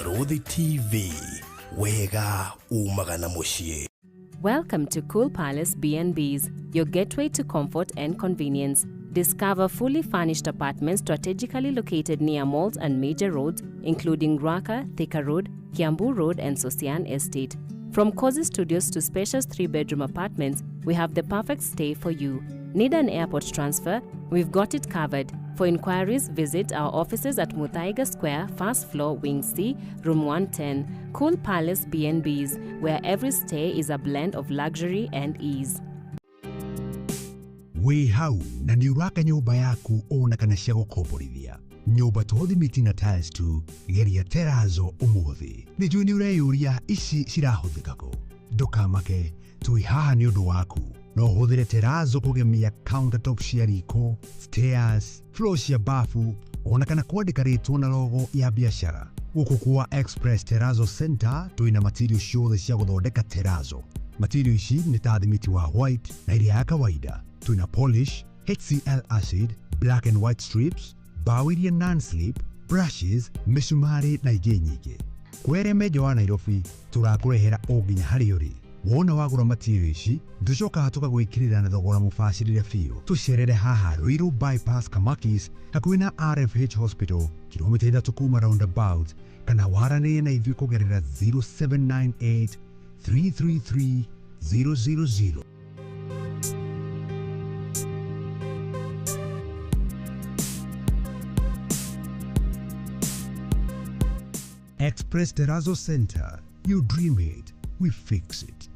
Barũthi TV, wega umaga na mũciĩ. Welcome to Cool Palace B&Bs, your gateway to comfort and convenience. Discover fully furnished apartments strategically located near malls and major roads, including Ruaka, Thika Road, Kiambu Road, and Sosian Estate. From cozy studios to spacious 3-bedroom apartments, we have the perfect stay for you. Need an airport transfer? We've got it covered. For inquiries, visit our offices at Muthaiga Square, first floor, Wing C, Room 110. Cool Palace B&Bs, where every stay is a blend of luxury and ease. Wĩ hau na nĩ ũraka nyũmba yaku ona kana cia gũkomborithia, nyũmba to thimiti na tiles tu, geria terazo ũmũthĩ. Nĩ njũĩ nĩ ũreyũria ici cirahũthĩka kũ. Ndũkamake, twĩ haha nĩ ũndũ waku. No ũhũthĩre terazo kũgemia countertop cia riko, stairs, floor cia bafu, ona kana kwandĩka rĩtwa na logo ya biacara. Gũkũ kwa Express Terrazzo Center twĩna material ciothe cia gũthondeka terazo. Material ici nĩ ta thimiti wa white na ĩrĩa ya kawaida. Twĩna polish, HCl acid, black and white strips, mbaũ iria non-slip, brushes, mĩcumarĩ na ingĩ nyingĩ. Kwĩ arĩa me nja wa Nairobi tũrakũrehera o nginya harĩa ũrĩ. Wona wagũra material ici tũcokaga tũkagwĩkĩrĩra na thogora mũbacĩrĩre biũ. Tũcerere haha Ruiru Bypass Kamakis hakuhĩ na RFH Hospital, kilomita 3 kuma roundabout, kana waranĩrie na ithuĩ kũgerera 0798 333 000. Express Terrazzo Center. You dream it, we fix it.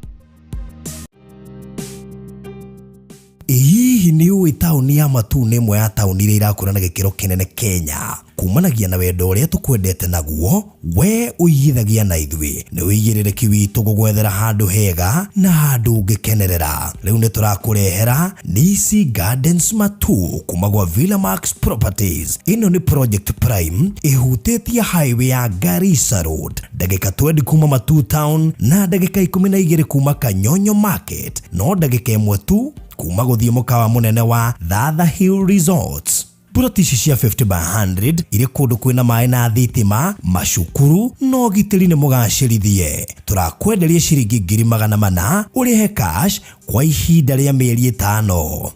Ĩ hihi nĩ ũĩ taũni ya Matuu nĩ ĩmwe ya taũni iria irakũra na gĩkĩro kĩnene Kenya kumanagia na wendo ũrĩa tũkwendete naguo, we ũigithagia na ithuĩ. Nĩ ũigĩrĩrĩki witũ gũgwethera handũ hega na handũ ũngĩkenerera. Rĩu nĩ tũrakũrehera Nisi Gardens Matuu kuma gwa Villa Max Properties. Ĩno nĩ project prime ĩhutĩtie highway ya Garissa Road, ndagĩka 20 kuma Matuu town na ndagĩka 12 kuma Kanyonyo Market, no ndagĩka 1 tu kuma gũthiĩ mũkawa mũnene wa Thatha Hill Resorts. Buroti ici cia 50 by 100 irĩ kũndũ kwĩna maĩ na thitima, macukuru na ũgitĩri nĩ mũgacĩrithie. Tũrakwenderia ciringi 400,000 ũrĩhe cash kwa ihinda rĩa mĩeri 5.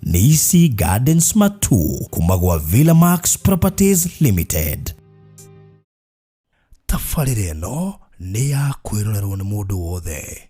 Nisi Gardens Matuu kuma gwa Villa Max Properties Limited. Tabarĩra ĩno nĩ ya kwĩrorerwo nĩ mũndũ wothe.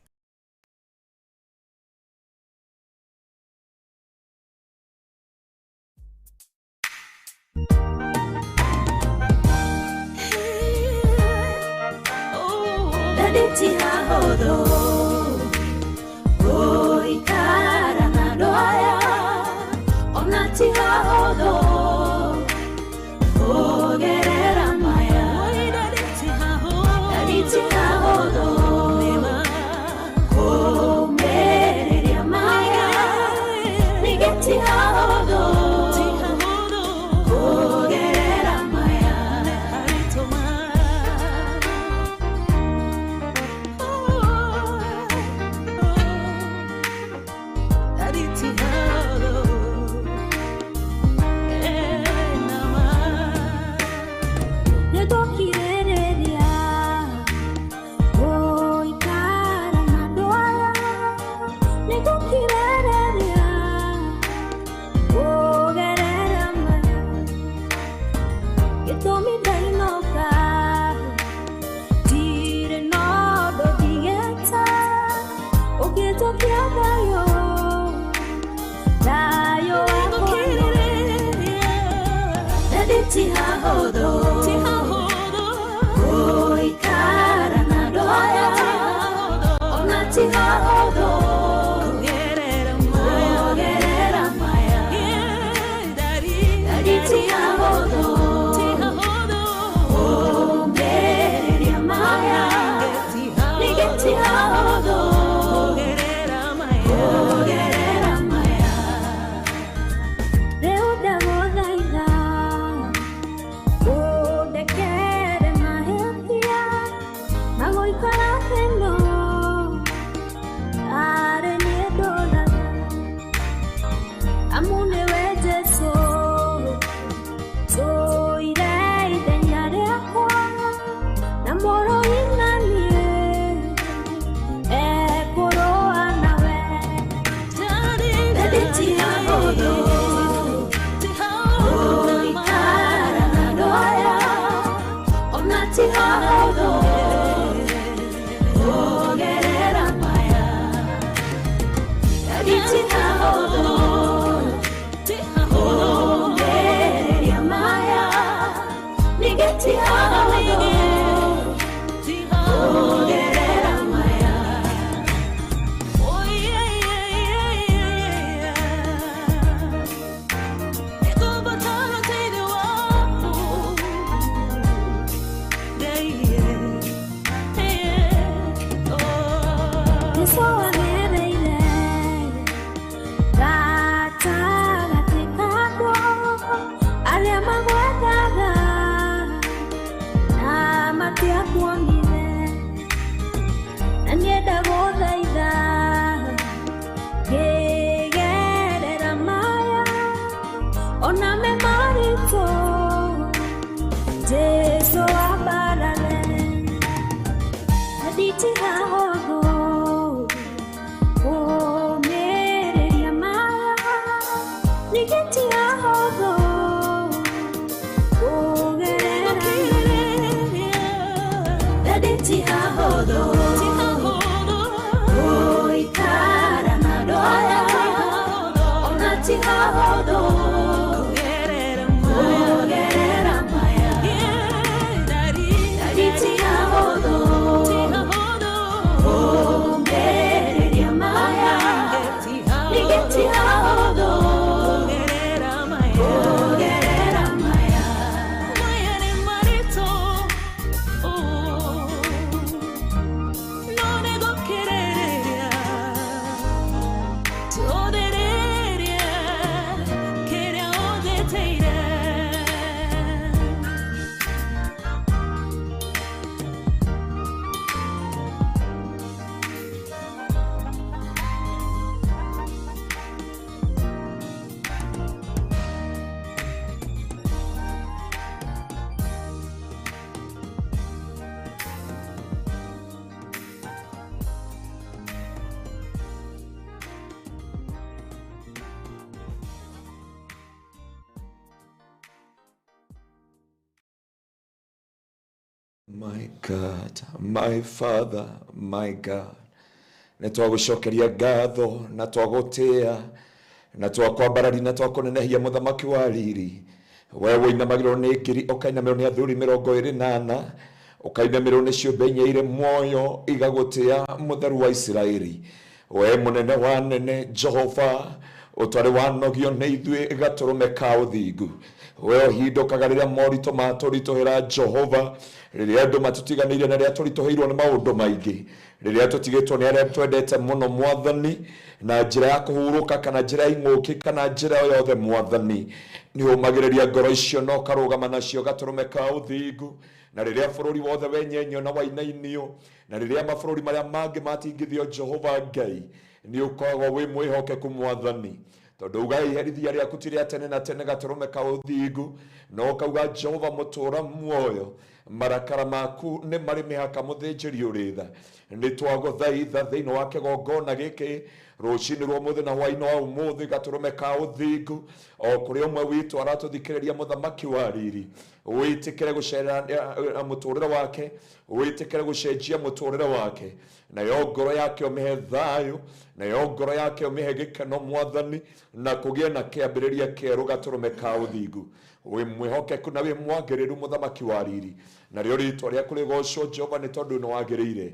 Ona me maritũ Jesu ambarare Nditihahothwo Kũũmĩrĩria maya Ningĩ tihahotho Kũgerera Nditihahothwo Gũikara na andũ aya Ona tihahotho Kũgerera maya Nditihahothwo Kũũmĩrĩria maya Ningĩ tihahotho Kũgerera maya. Maya nĩ maritũ, no nĩngũkirĩrĩria, tũthĩrĩrie kĩrĩa ũnjĩtĩire. My God, my Father, my God. Nĩ twagũcokeria ngatho na twagũtĩa na twakwambarari na twakũnenehia mũthamaki wa riri. We wũinamagĩrwo nĩ ngiri, ũkainamĩrwo nĩ athuri 24, ũkainamĩrwo nĩ ciũmbe inya irĩ muoyo igagũtĩa mũtheru wa Isiraeli. We mũnene wa nene Jehova, ũtwarĩ wanogio nĩ ithuĩ gatũrũme ka ũthingu. We ũhindũkaga rĩrĩa moritũ matũritũhĩra Jehova, rĩrĩa andũ matũtiganĩirie na rĩrĩa tũritũhĩirwo nĩ maũndũ maingĩ, rĩrĩa tũtigĩtwo nĩ arĩa twendete mũno Mwathani, na njĩra ya kũhurũka kana njĩra ya ing'ũki kana njĩra o yothe Mwathani, nĩ ũmagĩrĩria ngoro icio na ũkarũgama nacio gatũrũme ka ũthingu. Na rĩrĩa bũrũri wothe wenyenyio na wainainio, na rĩrĩa mabũrũri marĩa mangĩ matingithio Jehova Ngai, nĩ ũkoragwo wĩ mwĩhokeku Mwathani, tondũ uga iherithia rĩaku ti rĩa tene na tene gatũrũme ka ũthingu, na ũkauga Jehova mũtũũra muoyo, marakara maku nĩ marĩ mĩhaka mũthĩnjĩri ũrĩ tha. Nĩ twagũthaitha thĩinĩ wa kĩgongona gĩkĩ rũcinĩ rwa ũmũthĩ na hwaĩ-inĩ wa ũmũthĩ gatũrũme ka ũthingu, o kũrĩa ũmwe witũ aratũthikĩrĩria mũthamaki wa riri, wĩtĩkĩre gũcerera mũtũrĩre wake, wĩtĩkĩre gũcenjia mũtũrĩre wake, nayo ngoro yake ũmĩhe thayũ, nayo ngoro yake ũmĩhe gĩkeno Mwathani, na kũgĩe na kĩambĩrĩria kĩerũ gatũrũme ka ũthingu. Wĩ mwĩhokeku na wĩ mwagĩrĩru mũthamaki wa riri, narĩo rĩtwa rĩaku rĩgocwo Jehova, nĩ tondũ nĩ wagĩrĩire,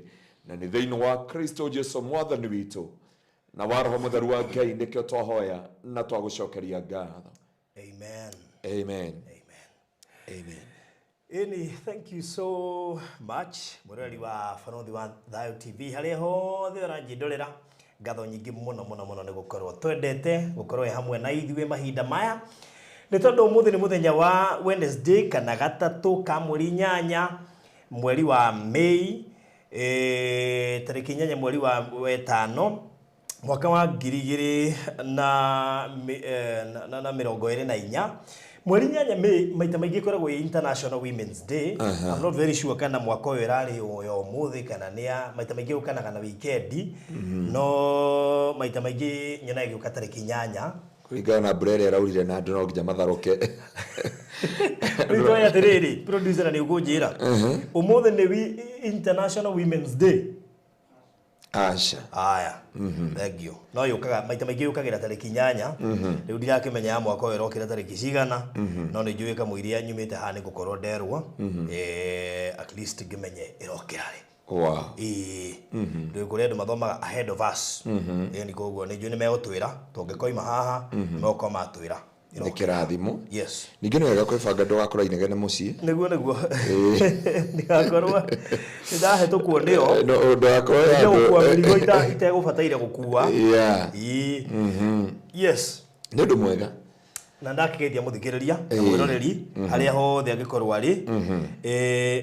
na nĩ thĩinĩ wa Kristo Jesu mwathani witũ na wa Roho Mũtheru wa Ngai nĩkĩo twahoya na twagũcokeria ngatho. Amen. Amen. Amen. Amen. Ĩni, thank you so much mwĩroreri wa Barothi wa Thayo TV harĩa hothe ũranjĩndorera, ngatho nyingĩ mũno mũno mũno nĩ gũkorwo twendete gũkorwo wĩ hamwe na ithuĩ mahinda maya, nĩ tondũ ũmũthĩ nĩ mũthenya wa Wednesday kana gatatũ ka mweri 8 mweri wa Mei, tarĩki 8 mweri wa 5 mwaka wa 2024. Mweri 8 Mei maita maingĩ ĩkoragwo ĩ International Women's Day. I'm not very sure kana mwaka ũyũ ĩrarĩ ya ũmũthĩ kana nĩ ya maita maingĩ yũkanaga na wikendi, no maita maingĩ nyonaga ĩgĩũka tarĩki 8 Kũringana na mbura ĩrĩa ĩraurire na andũ no nginya matharũke. Rĩu twoe atĩrĩrĩ, producer, na nĩ ũkũnjĩra ũmũthĩ nĩ International Women's Day. Aca. Aya, thank you. No yũkaga maita maingĩ yũkagĩra tarĩki 8. Rĩu ndirakĩmenya ya mwaka ũyũ ĩrokĩra tarĩki cigana, no nĩ njũĩ kamũiria nyumĩte haha nĩ ngũkorwo nderwo, at least ngĩmenye ĩrokĩra rĩ. Ĩĩ, rĩu kũrĩ andũ mathomaga ahead of us, ĩni koguo nĩ njũĩ nĩ megũtwĩra tũngĩkoima haha nĩ megũkorwo matwĩra. Nĩ kĩrathimo. Yes. Ningĩ nĩ wega kwĩbanga ndũgakora inegene mũciĩ. Nĩguo ndigakorwo nĩ ndahĩtũkwo nĩo. No, ndũgakorwo nĩ handũ- gũkua mĩrigo itegũbataire gũkua. Ĩĩ. Yes. Nĩ ũndũ mwega. Na ndakĩgeithia mũthikĩrĩria na mwĩroreri harĩa hothe angĩkorwo arĩ,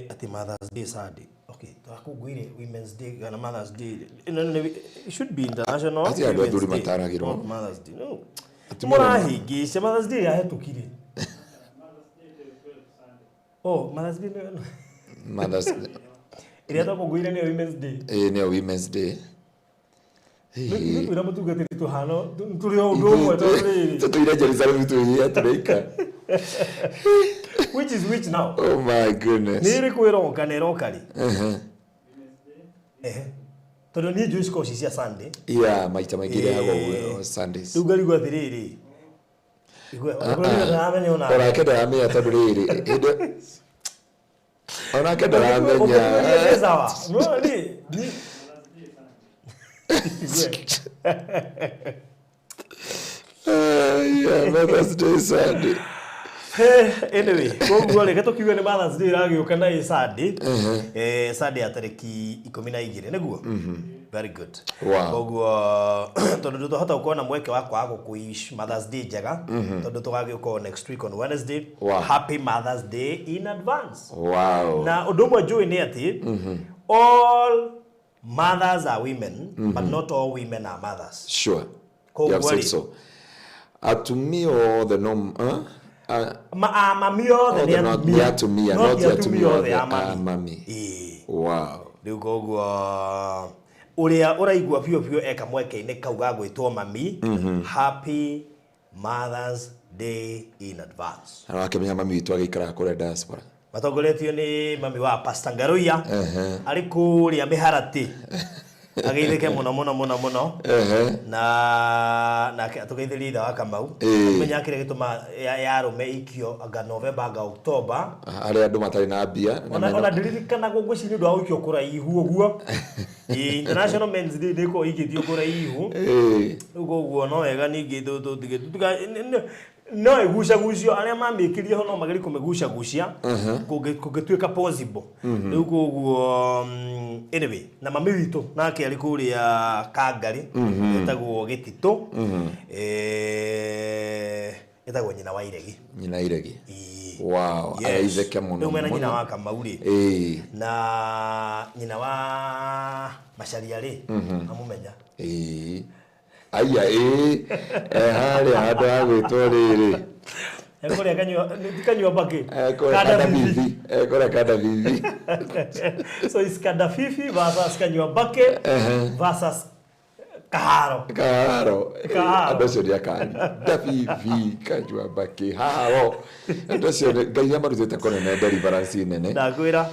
atĩ Mother's Day Sunday. Okay, twakũngũire Women's Day kana Mother's Day. No, no, it should be International Ati andũ Women's athuri Day, mataragĩrwo. not Mother's Day. No. Ti mũrema. Mũrahĩngĩca Mother's Day yahĩtũkire. Oh, Mother's Day nĩyo Mothers ĩrĩa twakũngũĩire nĩyo Women's Day. Ĩĩ, nĩyo Women's Day. Ithuĩ twĩra mũtungatĩri tũhana tũrĩ o ũndũ ũmwe tondũ rĩrĩ. Tũtũire Jerusalem twĩhia tũrĩika. Which is which now? Oh my goodness. Nĩ ĩrĩkũ ĩroka na ĩroka rĩ? Ehe. Tondũ niĩ njũĩ cikoragwo ci cia Sunday. Yeah, maita maingĩ irehagwo Ĩĩ. ũguo Sundays. Rĩu ngarigwo atĩrĩrĩ. Igwe, ona ndũramenya ona. Onake ndaramenya tondũ rĩrĩ hĩndĩ onake ndaramenya. Ũngĩtuĩria nĩ sawa. No, niĩ Igwe. Yeah, Mother's Day Sunday. Hey, anyway, koguo reke tũkiuge nĩ Mother's Day ĩragĩũka na ĩ Sunday. Sunday ya tarĩki 12 nĩguo? Very good. Wow. Koguo tondũ ndũtahota gũkorwo na mweke wa kwaga gũkũish Mother's Day njega tondũ tũgagĩũka o next week on Wednesday. Wow. Happy Mother's Day in advance. Wow. Na ũndũ ũmwe njũĩ nĩ atĩ all mothers are women but not all women are mothers. Sure. Koguo You have said rĩ. so. Atumia othe no Mami othe Othe nĩ nĩ atumia, no no ti ti atumia atumia othe othe a a mami. mami. Ĩĩ. Wow. Rĩu koguo ũrĩa ũraigua biũ biũ eka mweke-inĩ kau ga gwĩtwo mami, happy Mother's Day in advance. Na wakĩmenya mami witũ agĩikaraga kũrĩa diaspora. Matongoretio nĩ mami wa Pastor Ngaruiya arĩ kũrĩa mĩharatĩ ageithĩke mũno mũno mũno mũno na nake atũgeithĩrie ithe wa Kamau. Ĩĩ. Menya kĩrĩa gĩtũma ya arũme ikio anga November anga October. Arĩa andũ matarĩ na mbia na Ona mena- ona ndiririkanagwo ngwĩciria nĩ ũndũ wa gũikio kũraihu ũguo. Ĩĩ, International Men's Day nĩ ĩkoragwo ĩikĩtio kũraihu. Ĩĩ. Rĩu koguo no wega ningĩ no ĩgucagucio arĩa mamĩkĩrie ho no magerie kũmĩgucagucia kũngĩtuĩka possible. Rĩu koguo anyway, na mami witũ nake arĩ kũrĩa Kangari etagwo Gĩtitũ. Etagwo nyina wa Iregi. Nyina Iregi. Ĩĩ. Wow, Yes. ageithĩke mũno Rĩu mena nyina mũno. wa Kamau rĩ Ĩĩ. na nyina wa Macharia rĩ amũmenya. Ĩĩ. Aya ĩĩ. Harĩa handũ ha gwĩtwo rĩrĩ. Ekũrĩa kanyua ti kanyua mbakĩ. Kũrĩa Kanda Kanda Bibi. Kũrĩa Kanda Bibi. So it's Kanda Fifi versus kanyua mbakĩ versus Kaharo. Kaharo. Kaharo. Andũ acio nĩ akani. Ndabibi, kanyua mbakĩ, haro. Andũ acio Ngai nĩ amarutĩte kũnene deliverance nene. Ndakwĩra.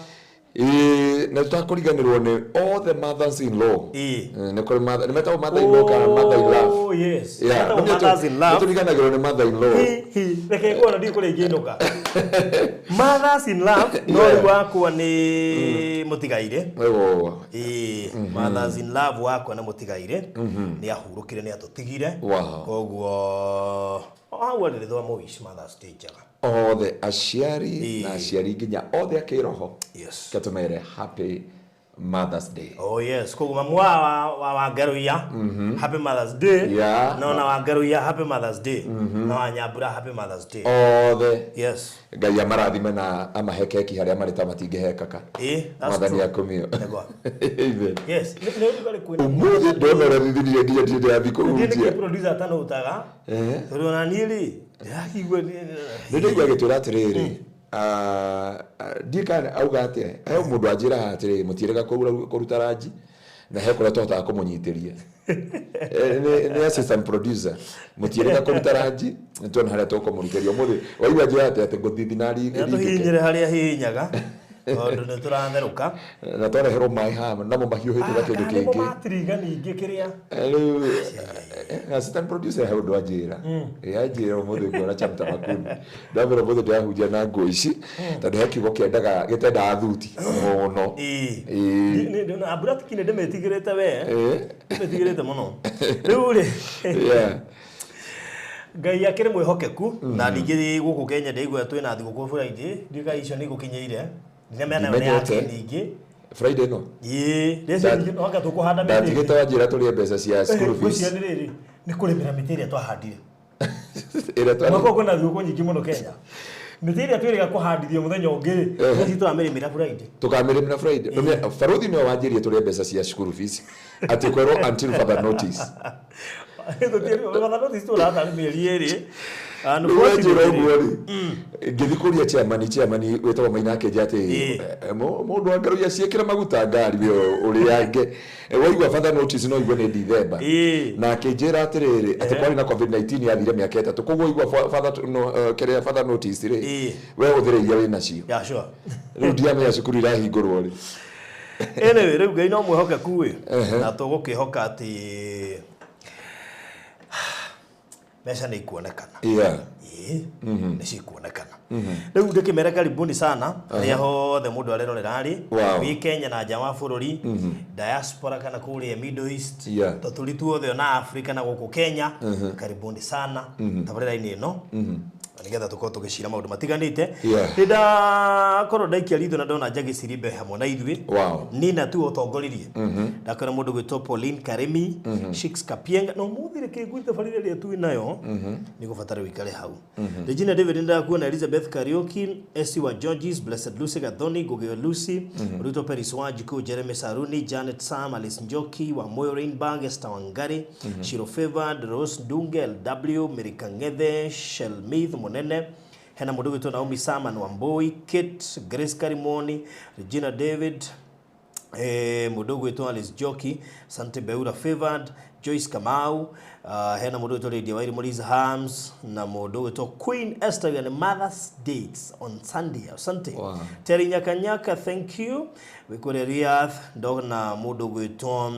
Ĩĩ, na tũtakũriganĩrwo nĩ all the mothers in law. Ĩĩ. Nĩ kũrĩ mother, nĩ metagwo mother in law kana mother in love. Oh yes. Yeah, Metagwo nĩ mothers in love. tũriganagĩrwo nĩ mother in law. Hi, hi. Reke nguona ndiũ kũrĩa ingĩinũka. Mothers in love no Yeah. rĩu wakwa nĩ mũtigaire. Ewo. Ĩĩ, mothers in love wakwa nĩ mũtigaire. Nĩ ahurũkire nĩ atũtigire. Wow. Koguo hau arĩ rĩthwa mũici Mother's Day njega. Othe aciari na aciari nginya othe a kĩroho. Yes. Katũmere happy Mother's Day. Oh yes, koguo mamu wa Wangaruiya happy Mother's Day. Yeah. No na Wangaruiya happy Mother's Day. Na Wanyambura happy Mother's Day. Othe. Yes. Ngai amarathime na amahe keki harĩa marĩ ta matingĩhekaka. Ĩĩ, that's Mwathani true. akumio. Nĩguo. Amen. Yes, nĩ ũrugarĩ kwĩna. Ũmũthĩ ndona ũrĩa thithirire nginya ndirĩ ndĩrathiĩ Ndiĩ kũhunjia. nĩkĩ producer atanahutaga. Tondũ ona niĩ rĩ, ndĩrakĩigua Nĩ ndaigua agĩtwĩra atĩrĩrĩ, ndiĩ kana auga atĩa, he mũndũ anjĩra haha atĩrĩrĩ, mũtiĩrĩga kũruta ranji na he kũrĩa tũhotaga kũmũnyitĩria. Nĩ assistant producer, mũtiĩrĩga kũruta ranji, nĩ tuona harĩa tũkũmũrutĩria ũmũthĩ. Waigua anjĩra atĩa atĩ ngũthithina Tũhihinyĩre harĩa hihinyaga tondũ nĩ tũratherũka. Na twareherwo maĩ haha namo mahiũhĩte ta kĩndũ Nĩmo kĩngĩ. matiriga ningĩ kĩrĩa. Rĩu assistant producer he ũndũ anjĩra. Anjĩra ũmũthĩ nguona chapter makundi. Ndamwĩra ũmũthĩ ndĩrahunjia na nguo ici tondũ he kiugo kĩendaga gĩtendaga thuti mũno. Ĩĩ. Ĩĩ. Mbura tikine ndĩmĩtigĩrĩte we. Ĩĩ. Ndĩmĩtigĩrĩte mũno. Rĩu rĩ, Yeah. Ngai akĩrĩ mwĩhokeku na ningĩ gũkũ Kenya ndaigua twĩna thigũkũ Friday, ndiũĩ kana icio nĩ igũkinyĩire. Ndinamenya nayo nĩ Ndimenyete. yake ningĩ. Friday no. Ĩĩ, rĩcio ningĩ no anga tũkũhanda mĩtĩ. Ndatigĩte wanjĩra tũrĩe mbeca cia school fees. Ngwĩciria nĩ rĩrĩ, nĩ kũrĩmĩra mĩtĩ ĩrĩa twahandire. Ĩrĩa twarĩ. Mwaka ũyũ kwĩna thigũkũ nyingĩ mũno Kenya. Mĩtĩ ĩrĩa twĩrĩga kũhandithio mũthenya ũngĩ rĩ, ici tũramĩrĩmĩra Friday. Tukamĩrĩmĩra Friday. Baruthi nĩwe wanjĩrire tũrĩe mbeca cia school fees. Atĩ kwerwo until further notice. Father notice tũratha nĩ mĩeri 2. Unfortunately ũguo rĩ, ngĩthiĩ kũria chairman wĩtagwo Maina akĩnjĩra atĩ mũndũ wa Ngaruiya ciĩkĩra maguta ngari we ũrĩange. Waigua father notice no igue nĩ Dithemba. Na akĩnjĩra atĩrĩrĩ atĩ kwarĩ na COVID-19 yathire mĩaka 3, koguo waigua father no kĩrĩa father notice rĩ, we hũthĩre iria wĩ nacio. Yeah, sure. Rĩu ndiamenya cukuru irahingũrwo rĩ. Anyway, rĩu Ngai no mwĩhokeku ĩ, na tũgũkĩhoka atĩ mbeca nĩ ikuonekana. Ĩĩ, nĩ cikuonekana. Rĩu ndĩkĩmere karibuni sana harĩa hothe mũndũ arerorera rĩ, wĩ Kenya na nja wa bũrũri, diaspora kana kũrĩa Middle East, tũtũri tuothe ona Africa na gũkũ Kenya, karibuni sana tabarĩra-inĩ ĩno nĩgetha tũkorwo tũgĩcira maũndũ matiganĩte. Nĩ ndakorwo ndaikia ritho na ndona Njagi Cirimbe hamwe na ithuĩ. Nina tu ũtongoririe. Ndakora mũndũ gwĩtwo Pauline Karimi, Shix Kapienga, na ũmũthĩ reke ngwĩre tabarĩra ĩrĩa twĩ nayo nĩ gũbatara ũikare hau. Regina David ndakuona, Elizabeth Kariuki, Esi wa Georges, Blessed Lucy Gathoni, Ngũgĩ Lucy, Ruto Peris Wanjiku, Jeremy Saruni, Janet Sam, Alice Njoki, wa Moyo Rainbag, Esther Wangari, Shiro Favored, Rose Ndunge, LW, Mary Kang'ethe, Shelmith Munene, hena mũndũ gwĩtwo Naomi Saman Wambui, Kate, Grace Karimoni, Regina David, mũndũ gwĩtwo Alice Njoki, Sante Beura Favored, Joyce Kamau, hena mũndũ gwĩtwo Lydia Wairimu, Liz Hams, na mũndũ gwĩtwo Queen Esther nĩ Mother's Dates on Sunday, or Sunday. Wow. Terry Nyakanyaka, thank you. Wĩkũrĩa Riyadh, ndona mũndũ gwĩtwo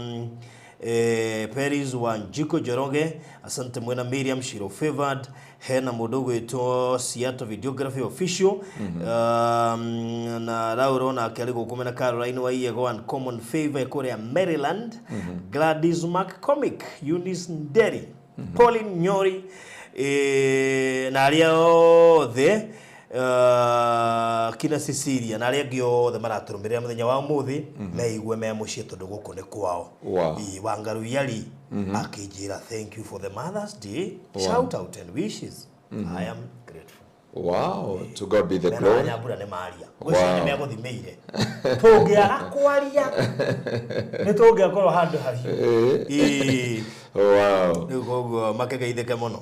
Peris Wanjiko Njoroge, asante mwena Miriam Shiro Favored, hena mũndũ gwĩtwo Seattle Videography Official, na Lauro nake arĩ gũkũ mena Caroline Waiego and Common Favor kũrĩa Maryland, Gladys McCormick, Eunice Nderi, Pauline Nyori, na arĩa othe kina Cecilia na arĩa angĩ othe maratũrũmĩrĩra mũthenya wa ũmũthĩ meigue me mũciĩ tondũ gũkũ nĩ kwao. Wow. Wangaruiya rĩ akĩnjĩra thank you for the Mother's Day shout out and wishes. I am grateful. Wow, to God be the Mena glory. Nyambura nĩ maria ngwĩciria nĩ megũthimĩire tũngĩaga kwaria nĩ tũngĩakorwo handũ hahiũ. Ĩĩ. Wow. Rĩu koguo makĩgeithĩke mũno.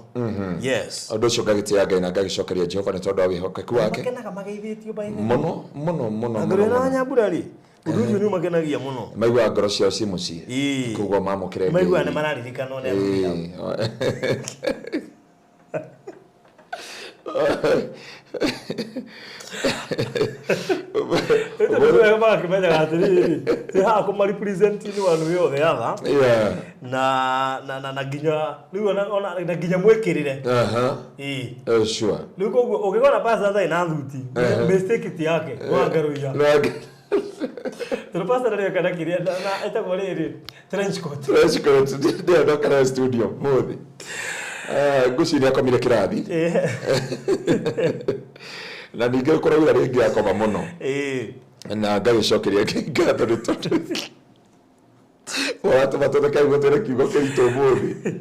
Yes. Ũndũ ũcio ngagĩtĩĩa Ngai na ngagĩcokeria Jehova nĩ tondũ wa wĩhokeku wake. Makenaga mageithĩtio by the way. Mũno mũno mũno mũno. Ngũrĩ na Nyambura rĩ, ũndũ ũcio nĩ ũmakenagia mũno. Maiguaga ngoro ciao ciĩ mũciĩ. Ĩĩ. Koguo mamũkĩre Ngai. Maiguaga nĩ mararirikanwo nĩ athuri ao. Ĩĩ. Rĩu wega magakĩmenyaga atĩrĩrĩ, twĩ haha kũma represent in one way or the other. Na na na na nginya rĩu ona na nginya mwĩkĩrĩre. Ĩĩ. Sure. Rĩu koguo ũngĩkora pastor atarĩ na thuti, mistake ti yake, Wangaruiya. Tondũ pastor ndarĩ kana kĩrĩa na ĩtagwo rĩrĩ trench coat. Trench coat ndĩyo ndoka nayo studio mũthĩ. Ngwĩciria akomire kĩrathi. Na ningĩ kũraura rĩngĩ akoma mũno. Na ngagĩcokeria Ngai ngatho nĩ tondũ ũratũma tũtheke nĩguo twĩre kiugo kĩritũ ũmũthĩ.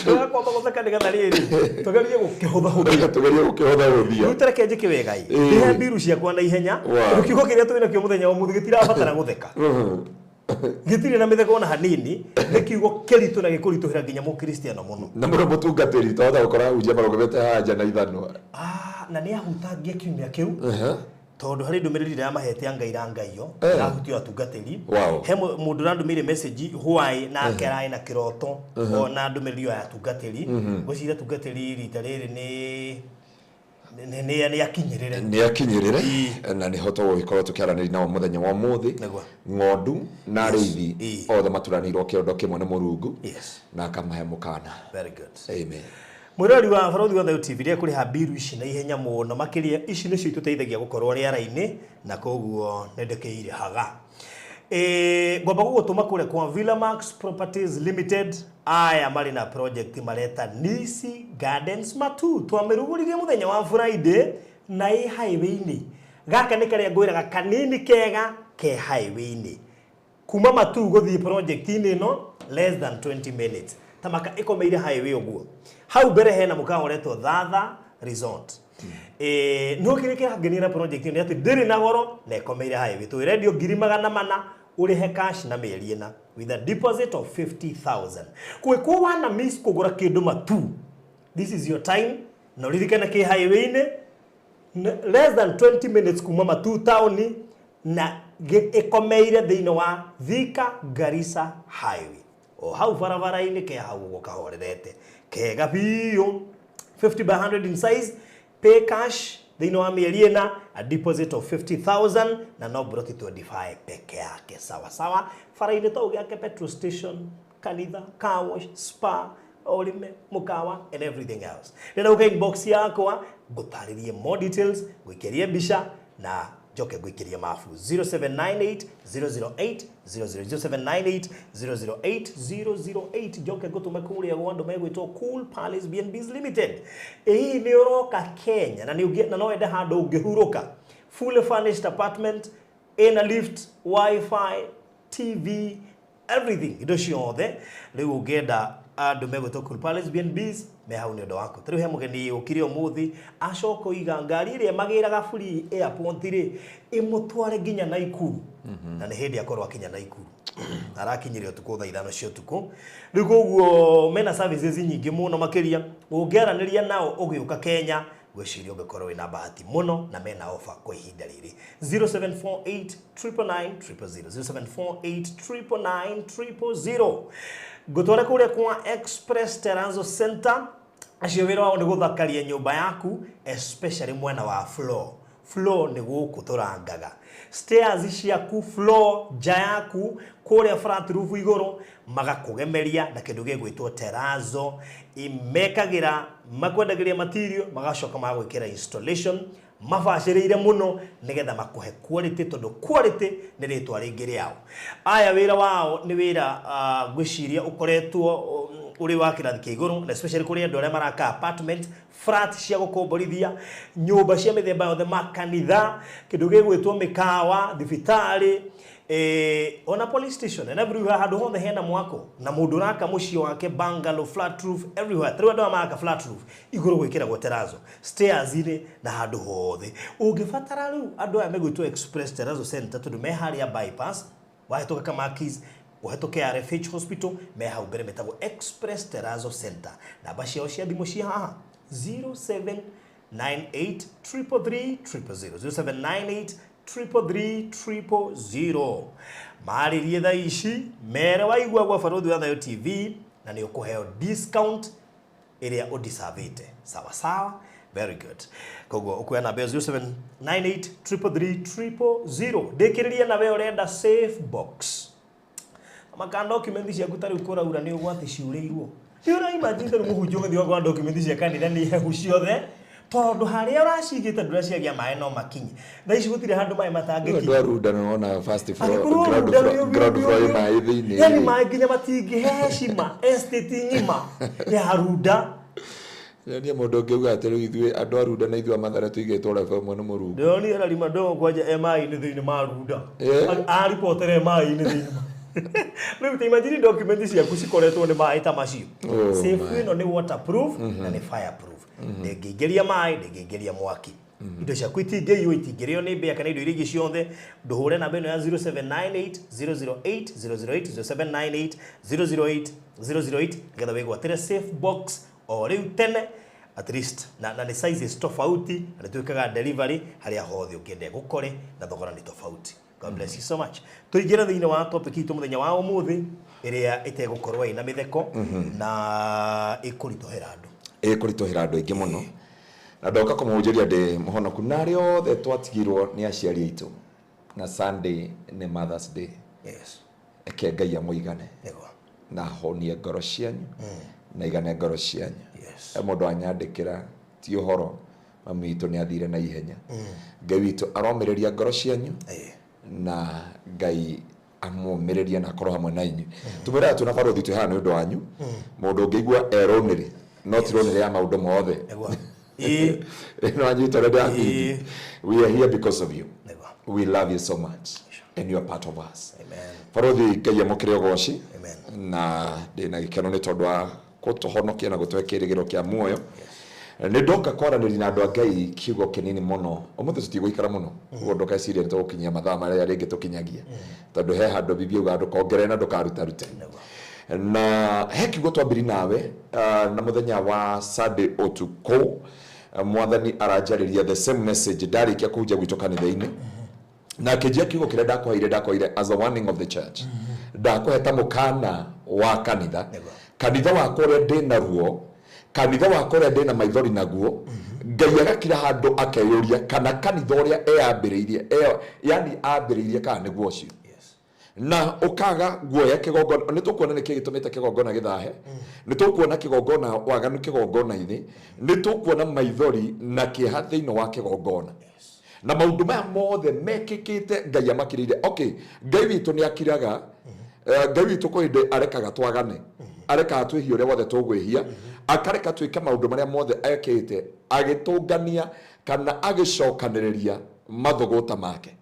Tũgakwamba gũtheka nĩgetha rĩrĩ tũgerie gũkĩhũthahũthia. Tũgerie gũkĩhũthahũthia. Rĩu tareke njĩke wega ĩ, ndĩhe mbiru ciakwa na ihenya tondũ kiugo kĩrĩa twĩ nakĩo mũthenya wa ũmũthĩ gĩtirabatara gũtheka. Gĩtirĩ na mĩtheko ona hanini, nĩ kiugo kĩritũ na gĩkũritũhĩra nginya mũkristiano mũno. Na mũno mũtungatĩri twahota gũkora ahunjia marũgamĩte haha nja na ithanwa. Na nĩ ahutangia kiumia kĩu tondũ harĩ ndũmĩrĩri ndĩramahete ya Ngai rangaiyo ĩrahutio atungatĩri. He mũndũ ũrandũmĩire message hwaĩ nake ararĩ na kĩroto ona ndũmĩrĩri ĩyo ya atungatĩri. Ngwĩciria atungatĩri rita rĩrĩ nĩ akinyĩrĩre. Nĩ akinyĩrĩre na nĩho tũgũgĩkorwo tũkĩaranĩria nao mũthenya wa ũmũthĩ. Ng'ondu na arĩithi othe maturanĩirwo kĩondo kĩmwe nĩ Mũrungu na akamahe mũkana. Very good. Amen. Mwĩroreri wa Barũthi wa Thayũ TV rĩa kũrĩha mbiru ici na ihenya mũno makĩria ici nĩcio itũteithagia gũkorwo rĩera-inĩ na koguo nĩ ndĩkĩirĩhaga. Ngwamba gũgũtũma kũrĩa kwa Villamax Properties Limited. Aya marĩ na project mareta Nisi Gardens Matu. Twamĩrugũririe mũthenya wa Friday na ĩ highway-inĩ. Gaka nĩ karĩa ngwĩraga kanini kega ke highway-inĩ. Kuma Matu gũthiĩ project-inĩ ĩno less than 20 minutes. Tamaka ĩkomeire highway ũguo. Hau mbere hena mũkawa ũretwo Thatha Resort. No kĩrĩa kĩrangenia na project ĩno nĩ atĩ ndĩrĩ na goro na ĩkomeire highway. Twĩrendio 400,000 Ũrĩhe cash na mĩeri ĩna with a deposit of 50,000. Kwĩkwo wana miss kũgũra kĩndũ Matu, this is your time. Na ũririkane kĩ highway-inĩ less than 20 minutes kuma Matu taũni, na ĩkomeire thĩinĩ wa Thika Garissa Highway, o hau barabara-inĩ ke hau ũguo kahorerete kega biũ. 50 by 100 in size, pay cash thĩinĩ wa mĩeri ĩna, a deposit of 50,000, na no broti 25 peke yake. Sawa sawa, bara-inĩ tau gĩake petrol station, kanitha, car wash, spa, ũrĩme, mũkawa and everything else. Rĩrĩa ũka inbox yakwa ngũtarĩrie more details, ngũikĩrie mbica na njoke ngũikĩrie mabu. 0798 008 00, 0798 008 008. Njoke ngũtũme kũrĩa gwa andũ megwĩtwo Cool Palace B&Bs Limited. Ĩ nĩ ũroka Kenya na nĩ na no wende handũ ũngĩhurũka, fully furnished apartment, ĩna lift, wifi, TV, everything, indo ciothe. Rĩu ũngĩenda andũ megwĩtwo Cool Palace B&Bs me hau nĩ ũndũ waku. Ta rĩu he mũgeni ũkire ũmũthĩ, acoka oiga ngari ĩrĩa magĩraga free airport rĩ ĩmũtware nginya Naikuru, na nĩ hĩndĩ akorwo akinya Naikuru, arakinyire ũtukũ thaa 5 cia ũtukũ. Rĩu koguo mena services nyingĩ mũno makĩria ũngĩaranĩria nao ũgĩũka Kenya, ngwĩciria ũngĩkorwo wĩna bahati mũno, na mena offer kwa ihinda rĩrĩ. 0748 999 000, 0748 999 000. Ngũtware kũrĩa kwa Express Terrazzo Center. Acio wĩra wao nĩ gũthakaria nyũmba yaku, especially mwena wa floor. Floor nĩ gũkũ tũrangaga stairs ciaku, floor nja yaku kũrĩa flat roof igũrũ, magakũgemeria na kĩndũ gĩgwĩtwo terrazzo. Mekagĩra, makwendagĩria material, magacoka magwĩkĩra installation mabacĩrĩire mũno nĩgetha makũhe quality, tondũ quality nĩ rĩtwa rĩngĩ rĩao. Aya wĩra wao nĩ wĩra ngwĩciria ũkoretwo ũrĩ wa kĩrathi kĩa igũrũ, na especially kũrĩ andũ arĩa maraka apartment, flat cia gũkomborithia, nyũmba cia mĩthemba yothe, makanitha, kĩndũ gĩgwĩtwo mĩkawa, thibitarĩ, ona police station and everywhere, handũ hothe hena mwako na mũndũ ũraka mũciĩ wake, bungalow, flat roof, everywhere. Tarĩu andũ aya maraka flat roof igũrũ gwĩkĩragwo terrazzo, stairs-inĩ na handũ hothe ũngĩbatara. Rĩu andũ aya megwĩtwo Express Terrazzo Center, tondũ me harĩa bypass, wahĩtũka Kamakis, ũhetũke RFH Hospital, me hau mbere, metagwo Express Terrazzo Center. Namba ciao cia thimũ ci haha: 0798 333 000, 0798 333 000. Marĩrie thaa ici, mere waigua gwa Barũthi wa Thayo TV, na nĩ ũkũheo discount ĩrĩa ũdisavĩte. Sawa sawa, very good. Koguo ũkuoya namba ĩyo 0798 333 000. Ndĩkĩrĩrie na we ũrenda safe box, maka document ciaku ta rĩu kũraura nĩ ũgwati ciurĩirwo. Nĩ ũra imagine ta rĩu mũhunjia ũgĩthiĩ wakora document cia kanitha nĩ hehu ciothe, tondũ harĩa ũracigĩte ndũraciagĩa maĩ no makinye. Thaa ici gũtirĩ handũ maĩ matangĩkinya. Andũ a Runda nĩwona first floor, Angĩkorwo ground Runda floor, ground floor ĩ maĩ thĩinĩ. Yani maĩ nginya matingĩhe heshima estate ng'ima ya Runda. Niĩ mũndũ ũngĩuga atĩ rĩu ithuĩ andũ a Runda na ithuĩ a Mathare tũigĩtwo level ĩmwe nĩ Mũrungu. Ndĩronire Rarima Ndogo kwanja e maĩ-inĩ thĩinĩ ma Runda. Aripotere maĩ-inĩ thĩinĩ rĩu ta imagine document ciaku cikoretwo nĩ maĩ ta macio. Oh, Safe my. ĩno nĩ waterproof na nĩ fireproof, ndĩngĩingĩria maĩ, ndĩngĩingĩria mwaki, indo ciaku itingĩiywo, itingĩrĩo nĩ mbĩa kana indo iria ingĩ ciothe. Ndũhũre namba ĩno ya 0798 008 008, 0798 008 008, nĩgetha wĩgwatĩre safe box o rĩu tene at least, na nĩ sizes tofauti, na nĩ twĩkaga delivery harĩa hothe ũngĩenda gũkore, na thogora nĩ tofauti. God bless you so much. Tũingĩre thĩinĩ wa topic itũ mũthenya wa ũmũthĩ, ĩrĩa ĩtegũkorwo ĩna mĩtheko na ĩkũritũhĩra andũ. Ĩkũritũhĩra andũ aingĩ mũno, na ndoka kũmũhunjĩria ndĩ mũhonoku na arĩa othe twatigirwo nĩ aciari aitũ, na Sunday nĩ Mother's Day. Reke Ngai amũigane na ahonie ngoro cianyu na igane ngoro cianyu. He mũndũ anyandĩkĩra ti ũhoro, mami witũ nĩ athire na ihenya. Ngai witũ aromĩrĩria ngoro cianyu, na Ngai amũmĩrĩrie na akorwo hamwe na inyuĩ. Tũmwĩraga twĩna barũthi twĩ haha nĩ ũndũ wanyu. Mũndũ ũngĩigua eronĩrĩ no ti ronĩrĩ ya maũndũ mothe. Ĩno anyita ũrĩa ndĩrathindi. We are here because of you. We love you so much and you are part of us. Barũthi, Ngai amũkĩre ũgoci, na ndĩna gĩkeno nĩ tondũ wa gũtũhonokia na gũtũhe kĩrĩgĩro kĩa muoyo. Nĩ ndoka kwaranĩria na andũ a Ngai kiugo kĩnini mũno. Ũmũthĩ tũtigũikara mũno, ũguo ndũgecirie nĩ tũgũkinyia mathaa marĩa rĩngĩ tũkinyagia, tondũ he handũ Bibilia yugaga ndũkongerere na ndũkarutarute. Na he kiugo twambiri nawe na mũthenya wa Sunday ũtukũ, Mwathani aranjarĩria the same message ndarĩkia kũhunjia gwitũ kanitha-inĩ, na akĩnjia kiugo kĩrĩa ndakũheire, ndakũheire as a warning of the church, ndakũhe ta mũkana wa kanitha, kanitha wakwa ũrĩa ndĩ naruo, kanitha wakwa ũrĩa ndĩ na maithori naguo. Ngai agakira handũ akeyũria kana kanitha ũrĩa eyambĩrĩirie, yani ambĩrĩirie, kana nĩguo ũcio na ũkaga guoya kĩgongona. Nĩ tũkuona nĩkĩ gĩtũmĩte kĩgongona gĩthahe, nĩ tũkuona kĩgongona waganu kĩgongona-inĩ, nĩ tũkuona maithori na kĩeha thĩinĩ wa kĩgongona, na maũndũ maya mothe mekĩkĩte Ngai amakirĩire. Okay, Ngai witũ nĩ akiraga. Ngai witũ kwĩ hĩndĩ arekaga twagane, arekaga twĩhie ũrĩa wothe tũgwĩhia, akareka twĩke maũndũ marĩa mothe ekĩte, agĩtũngania kana agĩcokanĩrĩria mathũgũta make.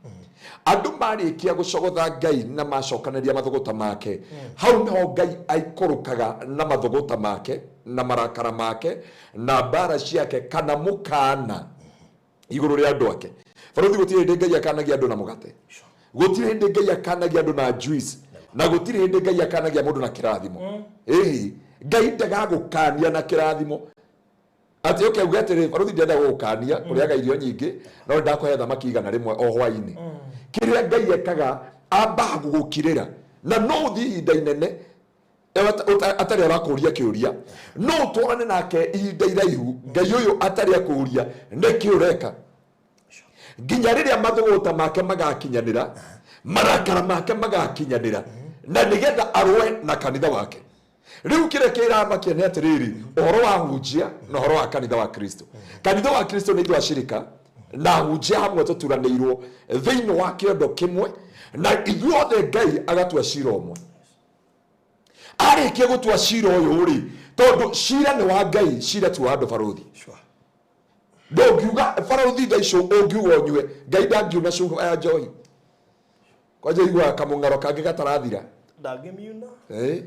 Andũ marĩkia gũcogotha Ngai na macokanĩrĩria mathũgũta make, hau nĩho Ngai aikũrũkaga na mathũgũta make na marakara make na mbara ciake kana mũkana igũrũ rĩa andũ ake. Barũthi, gũtirĩ hĩndĩ Ngai akanagia andũ na mũgate, gũtirĩ hĩndĩ Ngai akanagia andũ na juice, na gũtirĩ hĩndĩ Ngai akanagia mũndũ na kĩrathimo. Ĩhi, Ngai ndagagũkania na kĩrathimo atĩ ũke uge atĩrĩ, "Barũthi, ndĩrenda gũgũkania kũrĩaga irio nyingĩ, no nĩndakũhe thamaki 100 o hwainĩ." Kĩrĩa Ngai ekaga, ambaga gũgũkirĩra, na no ũthiĩ ihinda inene atarĩ arakũria kĩũria, no ũtwarane nake ihinda iraihu Ngai ũyũ atarĩ akũria nĩkĩ ũreka, nginya rĩrĩa mathũgũta make magakinyanĩra, marakara make magakinyanĩra, na nĩgetha arũe na kanitha wake. Rĩu kĩrĩa kĩramakia nĩ atĩrĩrĩ, ũhoro wa hunjia na ũhoro wa kanitha wa Kristo. Kanitha wa Kristo nĩ ithuĩ acirika na hunjia hamwe tũturanĩirwo thĩinĩ wa kĩondo kĩmwe, na ithuothe Ngai agatua cira ũmwe. Arĩkia gũtua cira ũyũ rĩ, tondũ cira nĩ wa Ngai, cira ti wa andũ, barũthi. Ndũngiuga, barũthi, thaa icio ũngiuga ũnyue, Ngai ndangiuna cuba ya njohi. Kwanja iguaga kamũng'aro kangĩ gatarathira. Ndangĩmiuna. Eh?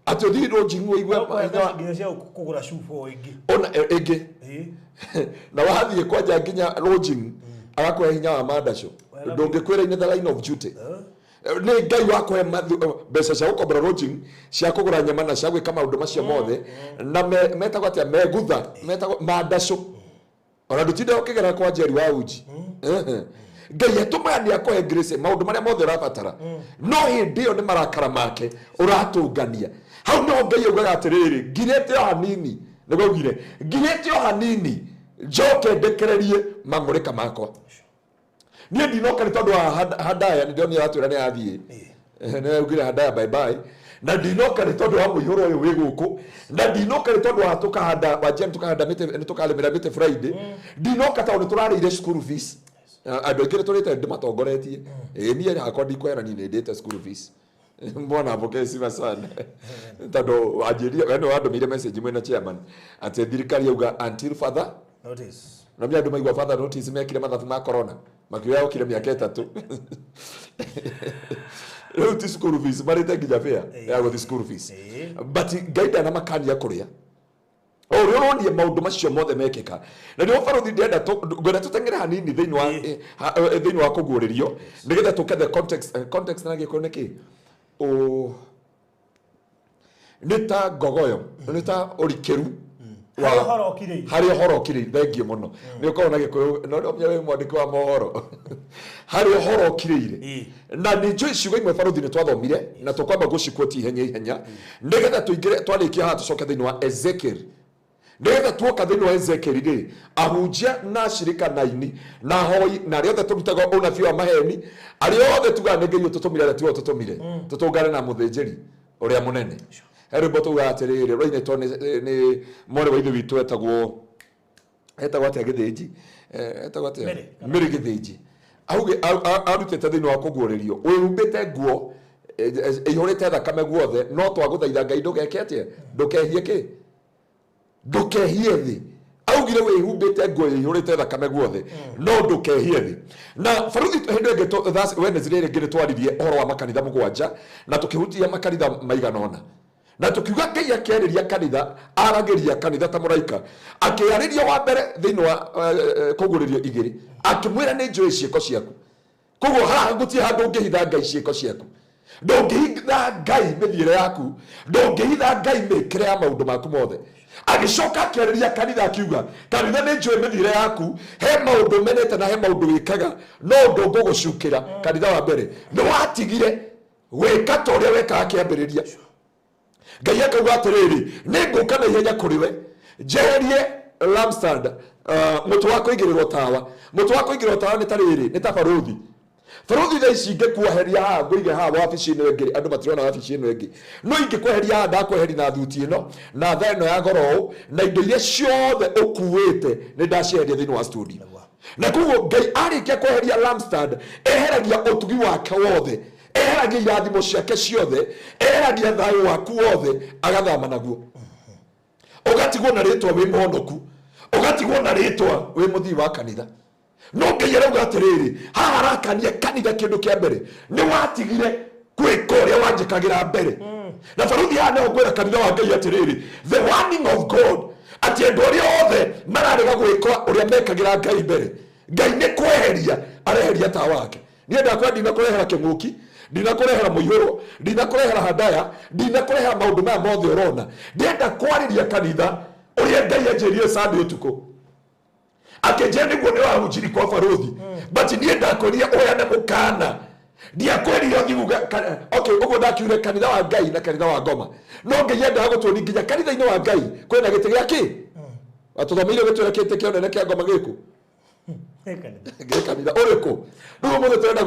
Atĩ ũthiĩ rũnjing'i ũigue mbeca nginya cia kũgũra cuba o ĩngĩ. Ona ĩngĩ. Na wathiĩ kwanja nginya lodging agakũhe hinya wa mandacũ, ndũngĩkwĩra in the line of duty. Nĩ Ngai wakũhe mbeca cia gũkombora lodging, cia kũgũra nyama na cia gwĩka maũndũ macio mothe, na metagwo atĩa, megutha metagwo mandacũ, ona ndũtinda ũkĩgera kwa Njeri wa uji. Ehe. Ngai atũmaga nĩ akũhe grace maũndũ marĩa mothe ũrabatara, no hĩndĩ ĩyo nĩ marakara make ũratũngania. Hau nĩho Ngai augaga atĩrĩrĩ, "Ngirĩte o hanini," nĩguo augire, "ngirĩte o hanini njoke ndekererie mang'ũrĩka makwa." Niĩ ndinoka nĩ tondũ wa Hadaya, nĩ ndĩronire atwĩra nĩ athiĩ, nĩ augire Hadaya bye bye, na ndinoka nĩ tondũ wa mũihũro ũyũ wĩ gũkũ, na ndinoka nĩ tondũ wa tũkahanda wanjia nĩ tũkahanda mĩtĩ, nĩ tũkarĩmĩra mĩtĩ Friday, ndinoka tondũ nĩ tũrarĩire school fees. Andũ aingĩ nĩ tũrĩte ndĩmatongoretie. Ĩĩ, niĩ hakwa ndikwera, niĩ nĩ ndĩte school fees. Mbwana apokee sifa sana, tondũ wanjĩrire we nĩ wandũmĩire message mwĩna chairman atĩ thirikari yauga until further notice. Na mĩa andũ maigua further notice, mekire mathabu ma corona, makiuga yokire mĩaka 3. Rĩu ti school fees marĩte nginya fare ya gũthiĩ school fees. But Ngai ndanamakania kũrĩa o ũrĩa ũronie maũndũ macio mothe mekĩka. Na nĩho, barũthi, ndĩrenda ngwenda tũteng'ere hanini thĩinĩ wa thĩinĩ wa kũguũrĩrio, nĩgetha tũke the context. Context na Gĩkũyũ nĩ kĩ? Nĩ ta ngogoyo, nĩ ta ũrikĩru. Harĩa ũhoro ũkirĩire. Harĩa ũhoro ũkirĩire. Thengiũ mũno nĩ ũkorwo na Gĩkũyũ, no nĩ wĩ mwandĩki wa mohoro. Harĩa ũhoro ũkirĩire. Na nĩ njũĩ ciugo imwe, barũthi, nĩ twathomire na tũkwamba gũciquote ihenya ihenya, nĩgetha tũingĩre. Twarĩkia haha tũcoke thĩinĩ wa Ezekiel, nĩgetha tuoka thĩinĩ wa Ezekiel rĩ, ahunjia na acirika na aini na ahoi na arĩa othe tũrutaga ũnabii wa maheni, arĩa othe tugaga nĩ Ngai ũtũtũmire, arĩa tiwe ũtũtũmire, tũtũngane na mũthĩnjĩri ũrĩa mũnene. He rwĩmbo tugaga atĩrĩrĩ, rwainĩtwo nĩ mwarĩ wa ithe witũ etagwo atĩa, Gĩthĩnji. Etagwo atĩa? Mary. Mary Gĩthĩnji. Auge arutĩte thĩinĩ wa kũguũrĩrio, wĩhumbĩte nguo ĩihũrĩte thakame guothe, no twagũthaitha Ngai ndũgeke atĩa? Ndũkehie kĩ? Ndũkehie thĩ. Augire wĩhumbĩte nguo ĩihũrĩte thakame guothe, no ndũkehie thĩ. Na baruthi, hĩndĩ ĩngĩ Wednesday ĩrĩa ĩngĩ nĩ twaririe ũhoro wa makanitha 7 na tũkĩhutia makanitha maigana ũna. Na tũkiuga Ngai akĩarĩria kanitha, aragĩria kanitha ta mũraika. Akĩarĩria wa mbere thĩinĩ wa kũguũrĩrio igĩrĩ, akĩmwĩra nĩ njũĩ ciĩko ciaku. Koguo haha gũtirĩ handũ ũngĩhitha Ngai ciĩko ciaku. Ndũngĩhitha Ngai mĩthiĩre yaku, ndũngĩhitha Ngai mĩkĩre ya maũndũ maku mothe. Agĩcoka akĩarĩria kanitha akiuga, kanitha nĩ njũĩ mĩthiĩre yaku, he maũndũ ũmenete na he maũndũ wĩkaga, no ũndũ ngũgũcukĩra. Kanitha wa mbere nĩ watigire gwĩka ta ũrĩa wekaga kĩambĩrĩria. Ngai akauga atĩrĩrĩ, nĩ ngũka na ihenya kũrĩ we, njeherie lampstand, mũtĩ wa kũigĩrĩrwo tawa. Mũtĩ wa kũigĩrĩrwo tawa nĩ ta rĩrĩ, nĩ ta barũthi. Barũthi thaa ici ingĩkuoheria haha ngũige haha wabici ĩno ĩngĩ, andũ matirona wabici ĩno ĩngĩ, no ingĩkweheria haha ndakweheria na thuti ĩno na thaa ĩno ya goro ũũ na indo iria ciothe ũkuĩte nĩ ndacieheria thĩinĩ wa studio. Na koguo Ngai arĩkia kweheria lampstand, eheragia ũtugi wake wothe, eheragia irathimo ciake ciothe, eheragia thayũ waku wothe, agathama naguo. Ũgatigwo na rĩtwa wĩ mũhonoku, ũgatigwo na rĩtwa wĩ mũthii wa kanitha. No Ngai arauga atĩrĩrĩ, haha arakania kanitha kĩndũ kĩa mbere, nĩ watigire gwĩka ũrĩa wanjĩkagĩra mbere. Na barũthi haha nĩho ngwĩra kanitha wa Ngai atĩrĩrĩ, the warning of God, atĩ andũ arĩa othe mararega gwĩka ũrĩa mekagĩra Ngai mbere, Ngai nĩ kweheria areheria tawa wake. Niĩ ndakwa ndinakũrehera kĩng'ũki, ndinakũrehera mũihũro, ndinakũrehera handaya, ndinakũrehera maũndũ maya mothe ũrona. Ndĩrenda kwarĩria kanitha ũrĩa Ngai anjĩrire Sunday ũtukũ. Akĩnjĩra nĩguo nĩ wahunjiri kwa barũthi, but niĩ ndakwĩrire ũheane mũkana. Ndiakwĩrire ũthiĩ uge, okay, ũguo ndakiugire kanitha wa Ngai na kanitha wa ngoma. No Ngai endaga gũtuonia nginya kanitha-inĩ wa Ngai kwĩna gĩtĩ gĩa kĩ? Atũthomeire gĩtwĩra gĩtĩ kĩa ũnene kĩa ngoma gĩkũ? Gĩ kanitha ũrĩkũ? Rĩu ũmũthĩ tũrenda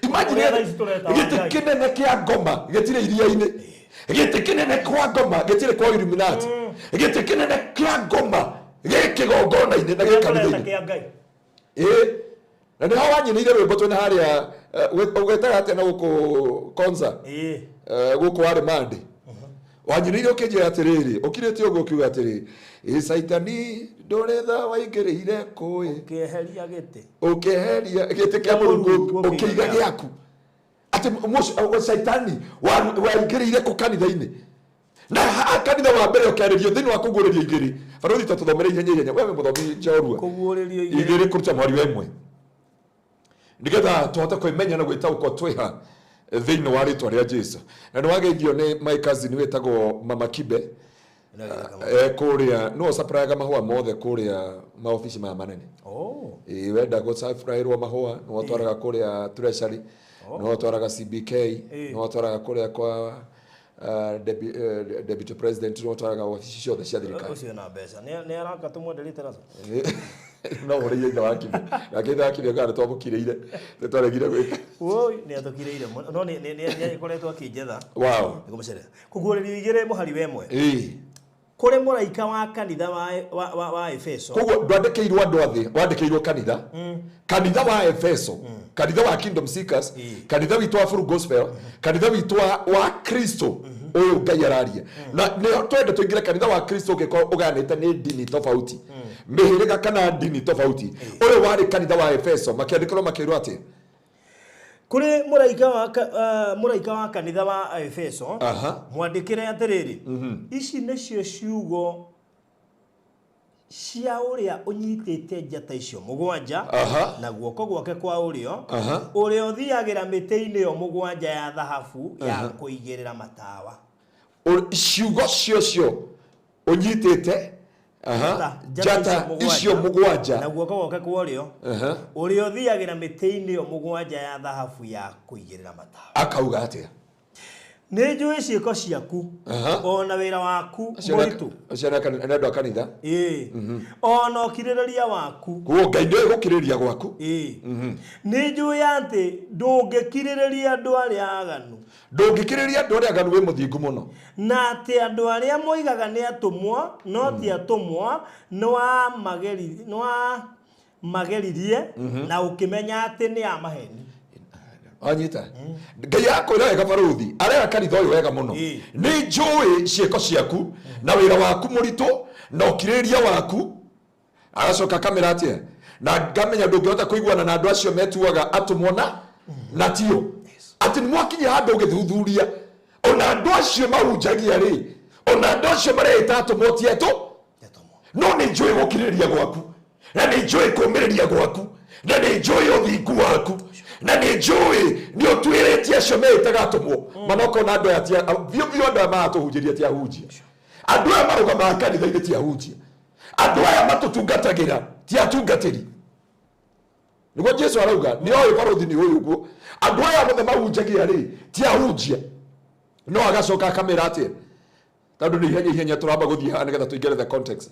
imagine Ũrĩa thaa ici tũreta wa gĩtĩ Ngai. kĩnene kĩa ngoma gĩtirĩ iria-inĩ. Gĩtĩ kĩnene kwa ngoma gĩtirĩ kwa Illuminati. Gĩtĩ kĩnene kĩa ngoma gĩ kĩgongona-inĩ na gĩ Ũrĩa tũreta kanitha-inĩ. kĩa Ngai. Ĩĩ. Na nĩho wanyinĩire rwĩmbo twĩna harĩa, ũgwĩtaga atĩa na gũkũ Konza? Ĩĩ. Gũkũ warĩ Monday. Wanyinĩire ũkĩnjĩra atĩrĩrĩ, ũkirĩte ũguo ũkiuga atĩrĩ, ĩ Caitani ndũrĩ tha waingĩrĩire kũĩ. Ũkĩeheria gĩtĩ. Ũkĩeheria gĩtĩ kĩa Mũrungu ũkĩiga gĩaku. Atĩ Caitani waingĩrĩire kũ kanitha-inĩ. Na kanitha wa mbere ũkĩarĩrio thĩinĩ wa kũguũrĩrio igĩrĩ. Barũthi ta tũthomere ihenya ihenya. We wĩ mũthomi njorua. Kũguũrĩrio igĩrĩ. Igĩrĩ kũruta mwari wa ĩmwe. Nĩgetha tũhote kwĩmenya na gwĩtaũkwo twĩha thĩinĩ wa rĩtwa rĩa Jesu. Na nĩ wageithio nĩ my cousin wĩtagwo Mama Kibe. Kũrĩa nĩwe ũcaprayaga mahũa mothe kũrĩa maobici maya manene. Ĩĩ, wenda gũcapraĩrwo mahũa nĩwe ũtwaraga kũrĩa Treasury, nĩwe ũtwaraga CBK, nĩwe ũtwaraga kũrĩa kwa deputy president, nĩwe ũtwaraga wabici ciothe cia thirikari. Ũcio na mbeca. Nĩ araka tũmwenderie terasa. No ũrĩie ithe wa Kibe. Nake ithe wa Kibe kana twamũkirĩire, nĩ twaregire gwĩka. Woi, nĩ atũkirĩire mũno. No nĩ akoretwo akĩnjetha. Wow. Nĩngũmũcerera. Kũguũrĩrio igĩrĩ mũhari wa ĩmwe. Ĩĩ. Kũrĩ mũraika wa kanitha wa Efeso. Koguo ndwandĩkĩirwo andũ a thĩ, wandĩkĩirwo kanitha. Kanitha wa Efeso, kanitha wa Kingdom Seekers, kanitha witũ wa Full Gospel, kanitha witũ wa Kristo ũyũ Ngai araria. Na nĩho twende tũingĩre kanitha wa Kristo ũngĩkorwo ũgayanĩte nĩ ndini tofauti, mĩhĩrĩga kana ndini tofauti. Ũyũ warĩ kanitha wa Efeso, makĩandĩkĩrwo makĩrwo atĩa? Kũrĩ mũraika wa mũraika wa kanitha wa Efeso, mwandĩkĩre atĩrĩrĩ, ici nĩcio ciugo cia ũrĩa ũnyitĩte njata icio mũgwanja na guoko gwake kwa ũrĩo, ũrĩa ũthiagĩra mĩtĩ-inĩ ĩyo mũgwanja ya thahabu ya kũigĩrĩra matawa. Ciugo cio ũnyitĩte njata icio mũgwanja na guoko gwake kwa ũrĩo, ũrĩa ũthiagĩra mĩtĩ-inĩ ĩyo mũgwanja ya thahabu ya kũigĩrĩra matawa. Akauga atĩa? Nĩ njũĩ ciĩko ciaku, ona wĩra waku mũritũ. Acio nĩ andũ a kanitha. Ĩĩ. Ona ũkirĩrĩria waku. Koguo Ngai nĩoĩ gũkirĩrĩria gwaku. Ĩĩ. Nĩ njũĩ atĩ ndũngĩkirĩrĩria andũ arĩa aganu. Ndũngĩkirĩrĩria andũ arĩa aganu wĩ mũthingu mũno. Na atĩ andũ arĩa moigaga nĩ atũmwo, no ti atũmwo, nĩwamageririe na ũkĩmenya atĩ nĩ a maheni. Wanyita? Ngai akwĩra wega barũthi, arera kanitha ũyũ wega mũno. Nĩ njũĩ ciĩko ciaku na wĩra waku mũritũ na ũkirĩrĩria waku. Agacoka akamĩra atĩa? Na ngamenya ndũngĩhota kũiguana na andũ acio metuaga atũmwo na tio. Atĩ nĩ mwakinyia handũ ũgĩthuthuria. Ona andũ acio mahunjagia rĩ, ona andũ acio mareĩta atũmwo ti atũ, no nĩ njũĩ gũkirĩrĩria gwaku, na nĩ njũĩ kũũmĩrĩria gwaku, na nĩ njũĩ ũthingu waku, na nĩ njũĩ nĩ ũtuĩrĩtie acio meĩtaga atũmwo. Mana ũkona andũ aya biũ biũ, andũ aya maratũhunjĩria ti ahunjia, andũ aya marũgamaga kanitha-inĩ ti ahunjia, andũ aya matũtungatagĩra ti atungatĩri. Nĩguo Jesu arauga nĩ oĩ barũthi nĩ ũyũ ũguo, andũ aya mothe mahunjagia rĩ ti ahunjia. No agacoka akamĩra atĩa, tondũ nĩ ihenya ihenya tũramba gũthiĩ haha nĩgetha tũingĩre the context.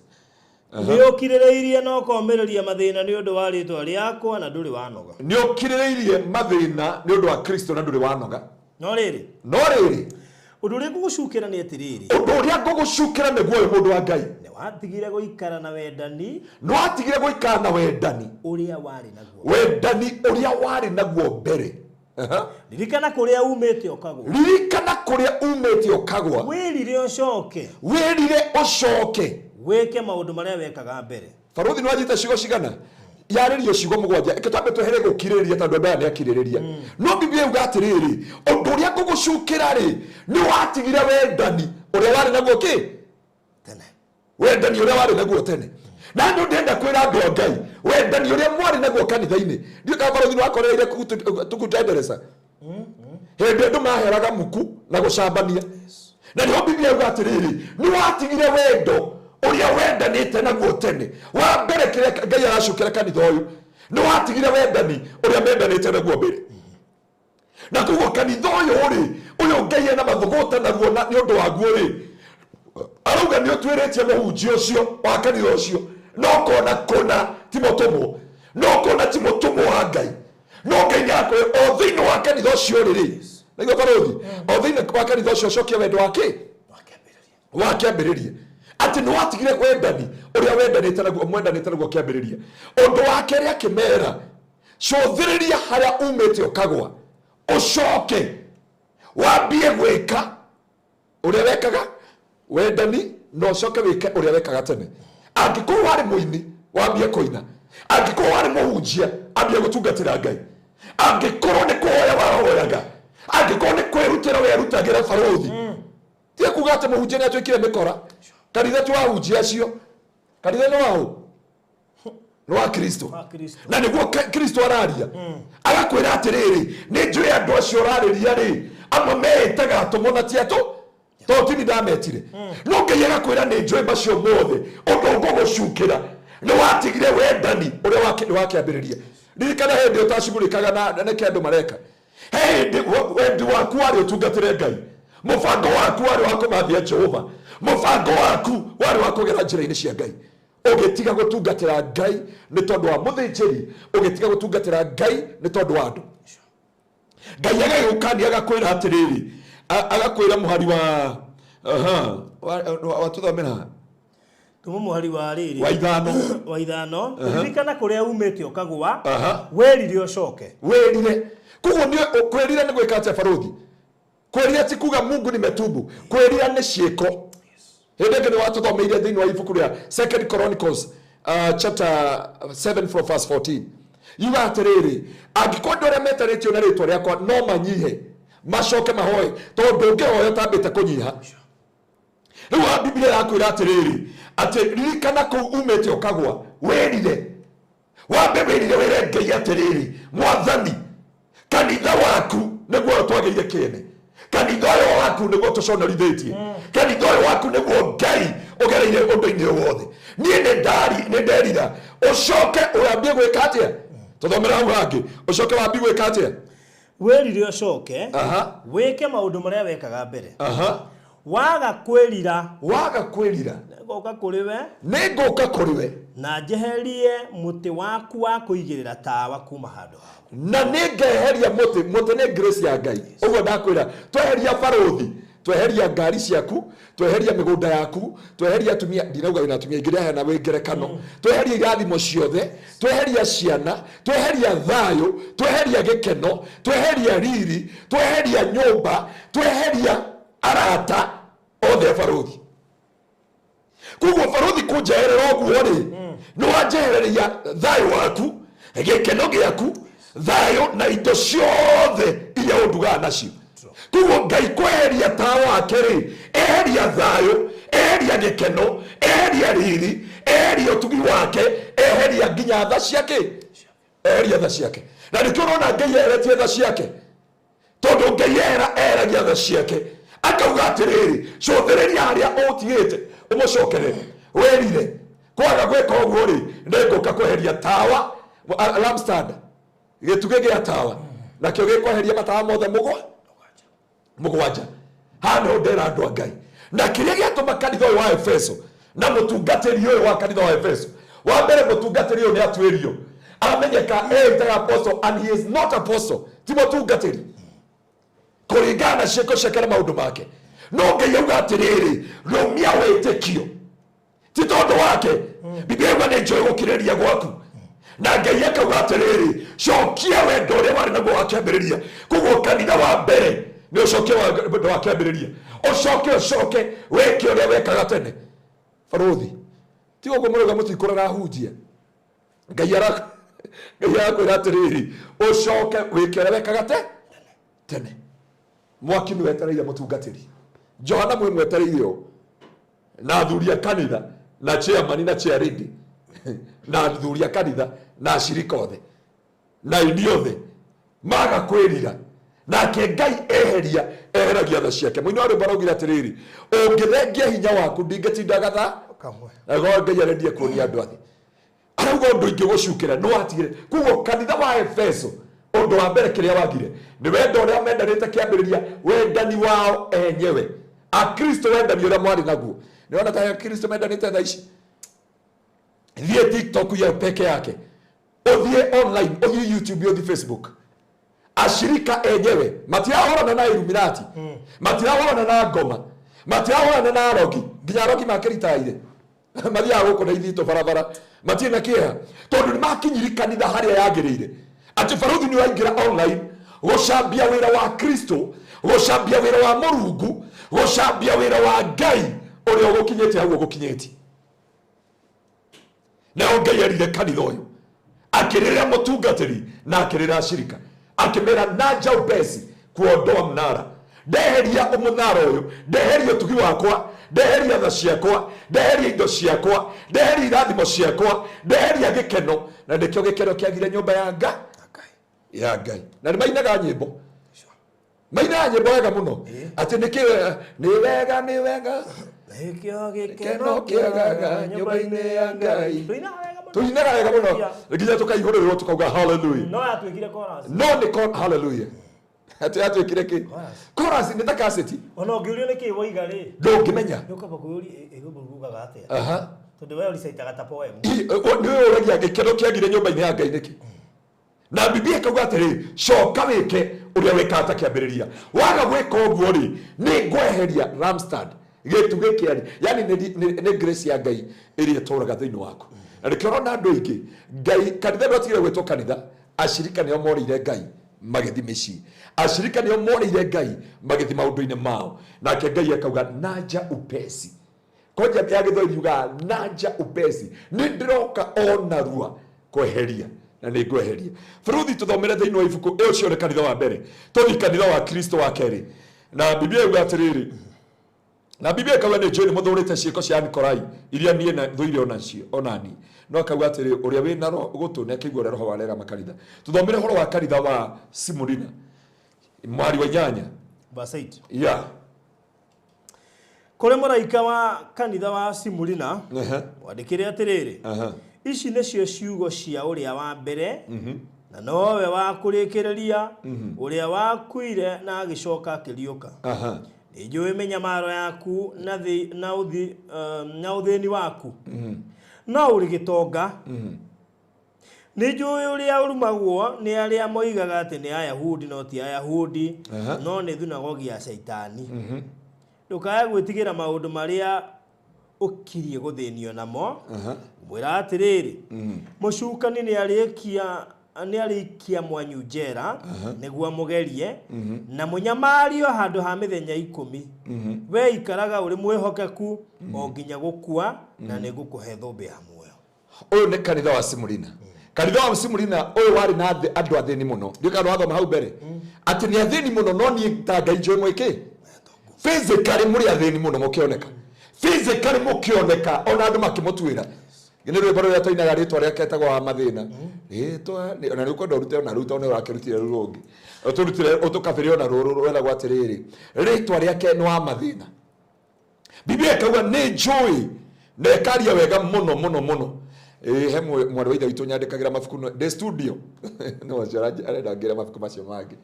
Nĩ ũkirĩrĩirie na ũkomĩrĩria mathĩna nĩ ũndũ wa rĩĩtwa rĩakwa, na ndũrĩ wanoga. Nĩ ũkirĩrĩirie mathĩna nĩ ũndũ wa Kristo na ndũrĩ wanoga. No rĩrĩ, no rĩrĩ, ũndũ ũrĩa ngũgũcukĩra nĩ atĩrĩrĩ, ũndũ ũrĩa ngũgũcukĩra nĩguo ũyũ, mũndũ wa Ngai, nĩ watigire gũikara na wendani nĩ watigire gũikara na wendani ũrĩa warĩ naguo. Wendani ũrĩa warĩ naguo mbere. Aha. Ririkana kũrĩa umĩte ũkagwa. Ririkana kũrĩa umĩte ũkagwa. Wĩrire ũcoke. Wĩrire ũcoke. Wĩke maũndũ marĩa wekaga mbere. Barũthi, nĩ wanyita ciugo cigana? Yarĩrio ciugo 7. Ĩke twambe twehere gũkirĩrĩria, tondũ andũ aya nĩ akirĩrĩria. No Biblia yuga atĩrĩrĩ, ũndũ ũrĩa ngũgũcukĩra rĩ, nĩ watigire wendani ũrĩa warĩ naguo kĩ? Tene. Wendani ũrĩa warĩ naguo tene. Na nĩ ndĩrenda kwĩra andũ a Ngai, wendani ũrĩa mwarĩ naguo kanitha-inĩ, ndiũ kana barũthi nĩ wakorereire tukutendereza hĩndĩ andũ maheraga muku na gũcambania. Na nĩho Biblia yuga atĩrĩrĩ, nĩ watigire wendo ũrĩa wendanĩte naguo tene. Wa mbere kĩrĩa Ngai aracukĩra kanitha ũyũ, nĩ watigire wendani ũrĩa mendanĩte naguo mbere. Na koguo kanitha ũyũ rĩ, ũyũ Ngai ena mathũgũta naguo, na nĩ ũndũ waguo rĩ, arauga nĩ ũtuĩrĩtie mũhunjia ũcio wa kanitha ũcio, no kona kũna ti mũtũmwo, no kona ti mũtũmwo wa Ngai. No Ngai nĩ akwĩra o thĩinĩ wa kanitha ũcio rĩ rĩ, nĩguo barũthi, o thĩinĩ wa kanitha ũcio ũcokie wendo wa kĩ? Wa kĩambĩrĩria, atĩ nĩ watigire wendani ũrĩa wendanĩte naguo, mwendanĩte naguo kĩambĩrĩria. Ũndũ wa kerĩ akĩmera, cũthĩrĩria harĩa umĩte ũkagwa, ũcoke wambie gwĩka ũrĩa wekaga wendani, na ũcoke wĩke ũrĩa wekaga tene. Angĩkorwo warĩ mũini, wambie kũina. Angĩkorwo warĩ mũhunjia, ambie gũtungatĩra Ngai. Angĩkorwo nĩ kũhoya wahoyaga, angĩkorwo nĩ kwĩrutĩra werutagĩra, barũthi, tie kuga atĩ mũhunjia nĩ atuĩkire mĩkora. Kanitha ti wahunjia acio, kanitha nĩ waũ? Nĩ wa Kristo. Wa Kristo. Na nĩguo Kristo araria, agakwĩra atĩrĩrĩ, nĩ njũĩ andũ acio ũrarĩria rĩ, amwe meĩtaga atũmwo na ti atũ, tondũ tini ndametire. No Ngai agakwĩra, nĩ njũĩ macio mothe, ũndũ ngũgũcukĩra nĩ watigire wendani ũrĩa wakĩambĩrĩria. Ririkana hĩndĩ ũtacugurĩkaga na nĩkĩ andũ mareka. He hĩndĩ wendi waku warĩ ũtungatĩre Ngai, mũbango waku warĩ wa kũmathia Jehova, mũbango waku warĩ wa kũgera njĩra-inĩ cia Ngai. Ũgĩtiga gũtungatĩra Ngai nĩ tondũ wa mũthĩnjĩri, ũgĩtiga gũtungatĩra Ngai nĩ tondũ wa andũ. Ngai agagĩũkania, agakwĩra atĩrĩrĩ, agakwĩra mũhari wa aha, watũthomera. Tuma mũhari wa rĩrĩ. Wa 5. Wa 5. Ririkana kũrĩa umĩte ũkagwa. Wĩrire ũcoke. Wĩrire. Koguo nĩ kwĩrira nĩ gwĩka atĩa, barũthi? Kwĩrira ti kuga Mungu nimetubu. Kwĩrira nĩ ciĩko. Hĩndĩ ĩngĩ nĩ watũthomeire thĩinĩ wa ibuku rĩa Second Chronicles, chapter 7 from verse 14, yuga atĩrĩrĩ, angĩkorwo andũ arĩa metanĩtio na rĩtwa rĩakwa no manyihe macoke mahoe, tondũ ndũngĩhoya ũtambĩte kũnyiha. Rĩu haha Biblia yakwĩra atĩrĩrĩ, atĩ ririkana kũu umĩte ũkagwa, wĩrire, wambe wĩrire, wĩre Ngai atĩrĩrĩ, Mwathani, kanitha waku nĩguo twagĩire kĩene, kanitha ũyũ waku nĩguo tũconorithĩtie, kanitha ũyũ waku nĩguo Ngai ũgereire ũndũ-inĩ ũyũ wothe. Niĩ nĩ ndari nĩ nderira. Ũcoke wambie gwĩka atĩa? Tũthomera hau hangĩ. Ũcoke wambie gwĩka atĩa? Wĩrire ũcoke. Wĩke maũndũ marĩa wekaga mbere. Waga kwĩrira, waga kwĩrira, ngoka kũrĩ we, nĩ ngũka kũrĩ we, na njeherie mũtĩ waku wa kũigĩrĩra tawa kuma handũ haku. Na nĩ ngeheria mũtĩ. Mũtĩ nĩ grace ya Ngai. Ũguo ndakwĩra, tweheria barũthi, tweheria ngari ciaku, tweheria mĩgũnda yaku, tweheria atumia, ndinauga wĩna atumia aingĩ, ndĩraheana wĩ ngerekano, tweheria irathimo ciothe, tweheria ciana, tweheria thayũ, tweheria gĩkeno, tweheria riri, tweheria nyũmba, tweheria arata othe a barũthi. Koguo barũthi, kũnjeherera ũguo rĩ, nĩ wanjehereria thayũ waku, gĩkeno gĩaku, thayũ na indo ciothe iria ũndugaga nacio. Koguo Ngai kweheria tawa wake rĩ, eheria thayũ, eheria gĩkeno, eheria riri, eheria ũtugi wake, eheria nginya tha ciake, eheria tha ciake. Na nĩkĩo ũrona Ngai eheretie tha ciake, tondũ Ngai eheragia tha ciake akauga atĩrĩrĩ, cũthĩrĩria harĩa ũtigĩte ũmũcokerere wĩrire. Kwaga gwĩka ũguo rĩ, nĩngũka kweheria tawa, lampstand, gĩtugĩ gĩa tawa, nakĩo gĩkweheria matawa mothe mũgwanja. Haha nĩho ndera andũ a Ngai. Na kĩrĩa gĩatũma kanitha ũyũ wa Efeso na mũtungatĩri ũyũ wa kanitha wa Efeso, wa mbere mũtungatĩri ũyũ nĩ atuĩrio, amenyeka eĩtaga apostle and he is not apostle, ti mũtungatĩri kũringana na ciĩko ciake na maũndũ make. No Ngai auga atĩrĩrĩ, rũmia wĩtĩkio, ti tondũ wake. Biblia yuga nĩ njũĩ gũkirĩrĩria gwaku. Na Ngai akauga atĩrĩrĩ, cokia wendo ũrĩa warĩ naguo wa kĩambĩrĩria. Koguo kanitha wa mbere nĩ ũcokie wendo wa kĩambĩrĩria, ũcoke ũcoke wĩke ũrĩa wekaga tene. Barũthi, ti ũguo mũrauga mũtikũraga ahunjia. Ngai arakwĩra atĩrĩrĩ, ũcoke wĩke ũrĩa wekaga tene. Mwaki nĩ wetereire mũtungatĩri Johana mwĩ mwetereire ũũ, na athuri a kanitha na chairman na chairlady na athuri a kanitha na ashirika othe na aini othe maga kwĩrira. Nake Ngai eheria eheragia tha ciake. Mũini wa rwĩmbo araugire atĩrĩrĩ, ũngĩthengia hinya waku ndingĩtinda gatha. Nago Ngai arendie kuonia andũ athĩ, arauga ũndũ ingĩgũcukĩra nĩ watigire. Koguo kanitha wa Efeso, ũndũ wa mbere kĩrĩa wagire nĩ wendo ũrĩa mendanĩte kĩambĩrĩria, wendani wao enyewe. Akristo wendani ũrĩa mwarĩ naguo, nĩ wona ta Akristo mendanĩte thaa ici? Thiĩ TikTok ya peke yake, ũthiĩ online, ũthiĩ YouTube, ũthiĩ Facebook, ashirika enyewe matirahũrana na Illuminati, matirahũrana na ngoma, matirahũrana na arogi, nginya arogi makĩritaire mathiaga gũkũ na ithitũ barabara, matirĩ na kĩeha tondũ nĩ makinyiri kanitha harĩa yagĩrĩire. Atĩ barũthi nĩ waingĩra online gũcambia wĩra wa Kristo, gũcambia wĩra wa Mũrungu, gũcambia wĩra wa Ngai ũrĩa ũgũkinyĩtie hau ũgũkinyĩtie. Nao Ngai erire kanitha ũyũ, akĩrĩra mũtungatĩri na akĩrĩra ashirika, akĩmera nanja upesi kuondoa mnara, ndeheria mũnara ũyũ, ndeheria ũtugi wakwa, ndeheria tha ciakwa, ndeheria indo ciakwa, ndeheria irathimo ciakwa, ndeheria gĩkeno. Na nĩkĩo gĩkeno kĩagire nyũmba ya Ngai, ya Ngai. Na nĩ mainaga nyĩmbo, mainaga nyĩmbo wega mũno, atĩ nĩkĩ nĩ wega, nĩ wega Nĩkĩo gĩkeno kĩagaga nyũmba-inĩ ya Ngai. Tũinaga Tũinaga wega mũno nginya tũkaihũrĩrwo tũkauga hallelujah. No yatuĩkire chorus. No nĩ hallelujah atĩ yatuĩkire kĩ? Chorus nĩ ta kaseti. Ona ũngĩũrio nĩkĩ woiga rĩ, ndũngĩmenya, nĩũkamba kwĩyũria rwĩmbo rugaga atĩa, Aha. tondũ we ũricaitaga ta poem. Nĩ ũragia gĩkeno kĩagire nyũmba-inĩ ya Ngai nĩkĩ? Na Biblia ĩkauga atĩrĩ, coka wĩke ũrĩa wĩkaga ta kĩambĩrĩria. Waga gwĩka ũguo rĩ, nĩ ngweheria lampstand, gĩtugĩ kĩari, yani nĩ grace ya Ngai ĩrĩa ĩtũraga thĩinĩ waku. Na nĩkĩo ũrona andũ aingĩ Ngai kanitha ndwatigire gwĩtwo kanitha, ashirika nĩo morĩire Ngai magĩthiĩ mĩciĩ, ashirika nĩo morĩire Ngai magĩthiĩ maũndũ-inĩ mao. Nake Ngai akauga nanja upesi, konja ya Gĩthwaĩri yugaga nanja upesi, nĩ ndĩroka o narua kweheria, na nĩ ngweheria. Bũrũthi tũthomere thĩinĩ wa ibuku ĩyo, ũcio nĩ kanitha wa mbere. Tũthiĩ kanitha wa Kristo wa kerĩ, na Biblia yuga atĩrĩrĩ, na Biblia ĩkauga nĩ njũĩ nĩ mũthũrĩte ciĩko cia Nikolai iria niĩ na thũire onacio onani. No akauga atĩrĩ, ũrĩa wĩna gũtũ nĩ akĩigua ũrĩa Roho warera makanitha. Tũthomere ũhoro wa kanitha wa Simurina, mwari wa 8. Verse 8. Yeah. Kũrĩ mũraika wa kanitha wa Simurina Aha. wandĩkĩre atĩrĩrĩ, Aha. ici nĩcio ciugo cia ũrĩa wa mbere na nowe wa kũrĩkĩrĩria, ũrĩa wakuire na agĩcoka akĩriũka. Aha. Nĩ njũĩ mĩnyamaro yaku na na ũthĩni waku, no ũrĩ gĩtonga. Nĩ njũĩ ũrĩa ũrumagwo nĩ arĩa moigaga atĩ nĩ Ayahudi no ti Ayahudi, Aha. no nĩ thunagogi ya Shaitani. Ndũkae gwĩtigĩra maũndũ marĩa ũkirie gũthĩnio namo. Aha. Mwĩra atĩrĩrĩ, mũcukani nĩ arĩikia mwanyu njera nĩguo amũgerie na mũnyamario handũ ha mĩthenya 10. We ikaraga ũrĩ mwĩhokeku o nginya gũkua, na nĩngũkũhe thũmbĩ ya muoyo. Ũyũ nĩ kanitha wa Simurina. Kanitha wa Simulina ũyũ warĩ na andũ athĩni mũno. Ndiũĩ kana wathoma hau mbere. Atĩ nĩ athĩni mũno no niĩ ta Ngai njũĩ mwĩkĩ. Physically mũrĩ athĩni mũno mũkĩoneka. Physically mũkĩoneka ona andũ makĩmũtuĩra. Nĩ rwĩmbo rũrĩa tũinaga rĩtwa rĩake etagwo wa mathĩna. Rĩtwa ona nĩ ũkwenda ũrute ona rũu tondũ nĩ ũrakĩrutire rũu rũngĩ. Ũtũrutire ũtũkabĩre ona rũrũ rwetagwo atĩrĩrĩ. Rĩtwa rĩake nĩ wa mathĩna. Biblia ĩkauga nĩ njũĩ na ĩkaria wega mũno mũno mũno. Ĩĩ he mwarĩ wa ithe witũ nyandĩkagĩra mabuku ndĩ studio no acio arenda ngĩre mabuku macio mangĩ.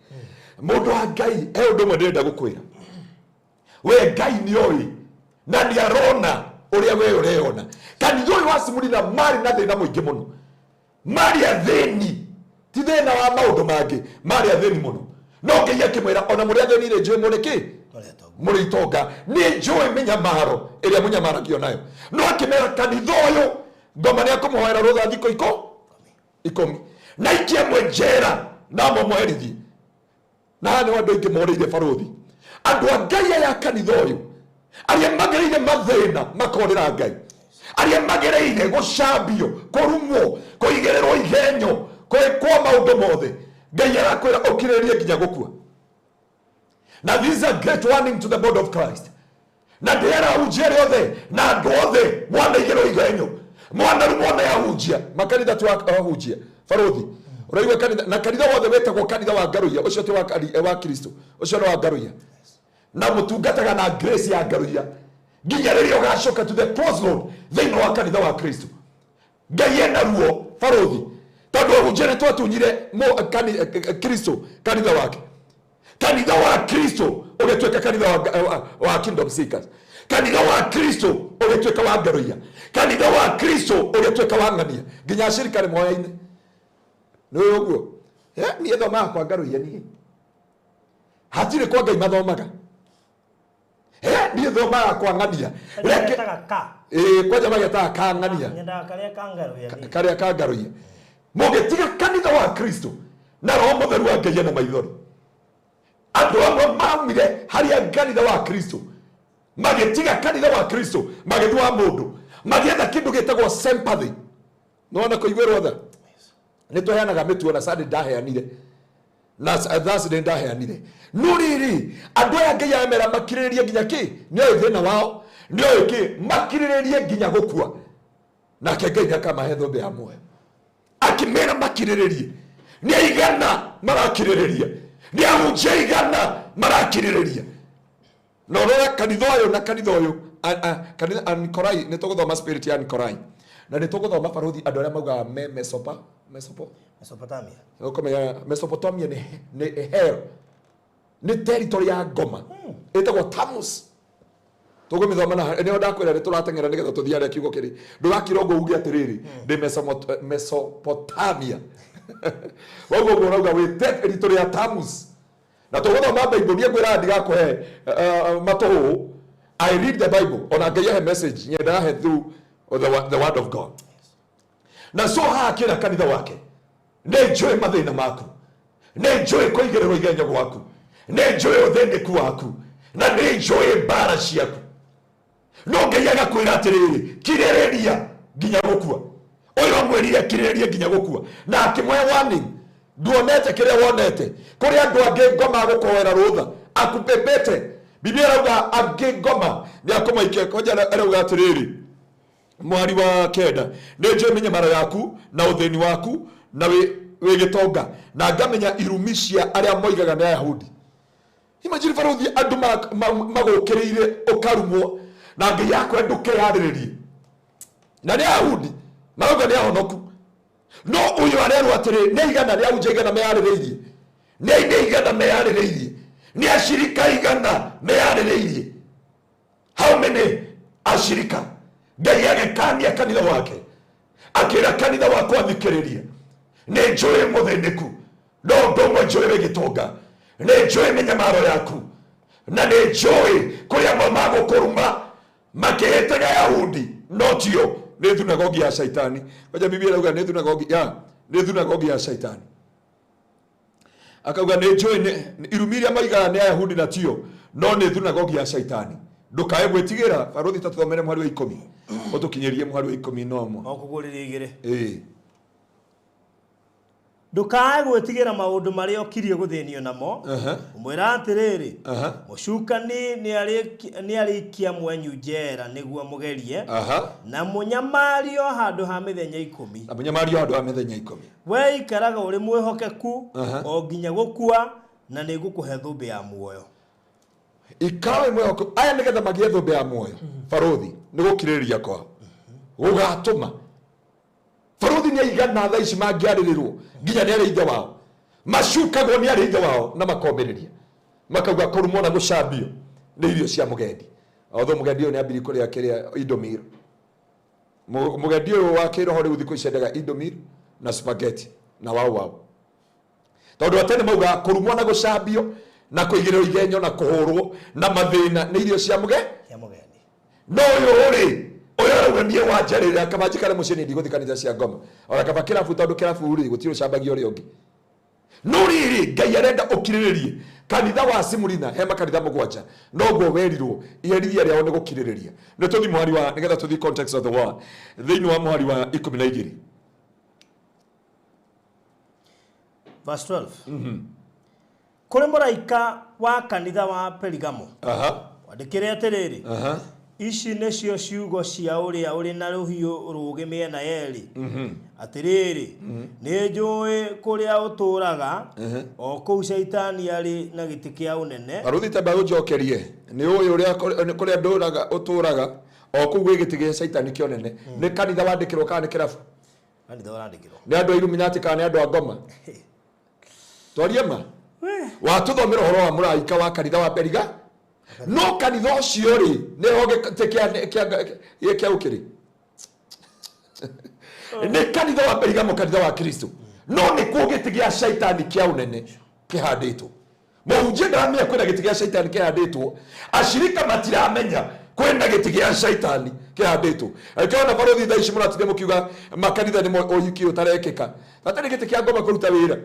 Mũndũ wa Ngai he ũndũ ũmwe ndĩrenda gũkwĩra. We Ngai nĩ oĩ na nĩ arona ũrĩa we ũreyona. Kanitha ũyũ wa Simulina marĩ na thĩna mũingĩ mũno. Marĩ athĩni, ti thĩna wa maũndũ mangĩ, marĩ athĩni mũno. No Ngai akĩmwĩra ona mũrĩ athĩni rĩ, njũĩ mũrĩ kĩ? Mũrĩ itonga. Nĩ njũĩ mĩnyamaro ĩrĩa mũnyamaragio nayo. No akĩmera kanitha ũyũ ngoma nĩ akũmũhoera rũtha thikũ 10 na ikie amwe njera na amwe mweherithie. Na haha nĩho andũ aingĩ morĩire barũthi. Andũ a Ngai aya a kanitha ũyũ arĩa magereire mathĩna makorĩra Ngai, arĩa magereire gũcambio, kũrumwo, kũigĩrĩrwo igenyo, kwĩkwo maũndũ mothe, Ngai arakwĩra ũkirĩrĩrie nginya gũkua. Na this is a great warning to the body of Christ. Na ndĩrahunjia arĩa othe na andũ othe mwanaigĩrwo igenyo, mwanarumwo nĩ ahunjia makanitha ti wa ahunjia barũthi ũraigua kanitha na kanitha wothe wĩtagwo kanitha wa ngaruiya ũcio ti wa Kristo, ũcio nĩ wa ngaruiya na mũtungataga na grace ya ngaruiya nginya rĩrĩa ũgacoka to the crossroad thĩinĩ wa kanitha wa Kristo. Ngai ena ruo barũthi tondũ ahunjia nĩ twatunyire Kristo kanitha wake. Kanitha wa Kristo ũgĩtuĩka kanitha wa Kingdom Seekers, kanitha wa Kristo ũgĩtuĩka wa ngaruiya, kanitha wa Kristo ũgĩtuĩka wa ng'ania, nginya acirika nĩ moyaine. Nĩ ũĩ ũguo? Niĩ thomaga kwa ngaruiya, niĩ hatirĩ kwa Ngai mathomaga. Niĩ thomaga kwa ng'ania. Reke ka. Kwanja magetaga ka ng'ania. Nyendaga karĩa ka ngaruiya niĩ. Karĩa ka ngaruiya. Mũgĩtiga kanitha wa Kristo na Roho Mũtheru wa Ngai ena maithori. Andũ amwe maumire harĩa kanitha wa Kristo, magĩtiga kanitha wa Kristo, magĩthiĩ wa mũndũ, magĩetha kĩndũ gĩtagwo sympathy. Nĩwona kũiguĩrwo tha? Nĩ tũheanaga mĩtuo na Sunday ndaheanire. Na Thursday ndaheanire. No rĩrĩ, andũ aya Ngai aramera makirĩrĩrie nginya kĩ? Nĩ oĩ thĩna wao, nĩ oĩ kĩ? Makirĩrĩrie nginya gũkua. Nake Ngai nĩakamahe thũmbĩ ya muoyo. Akĩmera makirĩrĩrie. Nĩ aigana marakirĩrĩria. Nĩ ahunjia aigana marakirĩrĩria. Na ũrore kanitha ũyũ na kanitha ũyũ, kanitha Anikorai, nĩ tũgũthoma spirit ya Anikorai. Na nĩ tũgũthoma barũthi andũ arĩa maugaga me Mesopa, Mesopo? Mesopotamia. Ũkũmenya Mesopotamia nĩ hell. Nĩ territory ya ngoma. Ĩtagwo Tammuz. Tũgũmĩthoma na nĩho ndakwĩra nĩ tũrateng'era nĩgetha tũthiĩ harĩa kiugo kĩrĩ. Ndũgakira ũguo uge atĩrĩrĩ, ndĩ Mesopotamia. Waigua ũguo ũrauga wĩ territory ya Tammuz. Na tũgũthoma Bible, niĩ ngwĩraga ndigakũhe matũhũhũ. I read the Bible, ona Ngai ahe message, nyendaga ahe through the word of God. Na so haha akĩra kanitha wake, nĩ njũĩ mathĩna maku, nĩ njũĩ kũigĩrĩrwo igenyo gwaku, nĩ njũĩ ũthĩnĩku waku, na nĩ njũĩ mbara ciaku. No Ngai agakwĩra atĩrĩrĩ, kirĩrĩria nginya gũkua. Ũyũ amwĩrire kirĩrĩrie nginya gũkua, na akĩmũhe warning, nduonete kĩrĩa wonete. Kũrĩ andũ angĩ ngoma agũkũhoera rũtha akupepete. Biblia ĩrauga angĩ ngoma nĩ akũmaikia. Kwanja ĩrauga atĩrĩrĩ, mwari wa 9, nĩ njũĩ mĩnyamaro yaku na ũthĩni waku na wĩ gĩtonga, na ngamenya irumi cia arĩa moigaga nĩ Ayahudi. Imagine barũthi andũ magũkĩrĩire ũkarumwo na Ngai akwenda ndũkeyarĩrĩrie. Na nĩ Ayahudi marauga nĩ ahonoku, no ũyũ arerwo atĩrĩ, nĩ igana rĩa ahunjia igana meyarĩrĩirie, nĩ aini igana meyarĩrĩirie, nĩ acirika igana meyarĩrĩirie. How many acirika? Ngai agĩkania kanitha wake, akĩra kanitha wakwa thikĩrĩria, nĩ njũĩ mũthĩnĩku, no ũndũ ũmwe njũĩ wĩ gĩtonga, nĩ njũĩ mĩnyamaro yaku, na nĩ njũĩ kũrĩ amwe magũkũruma makĩhĩtaga Ayahudi, no tio, nĩ thunagogi ya Shaitani. Ngoja Biblia ĩrauga nĩ thunagogi ya, nĩ thunagogi ya Shaitani. Akauga nĩ njũĩ nĩ irumi iria moigaga nĩ Ayahudi na tio, no nĩ thunagogi ya Shaitani. Ndũkae gwĩtigĩra. Barũthi, ta tũthomere mũhari wa 10, ũtũkinyĩrie mũhari wa 11. O kũgũrĩria igĩrĩ. Ĩĩ. Ndũkae gwĩtigĩra maũndũ marĩa ũkirie gũthĩnio namo. Ũmwĩra atĩrĩrĩ, mũcukani nĩarĩikia mwenyu njera nĩguo mũgerie, na mũnyamario handũ ha mĩthenya 10. Na mũnyamario handũ ha mĩthenya 10. We ikaraga ũrĩ mwĩhokeku o nginya gũkua, na nĩngũkũhe thũmbĩ ya muoyo. Ikara wĩ mwĩhokeku. Aya nĩgetha magĩe thũmbĩ ya muoyo. Barũthi nĩ gũkirĩrĩria kwao gũgatũma barũthi nĩ aigana thaa ici mangĩarĩrĩrwo nginya nĩ arĩa ithe wao macukagwo nĩ arĩa ithe wao na makomĩrĩria makauga kũrumwo na gũcambio nĩ irio cia mũgendi. Although mũgendi ũyũ nĩ ambirie kũrĩa kĩrĩa indomil. Mũgendi ũyũ wa kĩroho rĩu thikũ ici endaga indomil na spaghetti na wau wau. Tondũ atene maugaga kũrumwo na gũcambio na kũigĩrĩrwo igenyo na kũhũrwo na mathĩna nĩ irio cia mũgendi. No ũyũ rĩ ũyũ arauga niĩ wanjarĩrĩra kaba njikare mũciĩ niĩ ndigũthiĩ kanitha cia ngoma. Ona kaba kĩrabu tondũ kĩrabu rĩ gũtirĩ ũcambagia ũrĩa ũngĩ. No rĩrĩ Ngai arenda ũkirĩrĩrie. Kanitha wa Simurina he makanitha 7 noguo werirwo iherithia rĩao nĩ gũkirĩrĩria. Nĩ tũthiĩ mũhari wa nĩgetha tũthiĩ context of the word thĩinĩ wa mũhari wa 12. Verse 12. Kũrĩ mũraika wa kanitha wa Perigamo wandĩkĩre atĩrĩrĩ, ici nĩcio ciugo cia ũrĩa ũrĩ na rũhiũ rũũgĩ mĩena yerĩ. Atĩrĩrĩ, nĩ njũĩ kũrĩa ũtũũraga, o kũu Shaitani arĩ na gĩtĩ kĩa ũnene. Barũthi tamba ũnjokerie nĩ ũĩ ũrĩa kũrĩa ndũraga ũtũũraga o kũu gwĩ gĩtĩ gĩa Shaitani kĩa ũnene. Nĩ kanitha wandĩkĩrwo kana nĩ kĩrabu? Kanitha ũrandĩkĩrwo. Nĩ andũ a Illuminati kana nĩ andũ a ngoma? Twarie ma. Watũthomera ũhoro wa mũraika wa kanitha wa Periga? No kanitha ũcio rĩ nĩho gĩtĩ kĩa ũkĩrĩ. Nĩ kanitha wa Perigamo, kanitha wa Kristo. No nĩkuo gĩtĩ gĩa Shaitani kĩa ũnene kĩhandĩtwo. Mũhunjia ndaramenya kwĩna gĩtĩ gĩa Shaitani kĩhandĩtwo. Ashirika matiramenya kwĩna gĩtĩ gĩa Shaitani kĩhandĩtwo. Angĩkorwo barũthi thaa ici mũratinda mũkiuga makanitha nĩmo ũhiki ũtarekĩka. Hatarĩ gĩtĩ kĩa ngoma kũruta wĩra.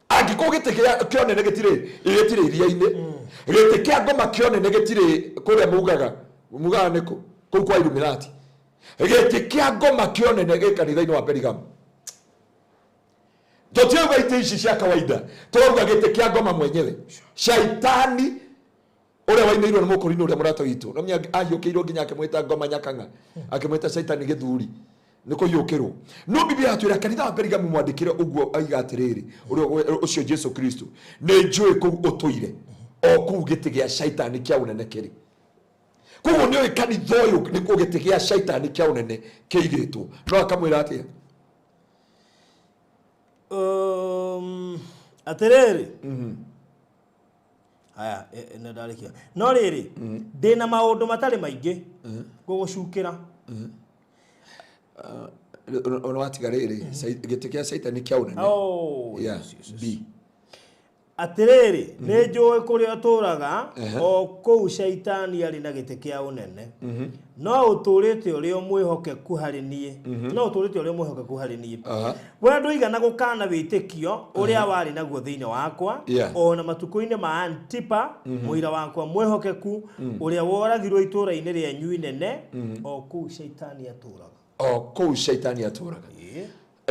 Angĩkorwo gĩtĩ kĩa ũnene gĩtirĩ iria-inĩ, gĩtĩ kĩa ngoma kĩa ũnene gĩtirĩ kũrĩa mugaga nĩkũ kũu kwa Illuminati. Gĩtĩ kĩa ngoma kĩa ũnene gĩ kanitha-inĩ wa Perigamo. Tũtiauga itĩ ici cia kawaida, tũrauga gĩtĩ kĩa ngoma mwenyewe. Shaitani ũrĩa wainĩirwo nĩ mũkũrinũ ũrĩa mũrata witũ, no menya ahiũkĩirwo nginya akĩmwĩta ngoma nyakang'a, akĩmwĩta Shaitani gĩthuri. Nĩ kũhiũkĩrwo. No Biblia yatwĩra kanitha wa Perigamo mwandĩkĩre ũguo aiga atĩrĩrĩ, ũrĩa ũcio Jesu Kristo, nĩ njũĩ kũu ũtũire, o kũu gĩtĩ gĩa Shaitani kĩa ũnene kĩrĩ. Koguo nĩ ũĩ kanitha ũyũ nĩkuo gĩtĩ gĩa Shaitani kĩa ũnene kĩigĩtwo. No akamwĩra atĩa? Atĩrĩrĩ. Haya, nĩ ndarĩkia. No rĩrĩ, ndĩna maũndũ matarĩ maingĩ gũgũcukĩra. Ona watiga rĩrĩ, gĩtĩ kĩa Shaitani kĩa ũnene. Oh, yes. B. Atĩrĩrĩ, nĩ njũĩ kũrĩa ũtũũraga, o kũu Shaitani arĩ na gĩtĩ kĩa ũnene. No ũtũũrĩte ũrĩ o mwĩhokeku harĩ niĩ. No ũtũũrĩte ũrĩ o mwĩhokeku harĩ niĩ. We ndũigana gũkana wĩtĩkio ũrĩa warĩ naguo thĩinĩ wakwa, o na matukũ-inĩ ma Antipa, mũira wakwa mwĩhokeku, ũrĩa woragirwo itũũra-inĩ rĩanyu inene, o kũu Shaitani atũũraga. O kũu Shaitani atũũraga.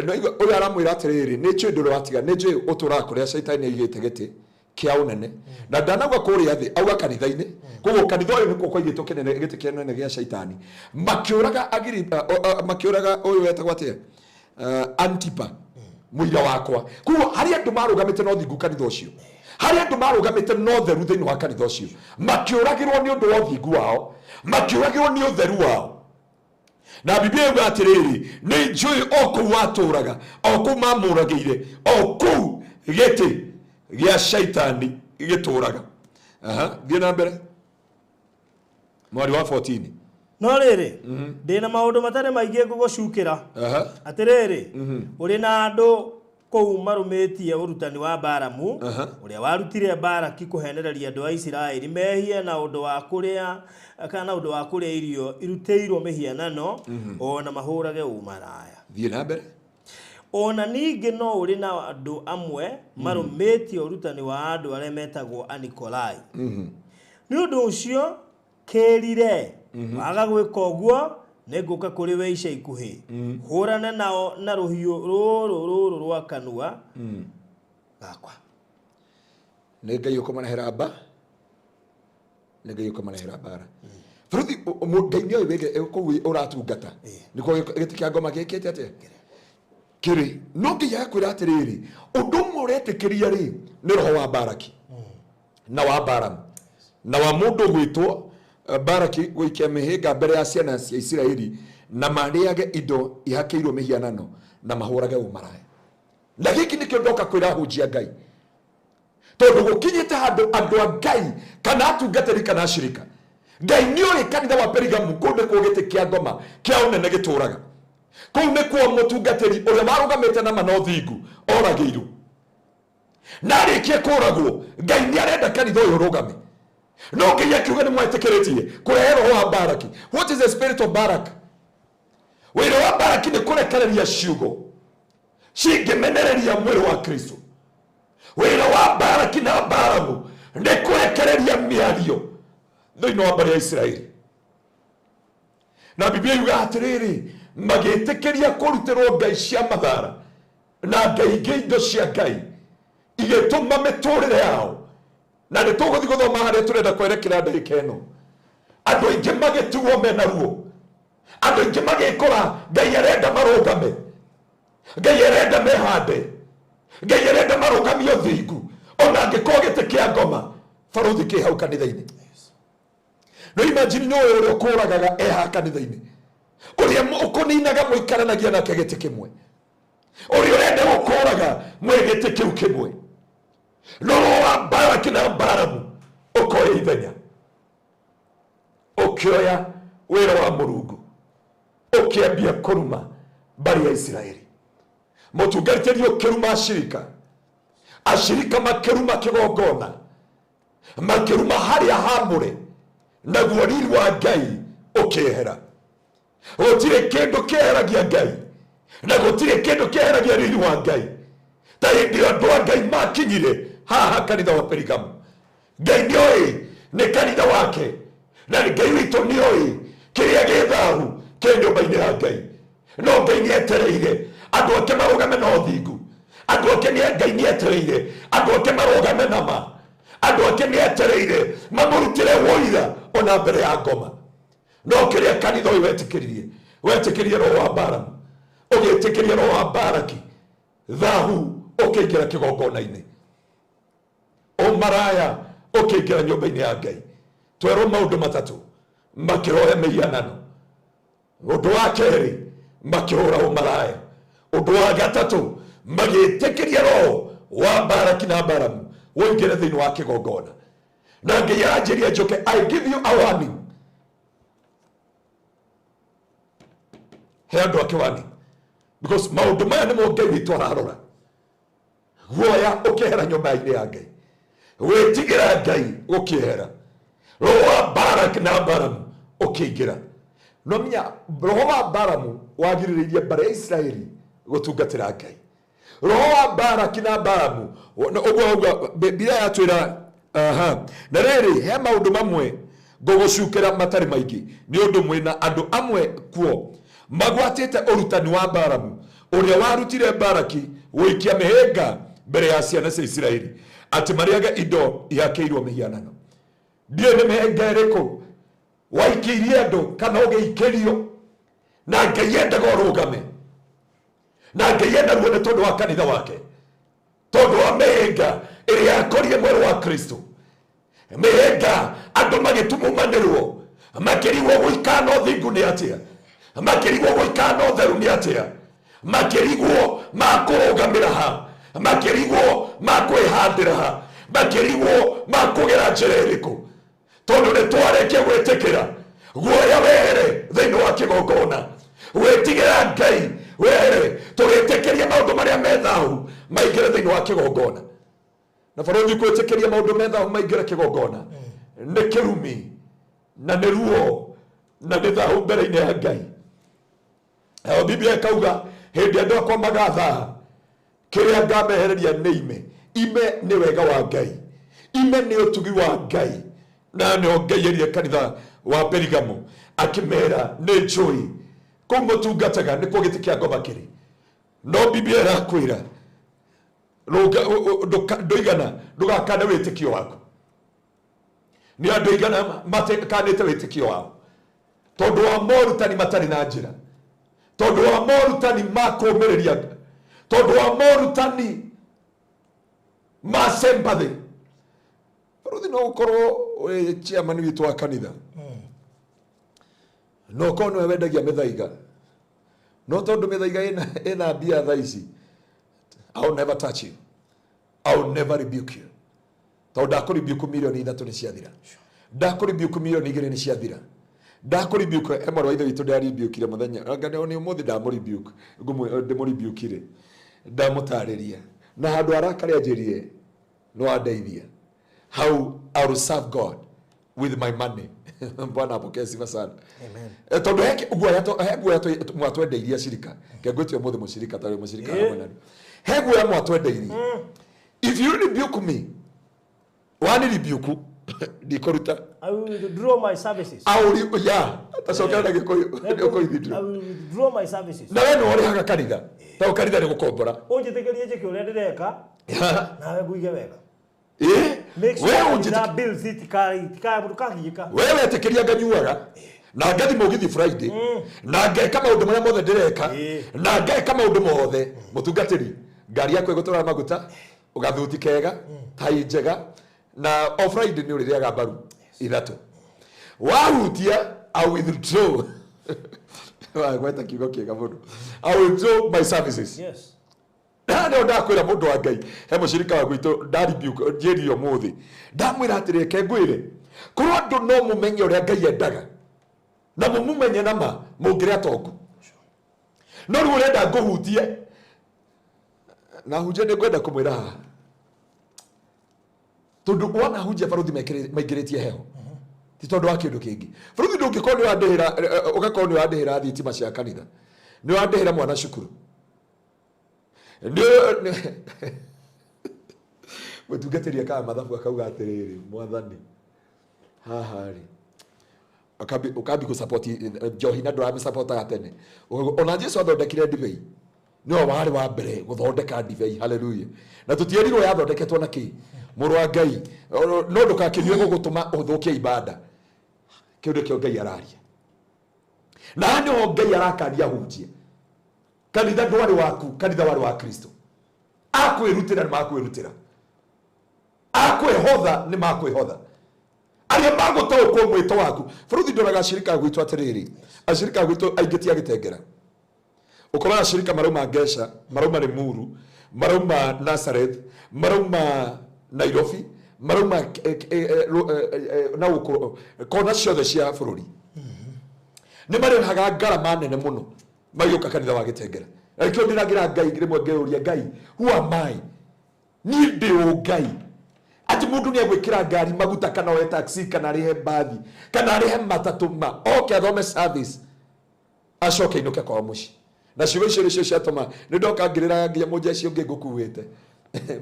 No igua ũrĩa aramwĩra atĩrĩrĩ, nĩ njũĩ ndũrĩ watiga, nĩ njũĩ ũtũũraga kũrĩa Shaitani aigĩte gĩtĩ kĩa ũnene. Na ndanauga kũrĩa thĩ, auga kanitha-inĩ. Koguo kanitha ũyũ nĩkuo kwaigĩtwo kĩnene gĩtĩ kĩa ũnene gĩa Shaitani. Makĩũraga Agiripa, makĩũraga ũyũ wetagwo atĩa? Antipa, mũira wakwa. Koguo harĩ andũ marũgamĩte na ũthingu kanitha ũcio. Harĩ andũ marũgamĩte na ũtheru thĩinĩ wa kanitha ũcio. Makĩũragĩrwo nĩ ũndũ wa ũthingu wao, makĩũragĩrwo nĩ ũtheru wao. Na Biblia yuga atĩrĩrĩ, nĩ njũĩ o kũu watũũraga, o kũu mamũragĩire, o kũu gĩtĩ gĩa Shaitani gĩtũũraga. Thiĩ na mbere. Mwari wa 14. No rĩrĩ, ndĩna maũndũ matarĩ maingĩ ngũgũcukĩra. Atĩrĩrĩ, ũrĩ na andũ kũu marũmĩtie ũrutani wa Balamu, ũrĩa warutire Balaki kũhenereria andũ a Isiraeli mehie na ũndũ wa kũrĩa kana ũndũ wa kũrĩa irio irutĩirwo mĩhianano, o na mahũrage ũmaraya. Thiĩ na mbere. Ona ningĩ no ũrĩ na andũ amwe marũmĩtie ũrutani wa andũ arĩa metagwo Anikolai. Nĩ ũndũ ũcio kĩrire, waga gwĩka ũguo nĩngũka kũrĩ we ica ikuhĩ, hũrane nao na rũhiũ rũrũ rũrũ Rwa kanua gakwa. Nĩ Ngai ũkũmarehera mba, nĩ Ngai ũkũmarehera mbara. Bũrũthi Ngai nĩ oĩ wĩge kũu ũratungata nĩkuo gĩtĩ kĩa ngoma gĩkĩte atĩa kĩrĩ. No Ngai agakwĩra atĩrĩrĩ, ũndũ ũmwe ũretĩkĩria rĩ, nĩ roho wa Baraki na wa Balamu na wa mũndũ ũgwĩtwo Baraki gũikia mĩhĩnga mbere ya ciana cia Isiraeli na marĩage indo ihakĩirwo mĩhianano na mahũrage ũmaraya. Na gĩkĩ nĩkĩo ndoka kwĩra ahunjia Ngai, tondũ gũkinyĩte handũ andũ a Ngai kana atungatĩri kana ashirika, Ngai nĩ oĩ kanitha wa Perigamu kũu nĩkuo gĩtĩ kĩa ngoma kĩa ũnene gĩtũraga, kũu nĩkuo mũtungatĩri ũrĩa warũgamĩte na ma na ũthingu oragĩirwo. Na arĩkia kũragwo, Ngai nĩ arenda kanitha ũyũ ũrũgame. No Ngai akiuga nĩ mwetĩkĩrĩtie kũrehe roho wa Baraki. What is the spirit of Barak? Wĩra wa Baraki nĩ kũrekereria ciugo cingĩmenereria mwĩrĩ wa Kristo. Wĩra wa Baraki na Balamu nĩ kũrekereria mĩario thĩinĩ wa mbarĩ ya Isiraeli. Na Biblia yuga atĩrĩrĩ, magĩtĩkĩria kũrutĩrwo ngai cia mathara na ngai ingĩ, indo cia ngai igĩtũma mĩtũrĩre yao. Na nĩ tũgũthiĩ gũthoma harĩa tũrenda kwerekera ndagĩka ĩno. Andũ aingĩ magĩtigwo mena ruo, andũ aingĩ magĩkora Ngai arenda marũgame, Ngai arenda mehande, Ngai arenda marũgamie ũthingu, ona angĩkorwo gĩtĩ kĩa ngoma barũthi kĩ hau kanitha-inĩ. No imagine nĩ ũyũ ũrĩa ũkũragaga eha kanitha-inĩ, ũrĩa ũkũninaga mũikaranagia nake gĩtĩ kĩmwe, ũrĩa ũrenda gũkũraga mwĩ gĩtĩ kĩu kĩmwe. No roho wa Baraki na Balamu ũkoya ithenya, ũkĩoya wĩra wa Mũrungu, ũkĩambia kũruma mbarĩ ya Isiraeli. Mũtungatĩri ũkĩruma ashirika, ashirika makĩruma kĩgongona, makĩruma harĩa hamũre, naguo riri wa Ngai ũkĩehera. Gũtirĩ kĩndũ kĩeheragia Ngai na gũtirĩ kĩndũ kĩeheragia riri wa Ngai ta hĩndĩ ĩyo andũ a Ngai makinyire haha kanitha wa Perigamo. Ngai nĩoĩ nĩ kanitha wake, na Ngai witũ nĩoĩ kĩrĩa gĩ thahu kĩ nyũmba-inĩ ya Ngai. No Ngai nĩetereire andũ ake marũgame na ũthingu, andũ ake nĩ Ngai nĩetereire andũ ake marũgame na ma, andũ ake nĩetereire mamũrutĩre ũira ona mbere ya ngoma. No kĩrĩa kanitha ũyũ wetĩkĩririe, wetĩkĩririe roho wa Balamu, ũgĩtĩkĩria roho wa Baraki, thahu ũkĩingĩra kĩgongona-inĩ, ũmaraya ũkĩingĩra nyũmba-inĩ ya Ngai. Twerwo maũndũ matatũ makĩhoya mĩhianano. Ũndũ wa kerĩ, makĩhũra ũmaraya. Ũndũ wa gatatũ, magĩtĩkĩria roho wa Baraki na Balamu ũingĩre thĩinĩ wa kĩgongona. Na Ngai aranjĩria njũke, I give you a warning. He andũ ake warning, because maũndũ maya nĩmo Ngai witũ ararora. Guoya ũkĩehera nyũmba-inĩ ya Ngai, gwĩtigĩra Ngai gũkĩehera, roho wa Balak na Balamu ũkĩingĩra. No menya roho wa Balamu wagirĩrĩirie mbarĩ ya Isiraeli gũtungatĩra Ngai. Roho wa Balaki na Balamu ũguo ũguo Biblia yatwĩra. Aha. Na rĩrĩ, he maũndũ mamwe ngũgũcukĩra matarĩ maingĩ, nĩ ũndũ mwĩna andũ amwe kuo magwatĩte ũrutani wa Balamu, ũrĩa warutire Balaki gũikia mĩhĩnga mbere ya ciana cia Isiraeli atĩ marĩage indo ihakĩirwo mĩhianano. Ndiũĩ nĩ mĩhĩnga ĩrĩkũ waikĩirie andũ kana ũgĩikĩrio, na Ngai endaga ũrũgame, na Ngai ena ruo nĩ tondũ wa kanitha wake, tondũ wa mĩhĩnga ĩrĩa yakorire mwĩrĩ wa Kristo. Mĩhĩnga andũ magĩtumumanĩrwo, makĩrigwo gũikara na ũthingu nĩ atĩa, makĩrigwo gũikara na ũtheru nĩ atĩa, makĩrigwo makũrũgamĩra ha, makĩrigwo makwĩhandĩra ha, makĩrigwo makũgera njĩra ĩrĩkũ, tondũ nĩ twarĩkia gwĩtĩkĩra guoya wehere thĩinĩ wa kĩgongona, gwĩtigĩra Ngai wehere, tũgĩtĩkĩria maũndũ marĩa me thahu maingĩre thĩinĩ wa kĩgongona. Na barũthi, gwĩtĩkĩria maũndũ me thahu maingĩre kĩgongona nĩ kĩrumi na nĩ ruo na nĩ thahu mbere-inĩ ya Ngai. Nayo Biblia ĩkauga hĩndĩ andũ akwa magathaha, kĩrĩa ngamehereria nĩ ime. Ime nĩ wega wa Ngai, ime nĩ ũtugi wa Ngai. Na nĩho Ngai erire kanitha wa Perigamo akĩmera, nĩ njũĩ kũu mũtungataga nĩkuo gĩtĩ kĩa ngoma kĩrĩ. No Biblia ĩrakwĩra Ndũigana ndũgakane wĩtĩkio waku. Nĩ andũ aigana matekanĩte wĩtĩkio wao tondũ wa morutani matarĩ na njĩra, tondũ wa morutani ma kũũmĩrĩria, tondũ wa morutani ma sympathy. Baruthi no ũkorwo wĩ chairman witũ wa kanitha, no ũkorwo nĩwe wendagia mĩthaiga, no tondũ mĩthaiga ĩna mbia thaa ici, I will never touch you, I will never rebuke you, tondũ ndakũrebuke 3 million nĩ ciathira, ndakũrebuke 2 million nĩ ciathira, ndakũrebuke. He mwarĩ wa ithe witũ ndĩrarebukire mũthenya anga nĩ ũmũthĩ, ndamũrebuke, ndĩmũrebukire, ndamũtarĩria na handũ arakare anjĩrire nĩ wandeithia how I will serve God with my money. Bwana apokee sifa sana. Amen. Tondũ he guoya he guoya mwatwendeirie acirika, kengwĩtie ũmũthĩ mũcirika tarĩ mũcirika hamwe nani, he guoya mwatwendeirie. If you rebuke me, wani rebuke, ndikũruta. I will withdraw my services. Auri ya tacokera na Gĩkũyũ nĩ ũkũithindwo. I will withdraw my services. Na we nĩ ũrĩhaga kanitha, tondũ kanitha nĩ gũkombora. Ũnjĩtĩkĩrie njĩke ũrĩa ndĩreka nawe nguige wega. Make We sure ũnjĩtĩkĩrie that bills ndũkagiĩka. We wetĩkĩria nganyuaga na ngathi mũgithi Friday na ngeka maũndũ marĩa mothe ndĩreka na ngeka maũndũ mothe, mũtungatĩri, ngari yaku ĩgũtwara maguta, ũgathuti kega, tai njega, na o Friday nĩ ũrĩrĩaga mbaru ithatũ. Wahutia, I withdraw, wagweta kiugo kĩega mũno, I withdraw my services. Na nĩo ndakwĩra, mũndũ wa Ngai, he mũcirika wa gwitũ ndaribuke njĩrire ũmũthĩ, ndamwĩra atĩrĩ, reke ngwĩre, korwo andũ no mũmenye ũrĩa Ngai endaga na mũmumenye nama, mũngĩrĩ atongu. No rĩu ũrenda ngũhutie na hunjia, nĩ ngwenda kũmwĩra haha, tondũ wona hunjia baruthi maingĩrĩtie heho ti tondũ wa kĩndũ kĩngĩ. Baruthi, ndũngĩkorwo nĩ ũrandĩhĩra, ũgakorwo nĩ ũrandĩhĩra thitima cia kanitha, nĩ ũrandĩhĩra mwana cukuru, nĩ mũtungatĩri akaga mathabu, akauga atĩrĩrĩ, Mwathani, haha rĩ ũkambi gũsupport njohi na ndũramĩsupportaga tene. Ona Jesu athondekire ndibei, nĩwe warĩ wa mbere gũthondeka ndibei, haleluya, na tũtierirwo yathondeketwo na kĩ, mũrũ wa Ngai, no ndũgakĩnyue gũgũtũma ũthũkie ibada. Kĩu nĩkĩo Ngai araria, na haha nĩho Ngai arakania hunjia. Kanitha ndwarĩ waku, kanitha warĩ wa Kristo. Akwĩrutĩra nĩ makwĩrutĩra, akwĩhotha nĩ makwĩhotha, arĩa magũtaũkwo mwĩto waku. Bũrũthi, ndoraga acirika gwitũ atĩrĩrĩ, acirika gwitũ aingĩ ti agĩtengera. Ũkoraga acirika marauma Ngesha, marauma Limuru, marauma Nazareth, marauma Nairobi, marauma na gũkũ kona ciothe cia bũrũri, nĩ marĩhaga ngarama nene mũno magĩũka kanitha wa Gĩtengera. Na nĩkĩo ndĩragĩra Ngai rĩmwe ngeyũria, Ngai, who am I? Niĩ ndĩ ũ, Ngai, atĩ mũndũ nĩ agwĩkĩra ngari maguta, kana oe taxi, kana arĩhe mbathi, kana arĩhe matatũ, ma oke athome service, acoke inũke kwao mũciĩ? Na ciugo icio nĩcio ciatũma nĩ ndoka ngĩrĩraga nginya mũnjeci ũngĩ ngũkuĩte,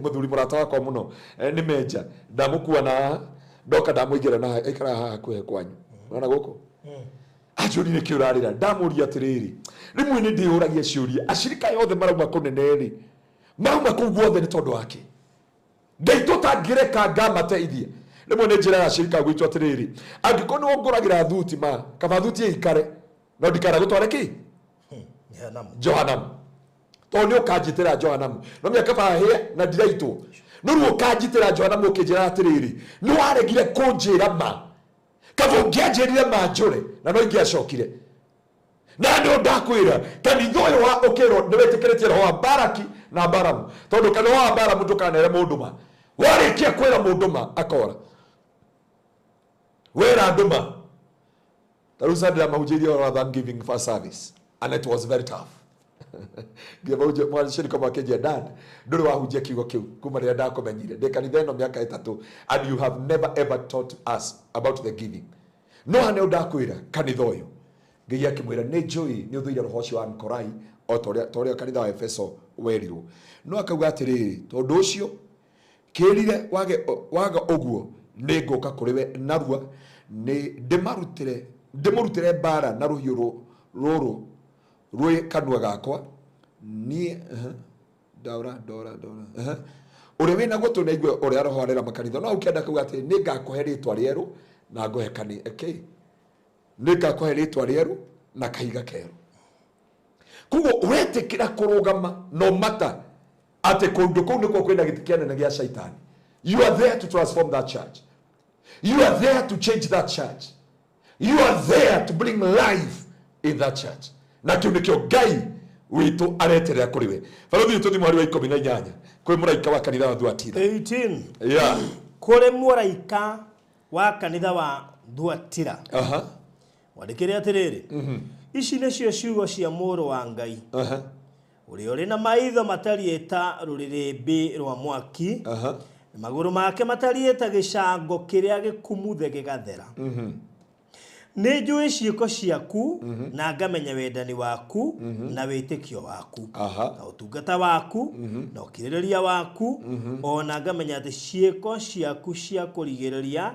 mũthuri mũrata wakwa mũno, nĩ menja, ndamũkua na haha, ndoka ndamũigĩra na haha, aikaraga haha hakuhĩ kwanyu, nona gũkũ. Anjũrire kĩ ũrarĩra, ndamũria atĩrĩrĩ, rĩmwe nĩ ndĩyũragia ciũria, acirika yothe marauma kũnene rĩ, marauma kũu guothe nĩ tondũ wake Ngai tũtangĩreka ngamateithia? Rĩmwe nĩ njĩraga acirika gwitũ atĩrĩrĩ, angĩkorwo nĩ ũngũragĩra thuti, ma kaba thuti ĩikare, no ndikana gũtware kĩ Jehanamu. Johanamu, tondũ nĩ ũkanjĩtĩra Johanamu no mĩaka bahĩe na ndiraitwo, no rĩu ũkanjĩtĩra Johanamu ũkĩnjĩra atĩrĩrĩ, nĩ waregire kũnjĩra ma, kaba ũngĩanjĩrire ma njũre na no ingĩacokire. Na nĩ ndakwĩra, kanitha ũyũ wa ũkĩrwo nĩ wĩtĩkĩrĩtie roho wa Baraki na Baramu, tondũ kanitha wa Baramu ndũkanere mũndũ ma, warĩkia kwĩra mũndũ ma akora wera andũ ma. Ta rĩu Sunday ndamahunjĩirie ũhoro wa thanksgiving first service and it was very tough. Ngĩmahunjia mwacirika makĩnjia, "Dad, ndũrĩ wahunjia kiugo kĩu kuma rĩrĩa ndakũmenyire ndĩ kanitha ĩno mĩaka 3, and you have never ever taught us about the giving." No haha nĩho ndakwĩra, kanitha ũyũ Ngai akĩmwĩra, nĩ njũĩ nĩ ũthũire roho ũcio wa Nikorai, o ta ũrĩa kanitha wa Efeso werirwo. No akauga atĩrĩrĩ, tondũ ũcio kĩrire, wage waga ũguo nĩ ngũka kũrĩ we narua, nĩ ndĩmarutĩre ndĩmũrutĩre mbara na rũhiũ rũrũ rwĩ kanua gakwa niĩ. Ndaura, ndora, ndora. Aha. Ũrĩa wĩna gũtũ nĩ aigue ũrĩa roho arera makanitha. No ũkĩenda kuga atĩ nĩ ngakũhe rĩtwa rĩerũ na ngũhe kani okay. Nĩ ngakũhe rĩtwa rĩerũ na kahiga kerũ. Koguo wetĩkĩra kũrũgama no matter atĩ kũndũ kũu nĩkuo kwĩna gĩtĩ kĩanene gĩa caitani. You are there to transform that church. You are there to change that church. You are there to bring life in that church. Na kĩu nĩkĩo Ngai witũ areterera kũrĩ we. Barũthi witũ thiĩ mweri wa 18 kwĩ mũraika wa kanitha wa Thuatira. 18. Yeah. Kũrĩ mũraika wa kanitha wa Thuatira. Aha. Wandĩkĩre atĩrĩrĩ, ici nĩcio ciugo cia mũrũ wa Ngai, Aha. ũrĩa ũrĩ na maitho matariĩ ta rũrĩrĩmbĩ rwa mwaki, Aha. na magũrũ make matariĩ ta gĩcango kĩrĩa gĩkumuthe gĩgathera. Nĩ njũĩ ciĩko ciaku, na ngamenya wendani waku, na wĩtĩkio waku, Aha. na ũtungata waku, na ũkirĩrĩria waku, ona ngamenya atĩ ciĩko ciaku cia kũrigĩrĩria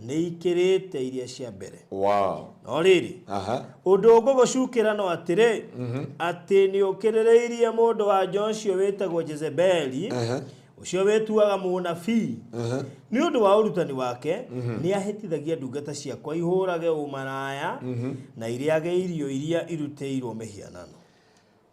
nĩ ikĩrĩte iria cia mbere. Wow. No rĩrĩ, Aha. ũndũ ũngũgũcukĩra no atĩrĩ, atĩ nĩ ũkĩrĩrĩirie mũndũ wa nja ũcio wĩtagwo Jezebeli, Aha. ũcio wĩtuaga mũnabii, nĩ ũndũ wa ũrutani wake nĩ ahĩtithagia ndungata ciakwa ihũrage ũmaraya na irĩage irio iria irutĩirwo mĩhianano.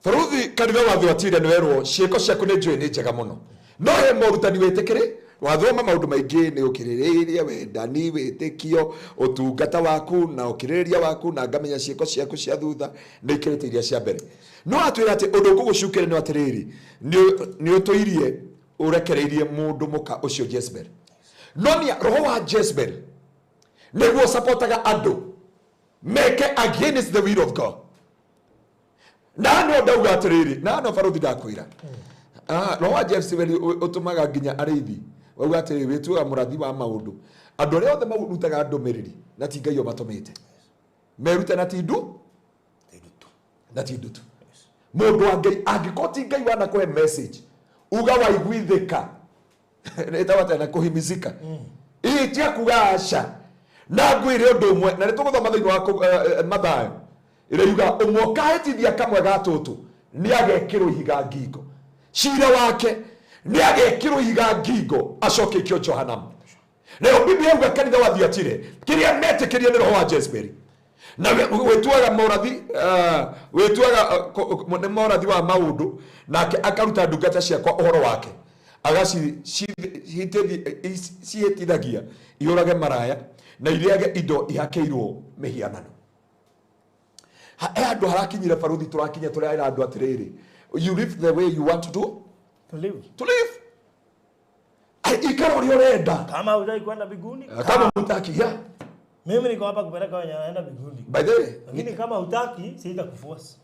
Baruthi kanitha wa Thuatira nĩ werwo ciĩko ciaku nĩ njũĩ nĩ njega mũno, no he morutani wĩtĩkĩrĩ wathoma maũndũ maingĩ nĩ ũkĩrĩrĩirie wendani, wĩtĩkio, ũtungata waku na ũkirĩrĩria waku, na ngamenya ciĩko ciaku cia thutha nĩ ikĩrĩte iria cia mbere. No atwĩra atĩ ũndũ ngũgũcukĩra nĩ atĩrĩrĩ, nĩ ũtũirie ũrekereirie mũndũ mũka ũcio Jezebel. No nĩ roho wa Jezebel nĩguo sapotaga andũ meke against the will of God. Na no ndauga atĩrĩrĩ, na no baruthi ndakwĩra, roho wa Jezebel ũtũmaga nginya arĩithi wauga atĩrĩrĩ, wĩtuaga mũrathi wa maũndũ, andũ arĩa othe marutaga ndũmĩrĩri na ti Ngai ũmatũmĩte merute na ti ndu na ti ndutu. Mũndũ wa Ngai angĩkorwo ti Ngai wanakũhe message uga waiguithĩka ĩtagwo atĩa na kũhimizika ii tia kuga aca. Na ngwĩre ũndũ ũmwe, na nĩ tũgũthoma thĩinĩ wa Mathayo ĩrĩa yuga ũmwe ũkahĩtithia kamwe ga tũtũ nĩ agekĩrwo ihiga ngingo, cira wake nĩ agekĩrwo ihiga ngingo acoke ikio Johanamu. Nayo Biblia yauga kanitha wa Thuatira kĩrĩa metĩkĩrie nĩ roho wa Jezebeli, na wĩtuaga morathi, wĩtuaga nĩ morathi wa maũndũ, nake akaruta ndungata ciakwa ũhoro wake, agacihĩtithagia ihũrage maraya na irĩage indo ihakĩirwo mĩhianano. He andũ harakinyire baruthi tũrakinya tũrera andũ atĩrĩrĩ, you live the way you want to do To live. to live. Ikara ũrĩa ũrenda. Kama hutaki kwenda mbinguni, Kama hutaki, yeah. Mimi niko hapa kupeleka wenye wanaenda mbinguni. By the way, Lakini kama hutaki, sitakuforce.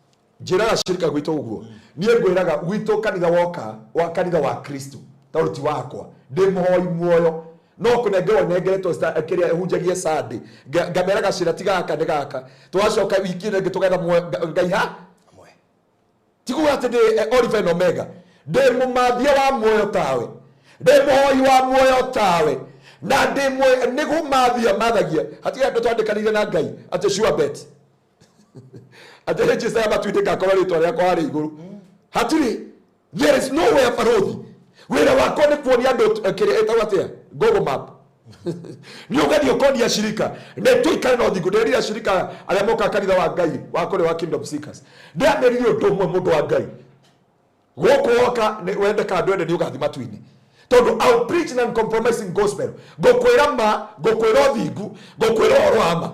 Njĩraga cirika gwitũ ũguo, niĩ ngwĩraga gwitũ kanitha woka wa kanitha wa Kristo tondũ ti wakwa, ndĩ mũhoi muoyo no kũnengerwo nengeretwo kĩrĩa hunjagie Sunday, ngameraga cira ti gaka nĩ gaka, tũgacoka wiki ĩno ĩngĩ tũgetha Ngai ha ti kuga atĩ ndĩ Oliver na Omega, ndĩ mũmathia wa muoyo tawe, ndĩ mũhoi wa muoyo tawe, na ndĩ nĩ gũmathia mathagia. Hatirĩ andũ twandĩkanĩire na Ngai atĩ sure bet atĩ register ya matu-inĩ ngakorwo rĩtwa rĩakwa harĩa igũrũ. Hatirĩ, there is nowhere barothi. Wĩra wakwa nĩ kuonia andũ kĩrĩa ĩtagwo atĩa Google Map. Nĩ ũgathiĩ ũkonia cirika nĩ tũikare na ũthingu. Ndĩrerire cirika arĩa mokaga kanitha wa Ngai wa kũrĩa wa Kingdom Seekers, ndĩramerire ũndũ ũmwe, mũndũ wa Ngai gũkũ woka wende kana ndwende nĩ ũgathiĩ matu-inĩ, tondũ I'll preach non compromising gospel. Ngũkwĩra ma, ngũkwĩra ũthingu, ngũkwĩra ũhoro wa ma.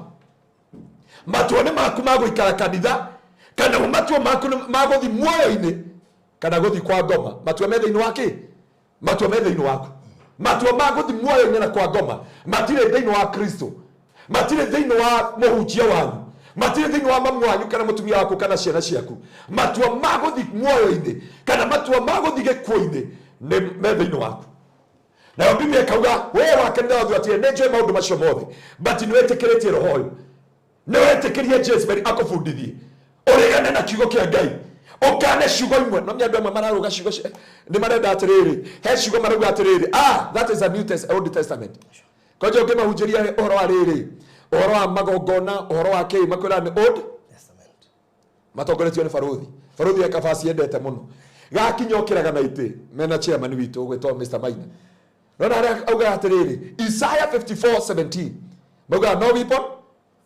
Matua nĩ maku ma gũikara kanitha, kana matua maku nĩ ma gũthiĩ muoyo-inĩ kana gũthiĩ kwa ngoma. Matua me thĩinĩ wa kĩ? Matua me thĩinĩ waku. Matua ma gũthiĩ muoyo-inĩ na kwa ngoma matirĩ thĩinĩ wa Kristo, matirĩ thĩinĩ wa mũhunjia wanyu, matirĩ thĩinĩ wa mamu wanyu kana mũtumia waku kana ciana ciaku. Matua ma gũthiĩ muoyo-inĩ kana matua ma gũthiĩ gĩkuũ-inĩ nĩ me thĩinĩ waku. Nayo Biblia ĩkauga we wa kanitha wa Thuatira nĩ njũĩ maũndũ macio mothe, but nĩ wĩtĩkĩrĩtie roho ũyũ, nĩ wetĩkĩrie Jezebel akũbundithie ũregane na kiugo kĩa Ngai, ũkane ciugo imwe. No andũ amwe mararũga ciugo nĩ marenda atĩrĩrĩ, he ciugo marauga atĩrĩrĩ, that is a New Old Testament. Kwanja ũngĩmahunjĩria ũhoro wa rĩrĩ, ũhoro wa magongona, ũhoro wa kĩĩ, makwĩra nĩ Old Testament. Matongoretio nĩ baruthi. Baruthi e kabaci endete mũno. Gakinya ũkĩraga na itĩ mena chairman witũ ũgwĩtwo Mr. Maina. Nona harĩa augaga atĩrĩrĩ, Isaiah 54:17 maugaga no weapon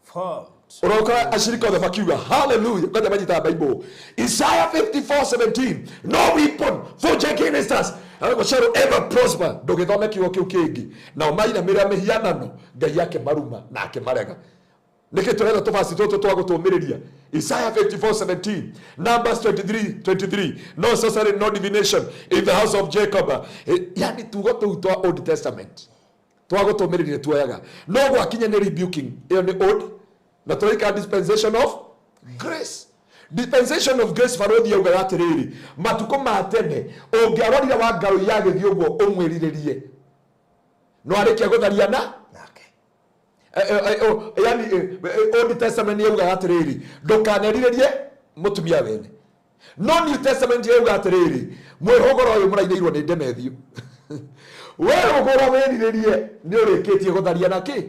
Formed. Ũroka ashirika othe makiuga hallelujah, kwanja manyitaga Bible. Isaiah 54:17, no weapon forged against us shall ever prosper. Ndũgĩthome kiugo kĩu kĩngĩ. Nao mainamĩrĩra mĩhianano, Ngai akĩmaruma na akĩmarega. Nĩkĩ tũretha tũbaci tũtũ twa gũtũmĩrĩria? Isaiah 54:17, Numbers 23:23, no sorcery, no divination in the house of Jacob. Yani tugo tũu twa Old Testament twa gũtũmĩrĩria tuoyaga, no gwakinya nĩ rebuking, ĩyo nĩ old na tũraikara dispensation of grace. Dispensation of grace, barothi augaga atĩrĩrĩ, matukũ ma tene ũngĩarorire wa ngarũ yagĩthiĩ ũguo ũmwĩrirĩrie, no arĩkia gũtharia na Nake. Yani Old Testament yaugaga atĩrĩrĩ, ndũkanerirĩrie mũtumia wene, no New Testament yauga atĩrĩrĩ, mwĩhũgũro ũyũ mũrainĩirwo nĩ ndemethio, we ũgũro wĩrirĩrie nĩ ũrĩkĩtie gũtharia na kĩ.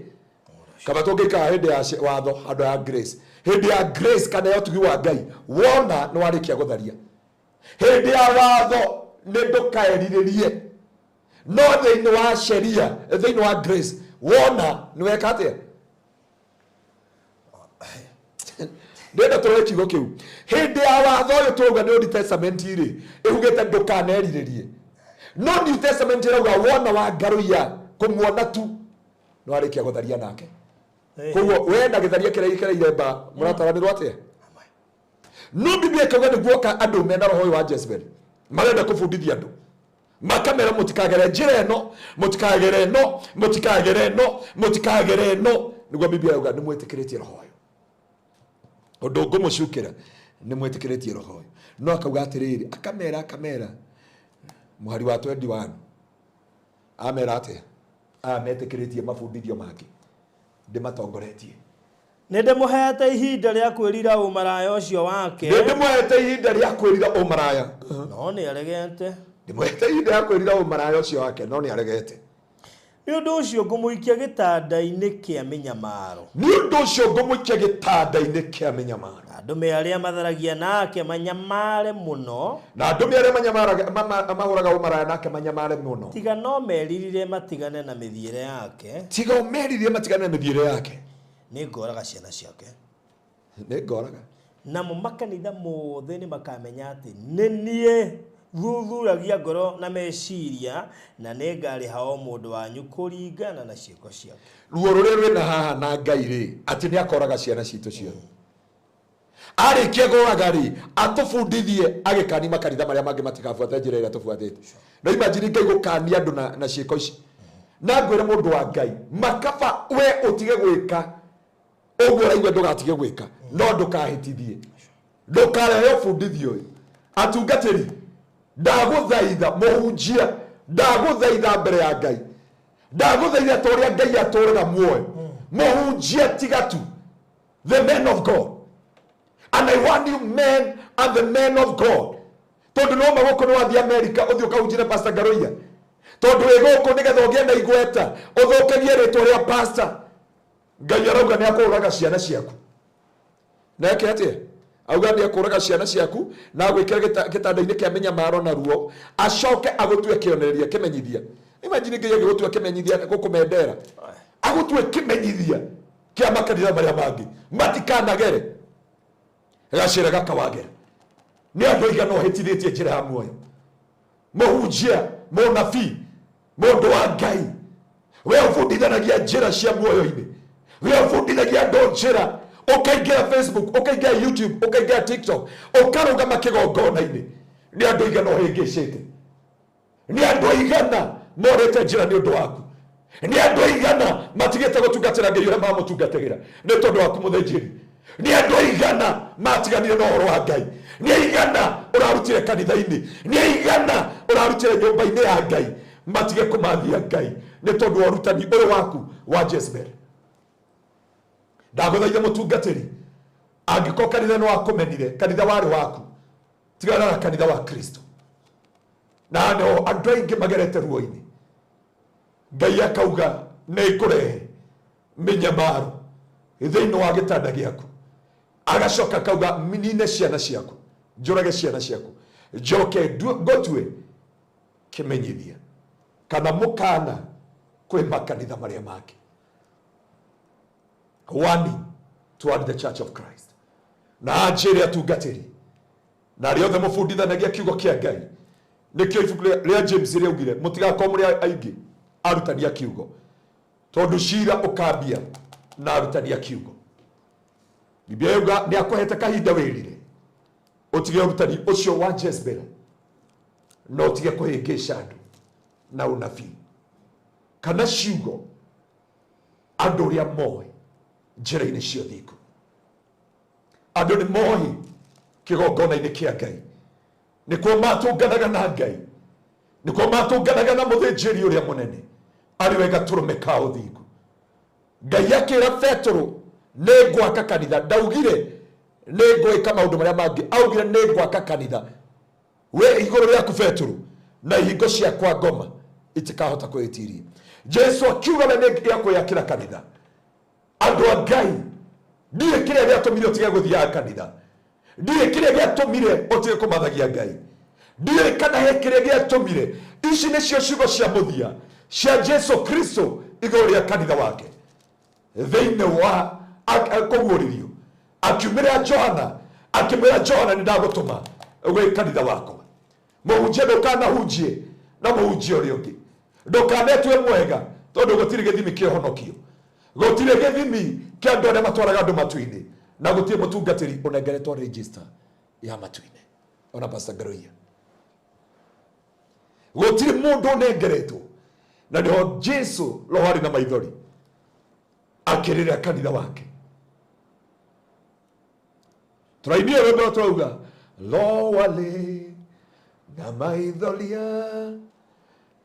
Kaba tũngĩikara hĩndĩ ya watho handũ ya grace. Hĩndĩ ya grace kana ya ũtugi wa Ngai, wona nĩ warĩkia gũtharia. Hĩndĩ ya watho nĩ ndũkaerirĩrie, no thĩinĩ wa sheria, thĩinĩ wa grace, wona nĩ weka atĩa? Ndĩrenda tũrore kiugo kĩu. Hĩndĩ ya watho ũyũ tũrauga nĩ Old Testament rĩ, ĩhugĩte ndũkanerirĩrie, no New Testament ĩrauga wona wa ngarũiya kũmuona tu nĩ warĩkia gũtharia nake. Koguo we na gĩtharia kĩrĩa gĩkereire mba mũrataranĩrwo atĩa? No Biblia ĩkauga nĩ guoka andũ mena roho ũyũ wa Jezebel, marenda kũbundithia andũ, makamera mũtikagere njĩra ĩno, mũtikagere ĩno, mũtikagere ĩno, mũtikagere ĩno. Nĩguo Biblia yauga nĩ mwĩtĩkĩrĩtie roho ũyũ. Ũndũ ngũmũcukĩra, nĩ mwĩtĩkĩrĩtie roho ũyũ. No akauga atĩrĩrĩ, akamera mũhari wa 21, amera atĩa aya metĩkĩrĩtie mabundithio mangĩ ndĩmatongoretie? Nĩ ndĩmũheete ihinda rĩa kwĩrira ũmaraya ũcio wake. Nĩ ndĩmũhete ihinda rĩa kwĩrira ũmaraya. No nĩ aregete. Ndĩmũhete ihinda rĩa kwĩrira ũmaraya ũcio wake, no nĩ aregete. Nĩ ũndũ ũcio ngũmũikia gĩtanda-inĩ kĩa mĩnyamaro. Nĩ ũndũ ũcio ngũmũikia gĩtanda-inĩ kĩa mĩnyamaro. Na ndũme arĩa matharagia nake manyamare mũno. Na ndũme arĩa mahũraga ũmaraya nake manyamare mũno. Tiga no meririre matigane na mĩthiĩre yake. Tiga o meririe matigane na mĩthiĩre yake. Nĩ ngoraga ciana ciake. Nĩ ngoraga. Namo makanitha mothe nĩ makamenya atĩ nĩ niĩ thuthuragia ngoro na meciria, na nĩ ngarĩha o mũndũ wanyu kũringana na ciĩko ciake. Ruo rũrĩa rwĩna haha na Ngai rĩ, atĩ nĩ akoraga ciana citũ ciothe. Arĩkia kũraga rĩ, atũbundithie agĩkania makanitha marĩa mangĩ matikabuate njĩra ĩrĩa tũbuatĩte. Na imagine Ngai gũkania andũ na ciĩko ici. Na ngwĩre mũndũ wa Ngai, makaba we ũtige gwĩka ũguo ũraigua, ndũgatige gwĩka, no ndũkahĩtithie, ndũkarehe ũbundithio ũyũ. Atungatĩri, ndagũthaitha, mũhunjia, ndagũthaitha mbere ya Ngai, ndagũthaitha ta ũrĩa Ngai atũraga muoyo. Mũhunjia, tiga tu the men of God, and I want you men and the men of God, tondũ no magũkũ nĩ wathiĩ America ũthiĩ ũkahunjĩre Pastor Ngaruiya, tondũ wĩ gũkũ nĩgetha ũgĩe na igweta ũthũkagie rĩtwa rĩa pastor. Ngai arauga nĩ akũraga ciana ciaku. Na eke atĩa? Auga nĩ akũraga ciana ciaku na agwĩkĩra gĩtanda-inĩ kĩa mĩnyamaro na ruo, acoke agũtue kĩonereria, kĩmenyithia. Imagine Ngai agĩgũtua kĩmenyithia gũkũmendera, agũtue kĩmenyithia kĩa makanitha marĩa mangĩ matikanagere gacĩra gaka wagera. Nĩ andũ aigana ũhĩtithĩtie njĩra ya muoyo? Mũhunjia, mũnabii, mũndũ wa Ngai, we ũbundithanagia njĩra cia muoyo-inĩ, we ũbundithagia andũ njĩra, ũkaingĩra Facebook, ũkaingĩra YouTube, ũkaingĩra TikTok, ũkarũgama kĩgongona-inĩ, nĩ andũ aigana ũhĩngĩcĩte? Nĩ andũ aigana morĩte njĩra nĩ ũndũ waku? Nĩ andũ aigana matigĩte gũtungatĩra Ngai ũrĩa mamũtungatagĩra nĩ tondũ waku mũthĩnjĩri? Nĩ andũ aigana matiganire na ũhoro wa Ngai? Nĩ aigana ũrarutire kanitha-inĩ? Nĩ aigana ũrarutire nyũmba-inĩ ya Ngai matige kũmathia Ngai nĩ tondũ wa ũrutani ũyũ waku wa Jezebel? Ndagũthaitha mũtungatĩri, angĩkorwo kanitha nĩ wakũmenire, kanitha warĩ waku, tigana na kanitha wa Kristo. Na no andũ aingĩ magerete ruo-inĩ. Ngai akauga nĩ ngũrehe mĩnyamaro thĩinĩ wa gĩtanda gĩaku, agacoka akauga nine ciana ciaku, njũrage ciana ciaku. Njoke ngũtue kĩmenyithia kana mũkana kwĩ makanitha marĩa mangĩ. Warning toward the Church of Christ. Na anjĩre atungatĩri na arĩa othe mũbundithanagia kiugo kĩa Ngai, nĩkĩo ibuku rĩa James rĩaugire mũtigakorwo mũrĩ aingĩ arutani a kiugo, tondũ cira ũkambia na arutani a kiugo. Biblia yauga nĩ akũhete kahinda wĩrire ũtige ũrutani ũcio wa Jezebel na ũtige kũhĩngĩca andũ na ũnabii kana ciugo andũ ũrĩa moĩ njĩra-inĩ cia ũthingu. Andũ nĩ moĩ kĩgongona-inĩ kĩa Ngai nĩkuo matũnganaga na Ngai, nĩkuo matũnganaga na mũthĩnjĩri ũrĩa mũnene arĩ we gatũrũme ka ũthingu. Ngai akĩra Petero nĩ ngwaka kanitha, ndaugire nĩ ngwĩka maũndũ marĩa mangĩ, augire nĩ ngwaka kanitha we igũrũ rĩaku Petero, na ihingo ciakwa ngoma itikahota kwĩtiria. Jesu akiuga we nĩ ekwĩyakĩra kanitha. Andũ a Ngai, ndiũĩ kĩrĩa gĩatũmire ũtige gũthiaga kanitha, ndiũĩ kĩrĩa gĩatũmire ũtige kũmathagia Ngai, ndiũĩ kana he kĩrĩa gĩatũmire. Ici nĩcio ciugo cia mũthia cia Jesu Kristo igũrũ rĩa kanitha wake thĩinĩ wa kũguũrĩrio. Akiumĩrĩra Johana akĩmwĩra, Johana, nĩ ndagũtũma gwĩ kanitha wakwa. Mũhunjie ndũkanahunjie na mũhunjie ũrĩa ũngĩ, ndũkanetue mwega, tondũ gũtirĩ gĩthimi kĩa ũhonokio, gũtirĩ gĩthimi kĩa andũ arĩa matwaraga andũ matu-inĩ, na gũtirĩ mũtungatĩri ũnengeretwo register ya matu-inĩ. Ona Pastor Ngaruiya, gũtirĩ mũndũ ũnengeretwo. Na nĩho Jesu roho arĩ na maithori akĩrĩra kanitha wake. Tũrainie rwĩmbo tũrauga lowale na maithoria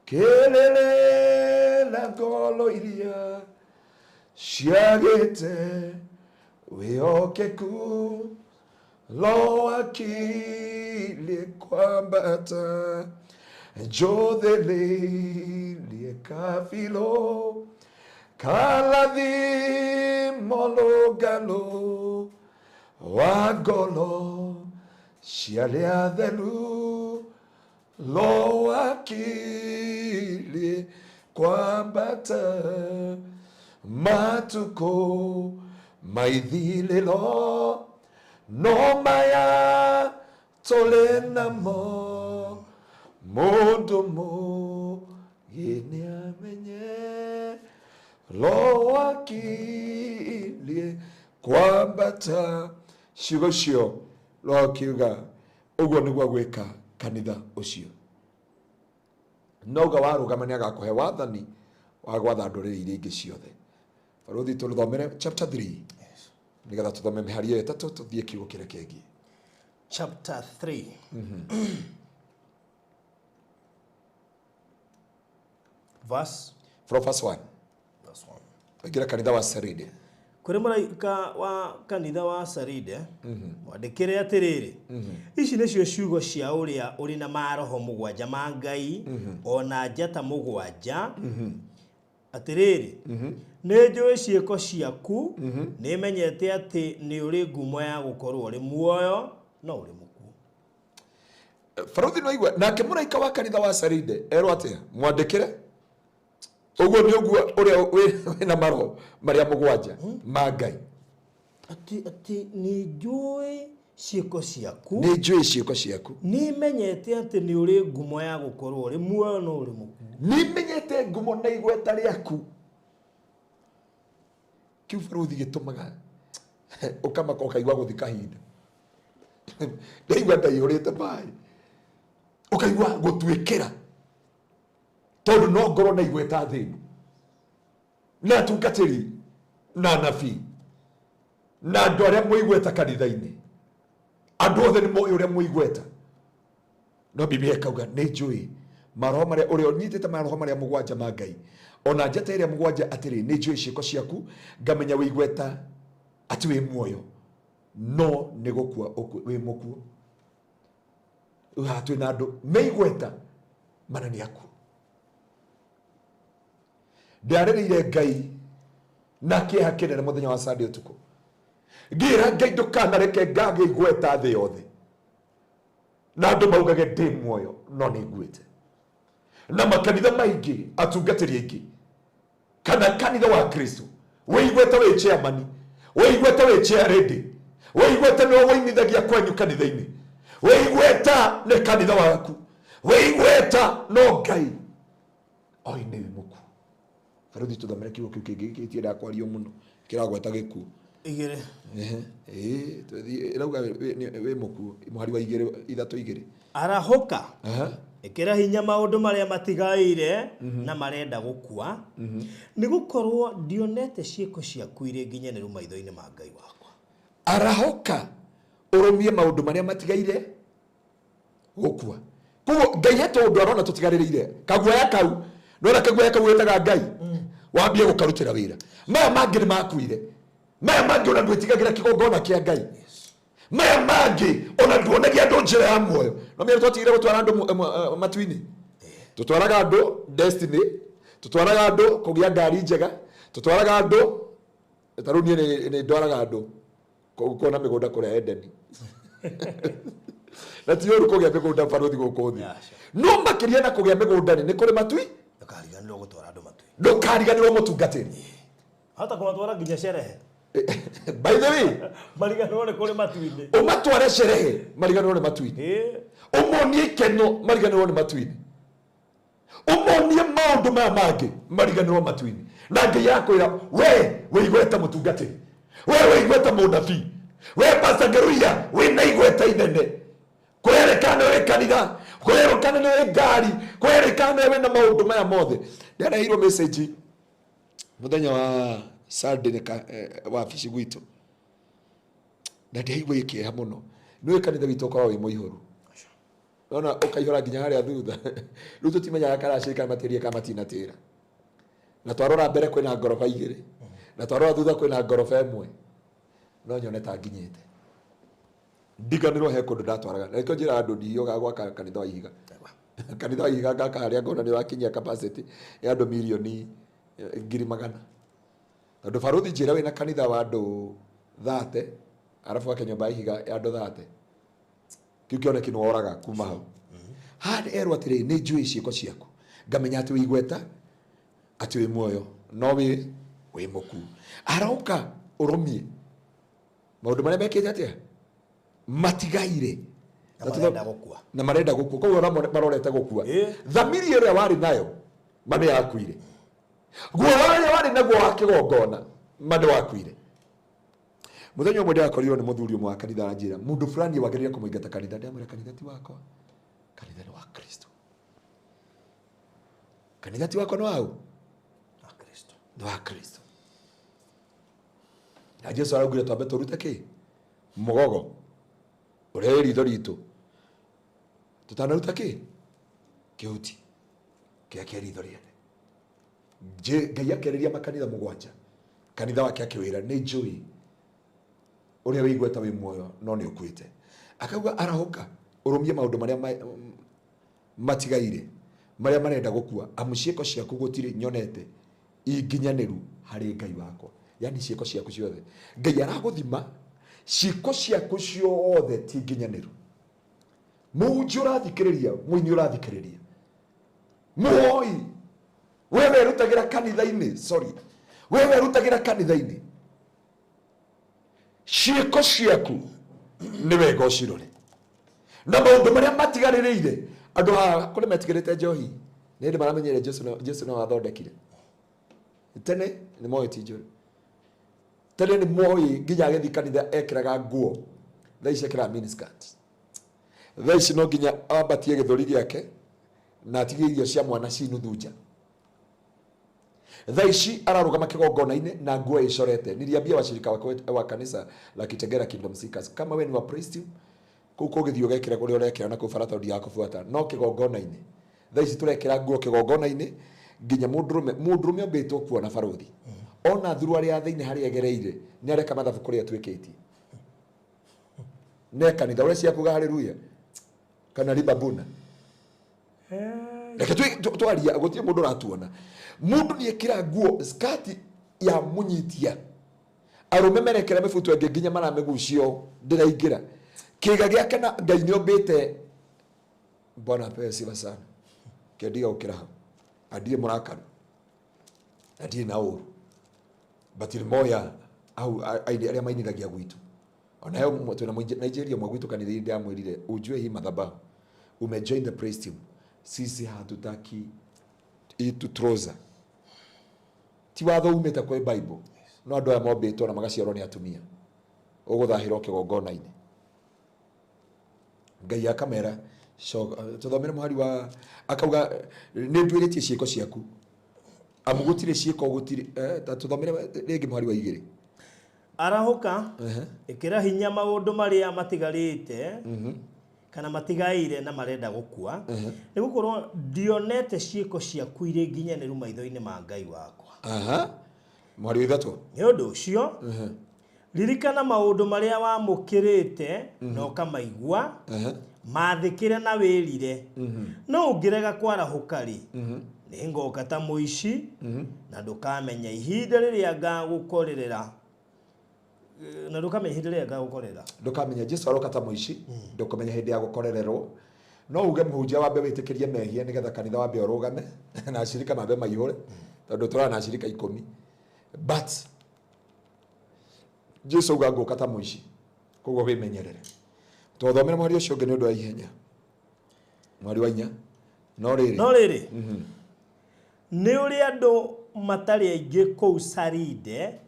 kĩrĩrĩ na ngoro iria ciagĩte wĩhokeku, lo akilie kwambata njothĩrĩirie kabilo kalathimo lũngalo wa ngoro cia arĩa atheru, lo akilie kwambata matukũ maithirĩro no maya tũrĩ namo, mũndũ mũgĩ nĩamenye lo akilie kwambata. Ciugo icio roho akiuga ũguo nĩguo gwĩka kanitha ũcio. Nauga warũgama nĩ agakũhe wathani wa gwatha ndũrĩrĩ iria ingĩ ciothe. Barũthi, tũthomere chapter 3 nĩgetha tũthome mĩhari ĩyo ĩtatũ tũthiĩ kiugo kĩrĩa kĩngĩ. Chapter 3, verse from verse 1. Verse 1. Waingĩra kanitha wa Saride. Kũrĩ mũraika wa kanitha wa Saride mwandĩkĩre atĩrĩrĩ, ici nĩcio ciugo cia ũrĩa ũrĩ na maroho mũgwanja ma Ngai o na njata mũgwanja, atĩrĩrĩ, nĩ njũĩ ciĩko ciaku, nĩ menyete atĩ nĩ ũrĩ ngumo ya gũkorwo ũrĩ muoyo no ũrĩ mũkuũ. Barũthi, no igua nake mũraika wa kanitha wa Saride erwo atĩa? Mwandĩkĩre ũguo nĩ ũguo ũrĩa wĩna maroho marĩa mũgwanja ma Ngai. Atĩ nĩ njũĩ ciĩko ciaku. Nĩ njũĩ ciĩko ciaku. Nĩ menyete atĩ nĩ ũrĩ ngumo ya gũkorwo ũrĩ muoyo no ũrĩ mũkuũ. Nĩ menyete ngumo na igweta rĩaku. Kĩu barũthi gĩtũmaga ũkamaka ũkaigua gũthi kahinda ndaigua ndaihũrĩte maĩ, ũkaigua gũtuĩkĩra, tondũ no ngorwo na igweta thĩ ĩno na atungatĩri na anabii na andũ arĩa mũigweta kanitha-inĩ, andũ othe nĩ moĩ ũrĩa mũigweta, no Biblia ĩkauga nĩ njũĩ maroho marĩa ũrĩa ũnyitĩte maroho marĩa mũgwanja ma Ngai ona njata ĩrĩa mũgwanja, atĩrĩ, nĩ njũĩ ciĩko ciaku, ngamenya wĩ igweta atĩ wĩ muoyo no nĩ gũkua wĩ mũkuo. Rĩu haha twĩna andũ me igweta mana nĩ akuũ. Ndarĩrĩire Ngai na kĩeha kĩnene mũthenya wa Sunday ũtukũ, ngĩra Ngai, ndũkanareke ngagĩa igweta thĩ yothe. Na andũ maugage ndĩ muoyo no nĩ nguĩte. Na makanitha maingĩ, atungatĩri aingĩ, kana kanitha wa Kristo, wĩiguĩte wĩ chairman, wĩiguĩte wĩ chairlady, wĩiguĩte nĩwe wĩinithagia kwanyu kanitha-inĩ, wĩiguĩte nĩ kanitha waku, wĩiguĩte no Ngai oi nĩ wĩ mũkuũ. Barũthi, tũthomere kiugo kĩu kĩngĩ gĩtiendaga kwario mũno, kĩragweta gĩkuũ. Igĩrĩ. Ehe, ĩĩ, tũthiĩ, ĩrauga wĩ mũkuũ, mũhari wa igĩrĩ, ithatũ igĩrĩ. Arahũka, ĩkĩra hinya maũndũ marĩa matigaire na marenda gũkua, nĩ gũkorwo ndionete ciĩko ciaku irĩ nginyanĩru maitho-inĩ ma Ngai wakwa. Arahũka ũrũmie maũndũ marĩa matigaire gũkua. Koguo Ngai he tũũndũ arona tũtigarĩrĩire kaguoya kau, nona kaguoya kau wĩtaga Ngai, wambie gũkarutĩra wĩra. Maya mangĩ nĩ makuire, maya mangĩ ona ndwĩtigagĩra kĩgongona kĩa Ngai, maya mangĩ ona nduonagia andũ njĩra ya muoyo. No mĩero twatigire gũtwara andũ matu-inĩ, tũtwaraga andũ destiny, tũtwaraga andũ kũgĩa ngari njega, tũtwaraga andũ ta rĩu niĩ nĩ ndwaraga andũ kuona mĩgũnda kũrĩa Edeni. Na ti ũru kũgĩa mĩgũnda barũthi gũkũ thĩ, no makĩria na kũgĩa mĩgũnda nĩ kũrĩ matui. Ndũkariganĩrwo gũtwara andũ matui. Ndũkariganĩrwo mũtungatĩri. Hata kũmatwara nginya sherehe. By the way, mariganĩrwo nĩ kũrĩ matu-inĩ. Ũmatware sherehe, mariganĩrwo nĩ matu-inĩ. Ũmonie ikeno, mariganĩrwo nĩ matu-inĩ. Ũmonie maũndũ maya mangĩ, mariganĩrwo matu-inĩ. Na Ngai akwĩra, we wĩigweta mũtungatĩri, we wĩigweta mũnabii, we Pastor Ngeruia wĩna igweta inene, kũrerĩkana nĩ wĩ kanitha, kũrerĩkana nĩ wĩ ngari, kũrerĩkana nĩ wĩna maũndũ maya mothe. Ndĩraheirwo message mũthenya wa Sunday nĩ wabici gwitũ, na ndĩraigua kĩeha mũno. Nĩ kanitha witũ ũkoragwo wĩ mũihũru, nona ũkaihũra nginya harĩa thutha. Rĩu tũtimenyaga karacĩ kana matĩria kana matinatĩra. Na twarora mbere kwĩna ngoroba igĩrĩ, na twarora thutha kwĩna ngoroba ĩmwe, no nyone ta nginyĩte ndiganĩrwo he kũndũ ndatwaraga. Na nĩkĩo njĩraga andũ ndihiũgaga gwaka kanitha wa ihiga. Kanitha wa ihiga ngaka harĩa ngona nĩ ũrakinyia capacity ya andũ mirioni ngiri magana, tondũ barũthi njĩra wĩna kanitha wa andũ 30, arabu wake nyũmba ya ihiga ya andũ 30, kĩu kĩoneki nĩ woraga kuma hau. Haha erwo atĩrĩ, nĩ njũĩ ciĩko ciaku, ngamenya atĩ wĩ igweta, atĩ wĩ muoyo, no wĩ mũkuũ. Aroka ũrũmie maũndũ marĩa mekĩte atĩa matigaire Na marenda gũkua. Na marenda gũkua. Koguo ona marorete gũkua. Thamiri ĩrĩa warĩ nayo ma nĩ yakuire, guoya ũrĩa warĩ naguo wa kĩgongona ma nĩ wakuire. Mũthenya ũmwe ndĩrakorirwo nĩ mũthuri ũmwe wa kanitha, aranjĩra mũndũ fulani wagĩrĩire kũmũingata kanitha. Ndamwĩra kanitha ti wakwa, kanitha nĩ wa Kristo. Kanitha ti wakwa, nĩ waũ? Wa Kristo. Nĩ wa Kristo. Na Jesu araugire twambe tũrute kĩ mũgogo ũrĩa wĩ ritho ritũ tũtanaruta kĩ kĩhuti kĩrĩa kĩ ritho rĩene. Ngai akĩarĩria makanitha mũgwanja, kanitha wake akĩwĩra nĩ njũĩ ũrĩa wĩ igweta, wĩ muoyo, no nĩ ũkuĩte. Akauga arahũka ũrũmie maũndũ marĩa matigaire marĩa marenda gũkua, amu ciĩko ciaku gũtirĩ nyonete inginyanĩru harĩ Ngai wakwa. Yani ciĩko ciaku ciothe, Ngai aragũthima ciĩko ciaku ciothe ti nginyanĩru. Mũhunjia ũrathikĩrĩria, mũini ũrathikĩrĩria, mũhoi we werutagĩra kanitha-inĩ, sorry, we werutagĩra kanitha-inĩ, ciĩko ciaku nĩ wega ũcirore na maũndũ marĩa matigarĩrĩire. Andũ haha kũrĩ metigĩrĩte njohi, nĩ hĩndĩ maramenyire Jesu no athondekire. Tene nĩ moĩ ti njũru, tene nĩ moĩ nginya agĩthiĩ kanitha ekĩraga nguo, thaa ici ekĩraga miniskirt. Thaa ici no nginya ambatie gĩthũri gĩake na atigie irio cia mwana ci nuthu nja. Thaa ici ararũgama kĩgongona-inĩ na nguo ĩcorete. Niliambia washirika wa kanisa la Kitengela Kingdom Seekers, kama we ni wa praise team kũu kũgĩthiĩ ũgekĩra kũrĩa ũrekĩra na kũu bara tondũ ndigakubuata, no kĩgongona-inĩ thaa ici tũrekĩra nguo kĩgongona-inĩ nginya mũndũrũme ombĩtwo kuona barũthi ona thuruarĩ ya thĩinĩ harĩa egereire nĩ areka mathabu kũrĩa atuĩkĩtie ne kanitha ũrĩa ciakuga haleluya kana ribabuna. Reke twaria, gũtirĩ mũndũ ũratuona. Mũndũ nĩ ekĩra nguo skati ya mũnyitia, arũme merekera mĩbuto ĩngĩ nginya maramĩgucio ndĩraingĩra kĩga gĩake, na Ngai nĩ ombĩte. Bwana apewe sifa sana. Kendiga gũkĩra hau. Na ndirĩ mũrakaru. Na ndirĩ na ũru. But moya au aini arĩa mainithagia gwitũ. Ona he twĩna Nigeria mwe gwitũ kanitha-inĩ ndamwĩrire ujue hii madhabahu. Umejoin the praise team. Sisi hatutaki itu trouser. Ti watho umĩte kwĩ Bible. No andũ aya mombĩtwo na magaciarwo nĩ atumia. Ũgũthahĩrwo kĩgongona-inĩ. Ngai akamera tũthomere mũhari wa akauga nĩ nduĩrĩtie ciĩko ciaku amu gũtirĩ ciĩko gũtirĩ ta tũthomere rĩngĩ mũhari wa 2. Arahũka, ĩkĩra hinya maũndũ marĩa matigarĩte kana matigaire na marenda gũkua, nĩ gũkorwo ndionete ciĩko ciaku irĩ nginyanĩru maitho-inĩ ma Ngai wakwa. Mũhari wa 3. Nĩ ũndũ ũcio ririkana maũndũ marĩa wamũkĩrĩte na ũkamaigua, mathĩkĩre na wĩrire. No ũngĩrega kwarahũka rĩ, nĩ ngoka ta mũici, na ndũkamenya ihinda rĩrĩa ngagũkorerera. Na ndũkamenya ihinda rĩrĩa ngagũkorerera. Ndũkamenya Jesu aroka ta mũici, ndũkamenya hĩndĩ ya gũkorererwo. No uge mũhunjia wambe wĩtĩkĩrie mehia nĩgetha kanitha wambe ũrũgame na acirika mambe maihũre, tondũ tũrarĩ na acirika 10. But Jesu auga ngũka ta mũici, koguo wĩmenyerere. Tũthomere mũhari ũcio ũngĩ nĩ ũndũ wa ihenya. Mũhari wa 4. No rĩrĩ. No rĩrĩ. Nĩ ũrĩa andũ matarĩ aingĩ kũu Saride.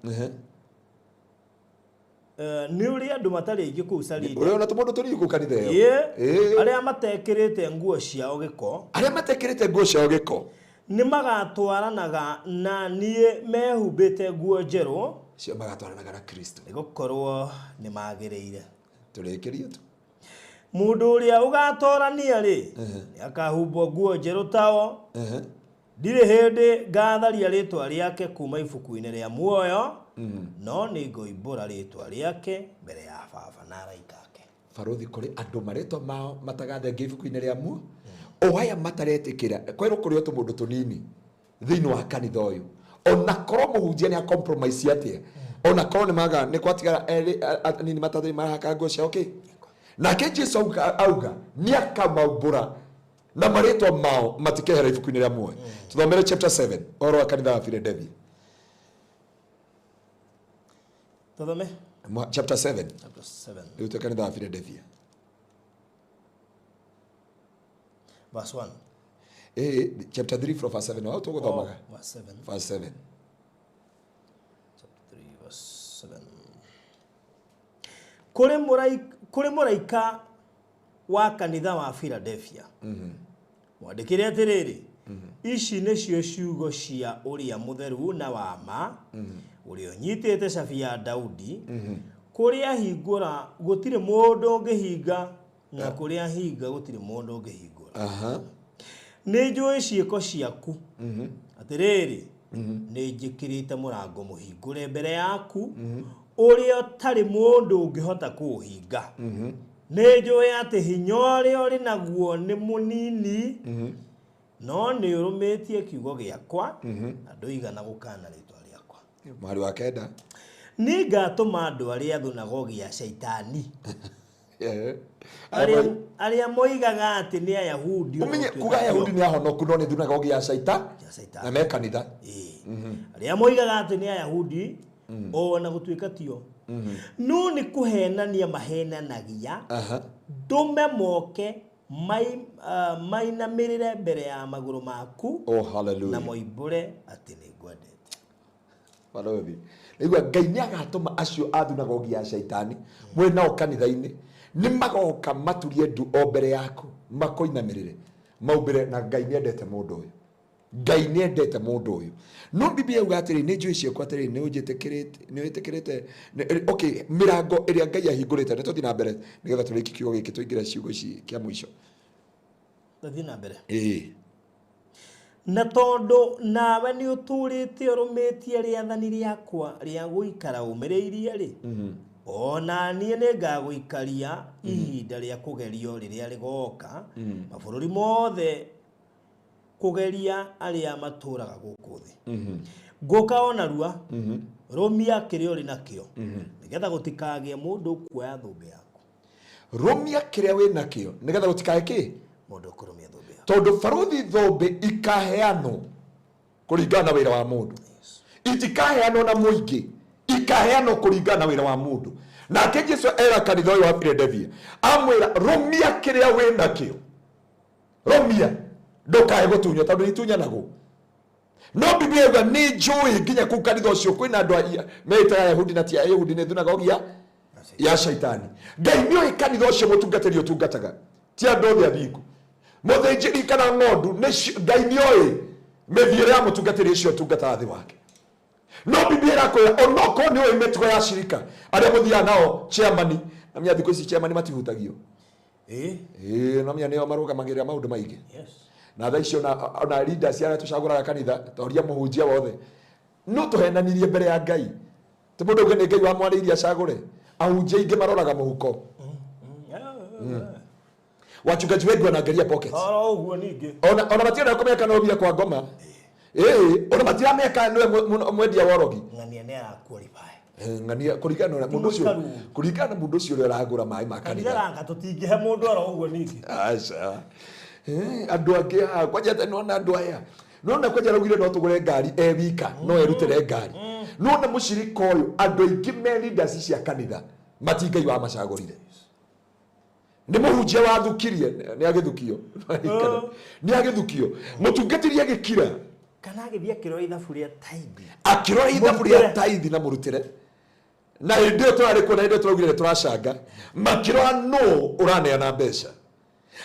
Nĩ ũrĩa andũ matarĩ aingĩ kũu Saride. Ũrĩa ona tũmũndũ tũnini kũu kanitha ĩyo. Arĩa matekĩrĩte nguo ciao gĩko. Arĩa matekĩrĩte nguo ciao gĩko. Nĩ magatwaranaga na niĩ mehumbĩte nguo njerũ. Cio magatwaranaga na Kristo. Nĩ gũkorwo nĩ magĩrĩire. Tũrĩkĩrie tu. Mũndũ ũrĩa ũgatorania rĩ, nĩ akahumbwo nguo njerũ tao. Ndirĩ hĩndĩ ngatharia rĩtwa rĩake kuma ibuku-inĩ rĩa muoyo, no nĩ ngoimbũra rĩtwa rĩake mbere ya Baba na araika ake. Barothi kũrĩ andũ marĩtwa mao matagathengia ibuku-inĩ rĩa muoyo, o aya mataretĩkĩra kwerwo kũrĩ o tũmũndũ tũnini thĩinĩ wa kanitha ũyũ. Ona korwo mũhunjia nĩ a compromise atĩa, ona korwo nĩ maga nĩ kwatigara erĩ anini matatũ marahaka nguo ciao kĩ. Nake Jesu auga nĩ akamaumbũra na marĩtwa mao matikehera ibuku-inĩ rĩa muoyo. Tũthomere chapter 7 ũhoro wa kanitha wa Philadelphia. Tũthome Chapter 7. Chapter 7. Rĩu twĩ kanitha wa Philadelphia. Verse 1. Chapter 3 from verse 7. Wao tũgũthomaga. Oh, verse 7. Verse 7. Chapter 3 verse 7. Kũrĩ mũraika wa kanitha wa Philadelphia. Mwandĩkĩre atĩrĩrĩ, ici nĩcio ciugo cia ũrĩa mũtheru na wa ma, ũrĩa ũnyitĩte cabi ya Daudi, kũrĩa hingũra gũtirĩ mũndũ ũngĩhinga, na kũrĩa hinga gũtirĩ mũndũ ũngĩhingũra. Nĩ njũĩ ciĩko ciaku. Atĩrĩrĩ, nĩ njĩkĩrĩte mũrango mũhingũre mbere yaku, ũrĩa ũtarĩ mũndũ ũngĩhota kũũhinga. Nĩ njũĩ atĩ hinya ũrĩa ũrĩ naguo nĩ mũnini, no nĩ ũrũmĩtie kiugo gĩakwa, na ndũigana gũkana rĩtwa rĩakwa. Mũhari wa 9. Nĩ ngatũma andũ arĩa thunagogi ya Shaitani. Arĩa moigaga atĩ nĩ Ayahudi. Ũmenye kuga Ayahudi nĩ ahonoku no nĩ thunagogi ya Shaitani. Na me kanitha. Arĩa moigaga atĩ nĩ Ayahudi ona gũtuĩka tio. No nĩ kũhenania mahenanagia, ndũme moke mainamĩrĩre mbere ya magũrũ maku. Oh, hallelujah. Na moimbũre atĩ nĩ ngwendete. Barothi. Nĩigua Ngai nĩ agatũma acio a thunagogi ya Shaitani mwĩ nao kanitha-inĩ, nĩ magoka maturie ndu o mbere yaku, makoinamĩrĩre, maumbĩre na Ngai nĩ endete mũndũ ũyũ. Ngai nĩ endete mũndũ ũyũ. No Biblia yuga atĩrĩ, nĩ njũĩ ciakwa atĩrĩ, nĩ ũnjĩtĩkĩrĩte, nĩ wĩtĩkĩrĩte, okay, mĩrango ĩrĩa Ngai ahingũrĩte, nĩ tũthiĩ na mbere nĩgetha tũrĩkie kiugo gĩkĩ tũingĩre ciugo ici kĩa mũico. Tũthiĩ na mbere. Na tondũ nawe nĩ ũtũũrĩte ũrũmĩtie rĩathani rĩakwa rĩa gũikara ũmĩrĩirie rĩ, ona niĩ nĩ ngagũikaria ihinda rĩa kũgerio rĩrĩa rĩgoka mabũrũri mothe kũgeria arĩa matũũraga gũkũ thĩ. Ngũka o narua, rũmia kĩrĩa ũrĩ nakĩo, nĩgetha gũtikagĩe mũndũ ũkuoya thũmbĩ yaku. Rũmia kĩrĩa wĩ nakĩo, nĩgetha gũtikagĩe kĩ? Mũndũ ũkũrũmia thũmbĩ yake. Tondũ baruthi thũmbĩ ikaheanwo kũringana na wĩra wa mũndũ, itikaheanwo na mũingĩ, ikaheanwo kũringana na wĩra wa mũndũ. Nake Jesu era kanitha ũyũ wa Philadelphia amwĩra, rũmia kĩrĩa wĩ nakĩo, rũmia ndũkae gũtunywo, tondũ nĩitunyanagwo. No Biblia yuga nĩ njũĩ nginya kũu kanitha ũcio kwĩna andũ meĩtaga Ayahudi na ti Ayahudi, nĩ thunagogi ya shaitani. Ngai nĩ oĩ kanitha ũcio mũtungatĩri ũtungataga ti andũ othe athingu, mũthĩnjĩri kana ng'ondu, Ngai nĩ oĩ mĩthiĩre ya mũtungatĩri ũcio ũtungataga thĩ wake. No Biblia ĩrakwĩra onokorwo nĩ ũĩ mĩtugo ya cirika arĩa mũthiaga nao chairman, na menya thikũ ici chairman matihutagio. Ĩĩ, no menya nĩo marũgamagĩrĩra maũndũ maingĩ. Na thaa ici ona leaders arĩa tũcagũraga kanitha, toria mũhunjia wothe, no tũhenanirie mbere ya Ngai. Ti mũndũ auge nĩ Ngai wamwarĩirie acagũre. Ahunjia aingĩ maroraga mũhuko. Wachungaji wengi wanaangalia pockets. Oro ũguo ningĩ. Ona matirenda kũmenya kana ũmia kwa ngoma. Ĩĩ, ona matiramenya nĩwe mwendia wa ũrogi. Ng'ania nĩ ara qualify. Ng'ania kũringana na mũndũ ũcio, kũringana na mũndũ ũcio ũrĩa ũragũra maĩ ma Kanitha kanitha. ranga tũtingĩhe mũndũ oro ũguo ningĩ. Aca. Andũ angĩ haha kwanja atĩ nĩwona andũ aya, nĩwona kwanja araugire no tũgũre ngari e wika, no erutĩre ngari. Nĩwona mũcirika ũyũ, andũ aingĩ me leaders cia kanitha mati Ngai wamacagũrire. Nĩ mũhunjia wathukirie, nĩ agĩthukio. Nĩ agĩthukio. Mũtungatĩri agĩkira. Kana agĩthiĩ akĩrora ithabu rĩa taithi. Akĩrora ithabu rĩa taithi na mũrutĩre. Na hĩndĩ ĩyo tũrarĩ kuo, na hĩndĩ ĩyo tũraugire nĩ tũracanga, makĩrora nũ ũraneana mbeca.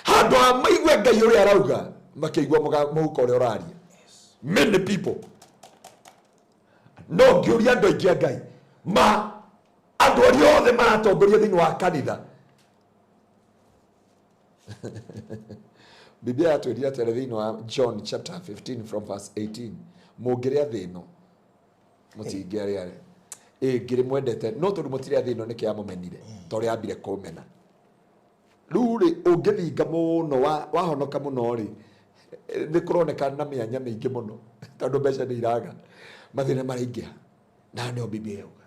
Handũ ha maigue Ngai ũrĩa arauga, makĩigua mũhuko ũrĩa ũraria. Many people. No ngĩũria andũ aingĩ a Ngai, ma andũ arĩa othe maratongoria thĩinĩ wa kanitha. Biblia yatwĩrire atĩrĩ thĩinĩ wa John chapter 15 from verse 18, mũngĩrĩa thĩ ĩno mũtingĩarĩa rĩ. Ĩ, ngĩrĩ mwendete, no tondũ mũtirĩa thĩ ĩno nĩkĩo yamũmenire, ta ũrĩa yambire kũmena. Rĩu rĩ, ũngĩthinga mũno, wahonoka mũno rĩ, nĩ kũroneka na mĩanya mĩingĩ mũno, tondũ mbeca nĩ iraga, mathĩna maraingĩha. Na nĩyo Biblia yauga.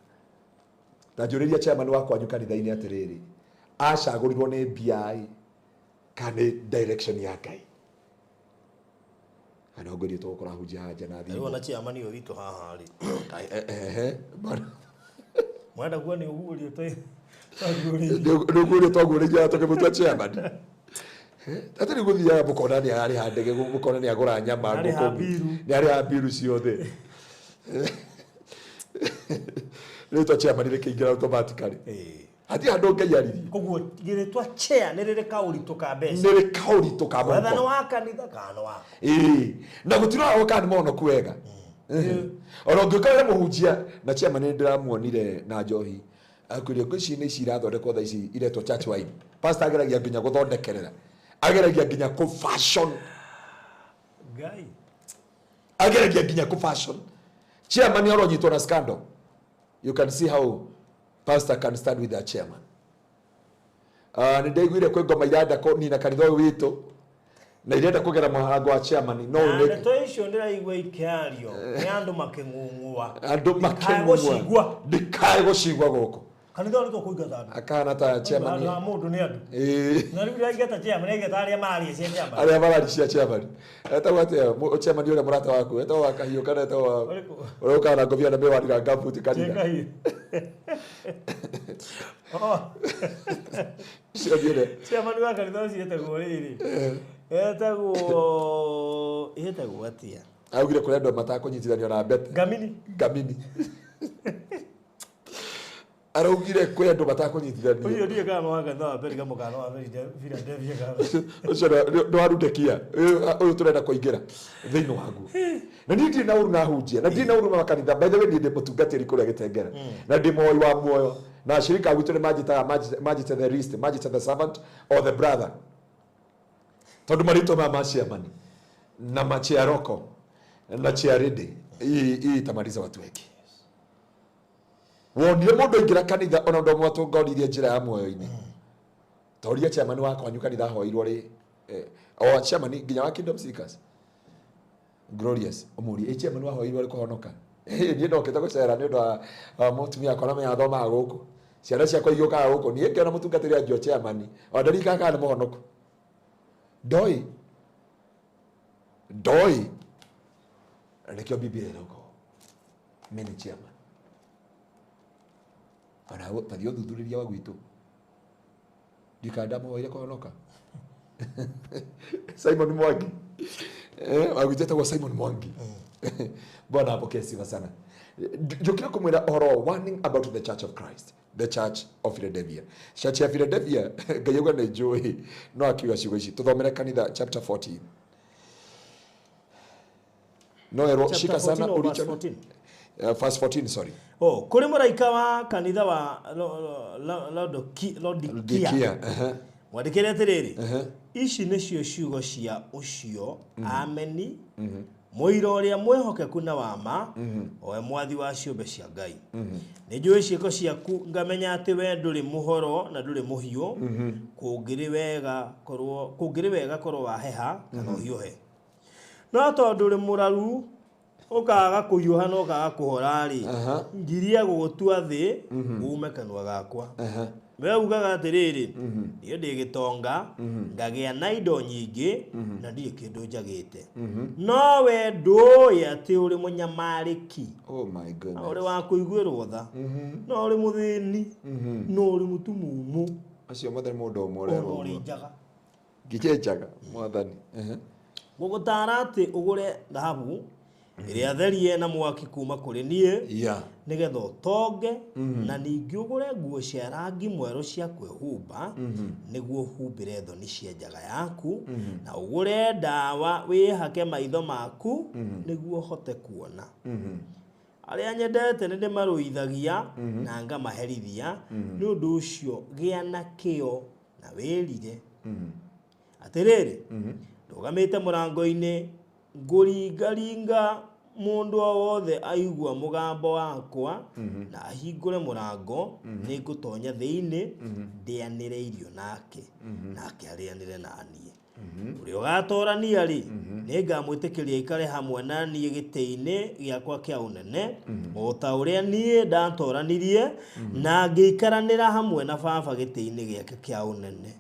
Ta njũrĩria chairman wa kwanyu kanitha-inĩ atĩrĩrĩ, acagũrirwo nĩ mbia ĩ, kana nĩ direction ya Ngai? Kana ngwĩrie tũgũkora hunjia haha na Rĩu thimũ. ona chairman ũyũ witũ haha rĩ. Ehe. Mwenda kuo nĩ ũguũrio twaguũrĩirie. Nĩ ũguũrio twaguũrĩirie tũkĩmũtua chairman. Atĩ rĩu gũthiaga mũkona nĩ ararĩha ndege, mũkona nĩ agũra nyama, Nĩ arĩha ngũkũ, mbiru. nĩ arĩha mbiru ciothe. Rĩtwa chairman rĩkĩingĩra automatically. Hatirĩ handũ Ngai aririe. Koguo rĩtwa chair nĩ rĩrĩ kaũritũ ka mbeca. Nĩ rĩ kaũritũ ka Wetha nĩ mũhuko. wa kanitha kana nĩ wa. Ĩĩ, na gũtiroragwo kana nĩ mũhonoku wega. Ona ũngĩũka wĩre mũhunjia na chairman nĩ ndĩramuonire na njohi, akwĩria ngũ ici nĩ ici irathondekwo thaa ici iretwo church wine. Pastor ageragia nginya gũthondekerera, ageragia nginya kũ fashion. Ngai. Ageragia nginya kũ fashion. Chairman aronyitwo na scandal. You can see how pastor can stand with that chairman. Nĩ ndaiguire kwĩ ngoma irenda kũnina kanitha ũyũ witũ na irenda kũgera mũrango wa chairman. No Na nĩ ndeto icio ndĩraigua ikĩario nĩ andũ makĩng'ung'ua. Andũ Ndikae makĩng'ung'ua. gũcigua. Ndikae gũcigua gũkũ. Kanitha ũyũ nĩtũkũingata andũ. Akana ta chairman. Handũ ha mũndũ nĩ andũ. Ĩĩ. Na rĩu ndĩraingata chairman, aingata arĩa mararia cia chairman. Arĩa mararia cia chairman. Etagwo atĩa? Chairman ũrĩa mũrata waku, etagwo wa Kahiũ kana etagwo wa Ũrĩkũ? ũrĩa ũkaga na ngobia na mĩwani na ngambuti kanitha. Kahiũ. Oh. Ciothiĩre. Chairman wa kanitha ũcio etagwo rĩrĩ. Etagwo atĩa? Augire kũrĩ andũ matakũnyitithanio na mbete. Ngamini. Ngamini. Araugire kwĩ andũ matakũnyitithanio. Ũcio ndiũĩ kana wa kanitha wa Perigamo kana wa Philadelphia kana. Ũcio nĩ warudekia. Ũyũ tũrenda kũingĩra thĩinĩ waguo. Na niĩ ndirĩ na ũru na hunjia, na ndirĩ na ũru na kanitha. By the way, niĩ ndĩ mũtungatĩri kũrĩa Gĩtengera. Na ndĩ mũhoi wa muoyo. Na ashirika a gwitũ nĩ manjĩtaga, manjĩte the least, manjĩte the servant or the brother. Tondũ marĩtwa maya ma chairman na machiaroko na chiarĩndĩ, hii itamaliza watu wengi. Wonire mũndũ aingĩra kanitha ona ũndũ ũmwe atũngoririe njĩra ya muoyo-inĩ. Toria chairman wa kwanyu kanitha ahoirwo rĩ, o chairman nginya wa Kingdom Seekers. Glorious, ũmũrie, chairman wahoirwo rĩ kũhonoka? Niĩ ndokĩte gũcera nĩ ũndũ wa mũtumia wakwa na menya athomaga gũkũ. Ciana ciakwa igĩũkaga gũkũ. Niĩ ngĩona mũtungatĩri anjua chairman, o ndarikaga kana nĩ mũhonoku. Ndoĩ ndoĩ na nĩkĩo Biblia ĩrauga ũũ. Mimi nĩ chairman ona tathiĩ ũthuthurĩria wa gwitũ ndikana ndamũhoire kũhonoka. Simon Mwangi, wa gwitũ etagwo Simon Mwangi. Bwana apokee sifa sana. Njũkire kũmwĩra ũhoro wa warning about the Church of Christ, the Church of Philadelphia. Church ya Philadelphia, Ngai auga nĩ njũĩ no akiuga ciugo ici. Tũthomere kanitha chapter 14 no erwo Chapter shika sana 14 or verse ulicho 14? Verse 14, sorry. Oh, kũrĩ mũraika wa kanitha wa Laodikia Dikia. Mwandĩkĩre atĩrĩrĩ, ici nĩcio ciugo cia ũcio Ameni, mũira ũrĩa mwĩhokeku na wa ma, o we mwathi wa ciũmbe cia Ngai. Nĩ njũĩ ciĩko ciaku, ngamenya atĩ we ndũrĩ mũhoro na ndũrĩ mũhiũ. Kũngĩrĩ wega korwo waheha kana ũhiũhe, no tondũ ũrĩ mũraru, ũkaga kũhiũha na ũkaga kũhora-rĩ, ngiria gũgũtua thĩ uume kanua gakwa. We ugaga atĩrĩrĩ, niĩ ndĩ gĩtonga, ngagĩa na indo nyingĩ, na ndirĩ kĩndũ njagĩte, no we ndũĩ atĩ ũrĩ mũnyamarĩki Oh my na goodness. ũrĩ wa kũiguĩrwo tha, na ũrĩ mũthĩni, na ũrĩ mũtumumu, Acio mothe nĩ mũndũ ũmwe ona ũrerwo ũrĩ ũguo. njaga. Nginya njaga mwathani. Ngũgũtaara atĩ ũgũre thahabu ĩrĩa therie na mwaki kuma kũrĩ niĩ, nĩgetha ũtonge, na ningĩ ũgũre nguo cia rangi mwerũ cia kwĩhumba nĩguo ũhumbĩre thoni cia njaga yaku, na ũgũre ndawa wĩhake maitho maku nĩguo ũhote kuona. Arĩa nyendete nĩ ndĩmarũithagia na ngamaherithia. Nĩ ũndũ ũcio gĩa na kĩyo na wĩrire. Atĩrĩrĩ, ndũgamĩte mũrango-inĩ ngũringaringa. Mũndũ o wothe aigua mũgambo wakwa na ahingũre mũrango, nĩ ngũtonya thĩinĩ, ndĩanĩre irio nake, nake arĩanĩre na niĩ. Ũrĩa ũgatorania rĩ, nĩ ngamwĩtĩkĩria aikare hamwe na niĩ gĩtĩ-inĩ gĩakwa kĩa ũnene, o ta ũrĩa niĩ ndatoranirie na ngĩikaranĩra hamwe na Baba gĩtĩ-inĩ gĩake kĩa ũnene.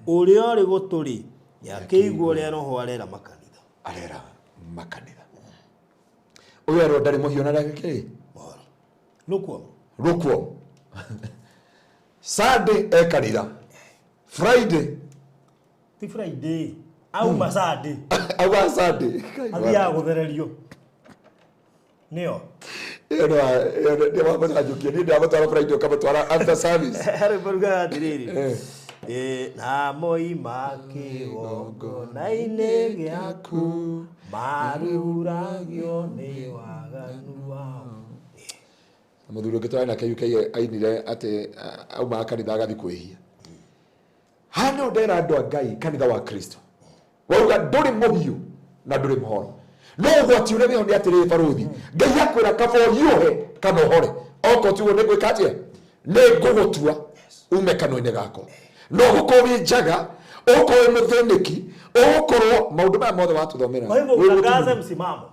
Ũrĩa ũrĩ gũtũ rĩ, nĩakĩigua ũrĩa Roho arera makanitha. Arera makanitha. Ũyũ erwo ndarĩ mũhiũ na ndagĩka kĩ Mohoro lukewarm. Lukewarm. Sunday e kanitha, Friday Ti Friday, auma Sunday. Auga Sunday. Athiaga gũthererio nĩyo. Ĩyo nĩ wamũcanjũkia. Niĩ ndamũtwara Friday, ũkamũtwara after service. Rwĩmbo rugaga atĩrĩrĩ, na moima kĩgongona-inĩ gĩaku, maruragio nĩ waganu wao. Na mũthuri ũngĩ twarĩ nake UK ainire atĩ aumaga kanitha agathiĩ kwĩhia. Haha no ndera andũ a Ngai, kanitha wa Kristo wauga ndũrĩ mũhiũ na ndũrĩ mũhoro, no ũgwati ũrĩa wĩho nĩ atĩrĩrĩ, barũthi, Ngai akwĩra kaba ũhiũhe kana ũhore. Okorwo tiguo, nĩ ngwĩka atĩa? Nĩ ngũgũtua ume kanua-inĩ gakwa. No ũgũkorwo wĩ njaga, ũgũkorwo wĩ mũthĩnĩki, ũgũkorwo maũndũ maya mothe watũthomera. Kwa hivyo Wĩ utangaze mũtumia. msimamo.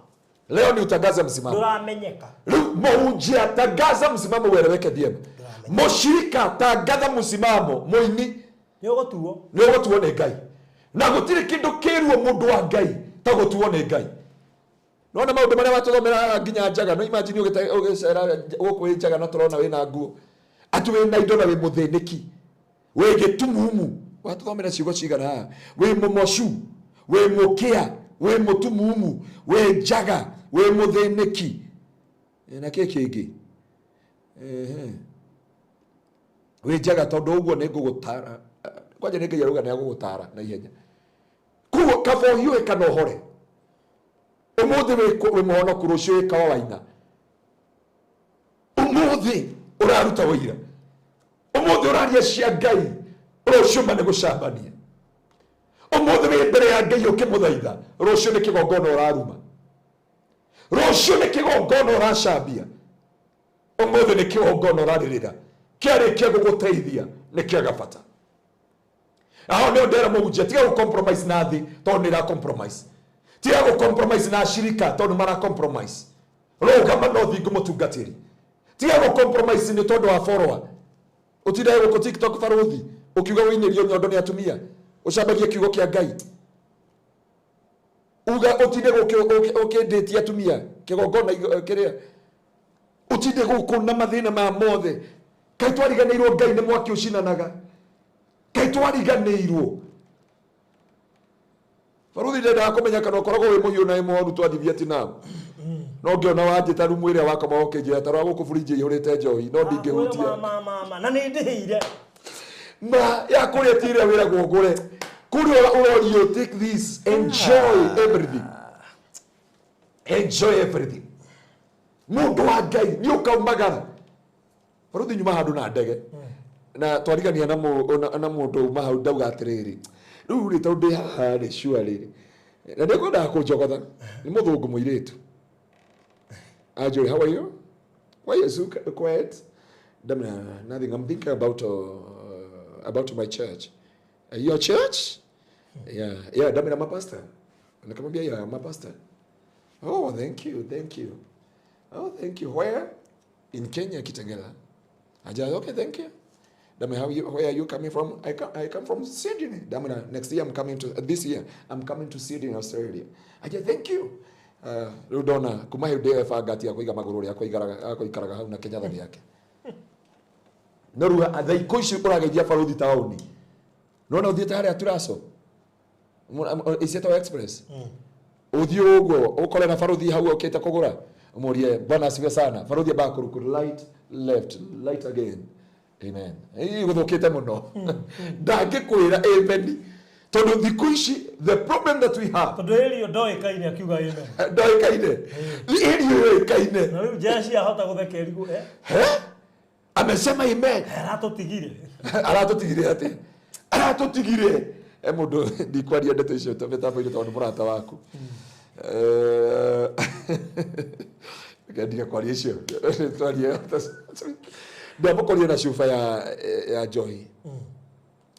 Leo ni utangaze msimamo. Ndũramenyeka. Rĩu mũhunjia, tangaza msimamo ueleweke vyema. Mũshirika, tangaza msimamo. Mũini, Nĩ ũgũtuo. Nĩ ũgũtuo nĩ Ngai, na gũtirĩ kĩndũ kĩruo mũndũ wa Ngai ta gũtuo nĩ Ngai. Nona maũndũ marĩa watũthomera haha, nginya njaga. No imagine ũgĩcera gũkũ wĩ njaga na tũrona wĩna nguo, atĩ wĩna indo na wĩ mũthĩnĩki, wĩ gĩtumumu. Watũthomera ciugo cigana haha? Wĩ mũmocu, wĩ mũkĩa, wĩ mũtumumu, wĩ njaga, wĩ mũthĩnĩki. Na kĩ kĩngĩ? Ehe. Wĩ njaga. Tondũ ũguo nĩ ngũgũtara kwanja, nĩ Ngai arauga nĩ agũgũtara na ihenya. Koguo kaba ũhiũhe kana ũhore. Ũmũthĩ wĩ mũhonoku, rũciũ wĩ kawa waina. Ũmũthĩ ũraruta wĩira, ũmũthĩ ũraria cia Ngai, rũciũ ma nĩ gũcambania. Ũmũthĩ wĩ mbere ya Ngai ũkĩmũthaitha, rũciũ nĩ kĩgongona ũraruma, rũciũ nĩ kĩgongona ũracambia. Ũmũthĩ nĩ kĩgongona ũrarĩrĩra, kĩarĩkia gũgũteithia nĩ kĩaga bata. Aho nĩo ndera mũhunjia, tiga gũ compromise na thĩ tondũ nĩ ĩra compromise. Tiga gũ compromise na ashirika tondũ mara compromise. Rũgama na ũthingu, mũtungatĩri. Tiga gũ compromise nĩ tondũ wa follower. Ũtindaga gũkũ TikTok, barũthi, ũkiuga wĩinĩrio nyondo nĩ atumia, ũcambagie kiugo kĩa Ngai. Uga ũtinde gũkĩ ũkĩndĩtie atumia kĩgongona kĩrĩa ũtinde gũkũ na mathĩna maya mothe. Kaĩ twariganĩirwo Ngai nĩ mwaki ũcinanaga. Kaĩ twariganĩirwo. Baruthi ndendaga kũmenya kana ũkoragwo wĩ mũhiũ na wĩ mũhonu twathiĩ Vietnam. No ngĩona wanjĩta rumu ĩrĩa wakoma ũkĩnjĩra ta rora gũkũ burinji ĩihũrĩte njohi no ndingĩhutia. Ma, ma, ma. Na nĩ ndĩhĩire. Ma ya kũrĩa ti ĩrĩa wĩragwo ũgũre. Kũrĩa ũrorio take this, enjoy everything. Enjoy everything. Mũndũ wa Ngai nĩ ũkaumagara. Baruthi nyuma handũ na ndege. Na twarigania na na mũndũ uma hau ndauga atĩrĩrĩ. Rĩu rĩ tondũ ndĩ haha rĩ sure rĩ. Na ndĩkwendaga kũnjogotha. Nĩ mũthũngũ mũirĩtu. Anjũria, how are you? Why are you so quiet? Ndamwĩra, nothing. I'm thinking about my church. Your church? Yeah, yeah, ndamwĩra I'm a pastor. Nikamwambia yeah, I'm a pastor. Oh, thank you, thank you. Oh, thank you. Where? In Kenya, Kitengela. Aja, okay, thank you. Dame, how you, where are you coming from? I come from Sydney. Dame, next year I'm coming to, this year I'm coming to Sydney, Australia. Aja, thank you. Rĩu ndona kuma hĩndĩ ĩyo ebanga ati akũiga magũrũ ũrĩa akũikaraga hau na kĩnyatha gĩake. No rĩu thaa ikũ ici ũrageithia baruthi taũni. Nona ũthiĩte harĩa Turaco? Isietagwo Express. Ũthiĩ ũguo ũkore na baruthi hau okĩte kũgũra. Ũmũrie bwana asifiwe sana. Baruthi ambaga kũrukũ right left right again. Amen. Ĩĩ gũthũkĩte mũno. Ndangĩkwĩra amen. Tondũ thikũ ici the problem that we have. Tondũ ĩrio ndoĩkaine akiuga amen. Ndoĩkaine. Ĩrio yoĩkaine. Na rĩu jeshi ahota gũtheka ĩrigũ, eh? He? Amesema amen. Aratũtigire. Aratũtigire atĩ. Aratũtigire. Mũndũ ndikwaria ndeto icio mĩtambo-inĩ tondũ nĩ mũrata waku. Reke ndige kwaria icio. Twarie. Ndamũkorire na cuba ya njohi.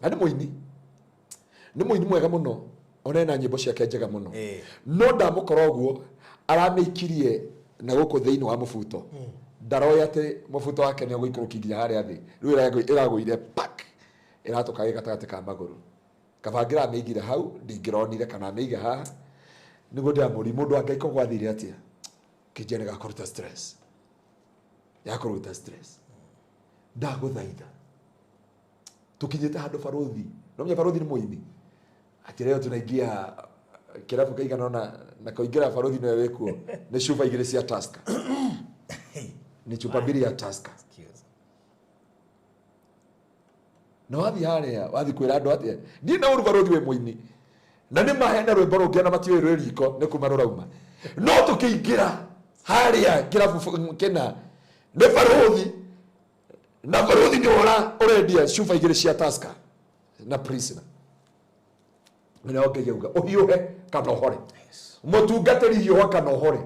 Na nĩ mũini. Nĩ mũini mwega mũno. Ona ena nyĩmbo ciake njega mũno. No ndamũkora ũguo aramĩikirie na gũkũ thĩinĩ wa mũbuto. Ndaroĩ atĩ mũbuto wake nĩ ũgũikũrũkia nginya harĩa thĩ. Rĩu ĩragũire pak. Ĩratũka ĩ gatagatĩ ka magũrũ. Kaba ngĩramĩigire hau ndingĩronire kana amĩige haha. Nĩguo ndĩramũria mũndũ wa Ngai ko gwathire atĩa? Kĩnjia nĩ gakũruta stress. Ya kũruta stress. Ndagũthaitha. Tũkinyĩte handũ baruthi. No menya baruthi nĩ mũini. Atĩ leo tunaingia kĩrabu kĩigana ũna na kũingĩra baruthi nĩwe wĩkuo. Nĩ cuba igĩrĩ cia Tusker. Nĩ cuba mbiri ya Tusker. Na wathiĩ harĩa, wathiĩ kwĩra andũ atĩa? Niĩ na ũru baruthi wĩ mũini. Na nĩ mahena rwĩmbo rũngĩ ona matiũĩ rwĩ riko nĩ kuma rũrauma. No tũkĩingĩra harĩa kĩrabu kĩna nĩ baruthi. Na baruthi nĩ ũrendia cuba igĩrĩ cia Tusker na Prisoner. Nĩ Ngai auga ũhiũhe kana ũhore. Mũtungatĩri hiũha kana ũhore.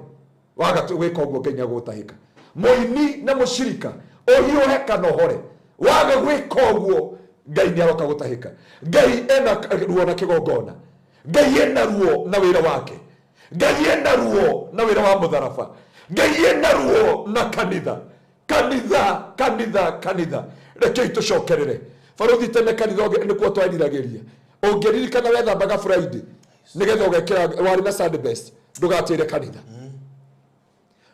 Waga gwĩka ũguo Ngai nĩagũgũtahĩka. Mũini na mũcirika ũhiũhe kana ũhore. Waga gwĩka ũguo Ngai nĩaroka gũtahĩka. Ngai ena ruo na kĩgongona. Ngai ena ruo na wĩra wake. Ngai ena ruo na wĩra wa mũtharaba. Ngai ena ruo na kanitha. Kanitha, kanitha, kanitha. Rekei tũcokerere. Baruthi tene kanitha nĩkuo twariragĩria. Ũngĩririkana wethambaga Friday nĩgetha ũgekĩra warĩ na Sunday best ndũgatĩre kanitha.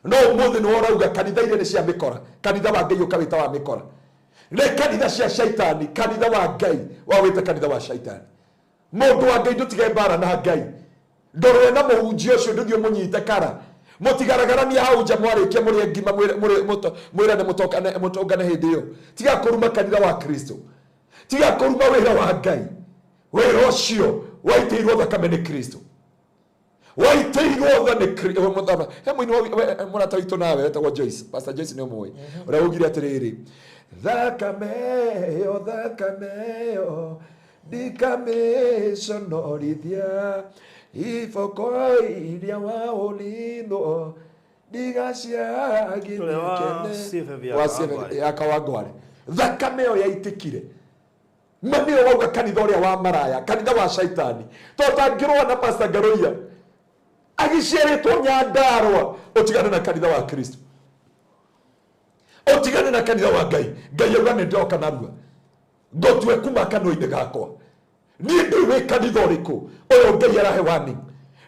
No ũmũthĩ nĩwe ũrauga kanitha iria nĩ cia mĩkora. Kanitha wa Ngai ũkawĩta wa mĩkora. Nĩ kanitha cia shaitani, kanitha wa Ngai wawĩta kanitha wa shaitani. Mũndũ wa Ngai ndũtige mbara na Ngai. Ndũrũe na mũhunjia ũcio ndũthiĩ ũmũnyite kara. Mũtigaragaranie hau nja mwarĩkia mũrĩe ngima mwĩrane mũtongane hĩndĩ ĩyo. Tiga kũruma kanitha wa Kristo. Tiga kũruma wĩra wa Ngai. Wĩra ũcio waitĩirwo thakame nĩ Kristo. Waitĩirwo tha nĩ mũthama. He mũini wa, we, mũrata witũ nawe wetagwo Joyce. Pastor Joyce nĩ ũmũĩ. Ũrĩa augire atĩrĩrĩ, thakame ĩyo, thakame ĩyo, ndikamiconorithia, iboko iria waũrirwo, ndigaciagithie Ũrĩa wa kene. CFF ya Wa CFF Kawangware. ya Kawangware. Thakame ĩyo yaitĩkire. Ma nĩyo wauga kanitha ũrĩa wa maraya, kanitha wa shaitani. Tondũ tangĩrũa na Pastor Ngaruiya, agĩciarĩtwo Nyandarũa, ũtigane na kanitha wa Kristo. Ũtigane na kanitha wa Ngai. Ngai auga nĩ ndoka narua. Ngũtue kuma kanua-inĩ gakwa. Niĩ ndũĩ wĩ kanitha ũrĩkũ ũyũ Ngai arahe warning.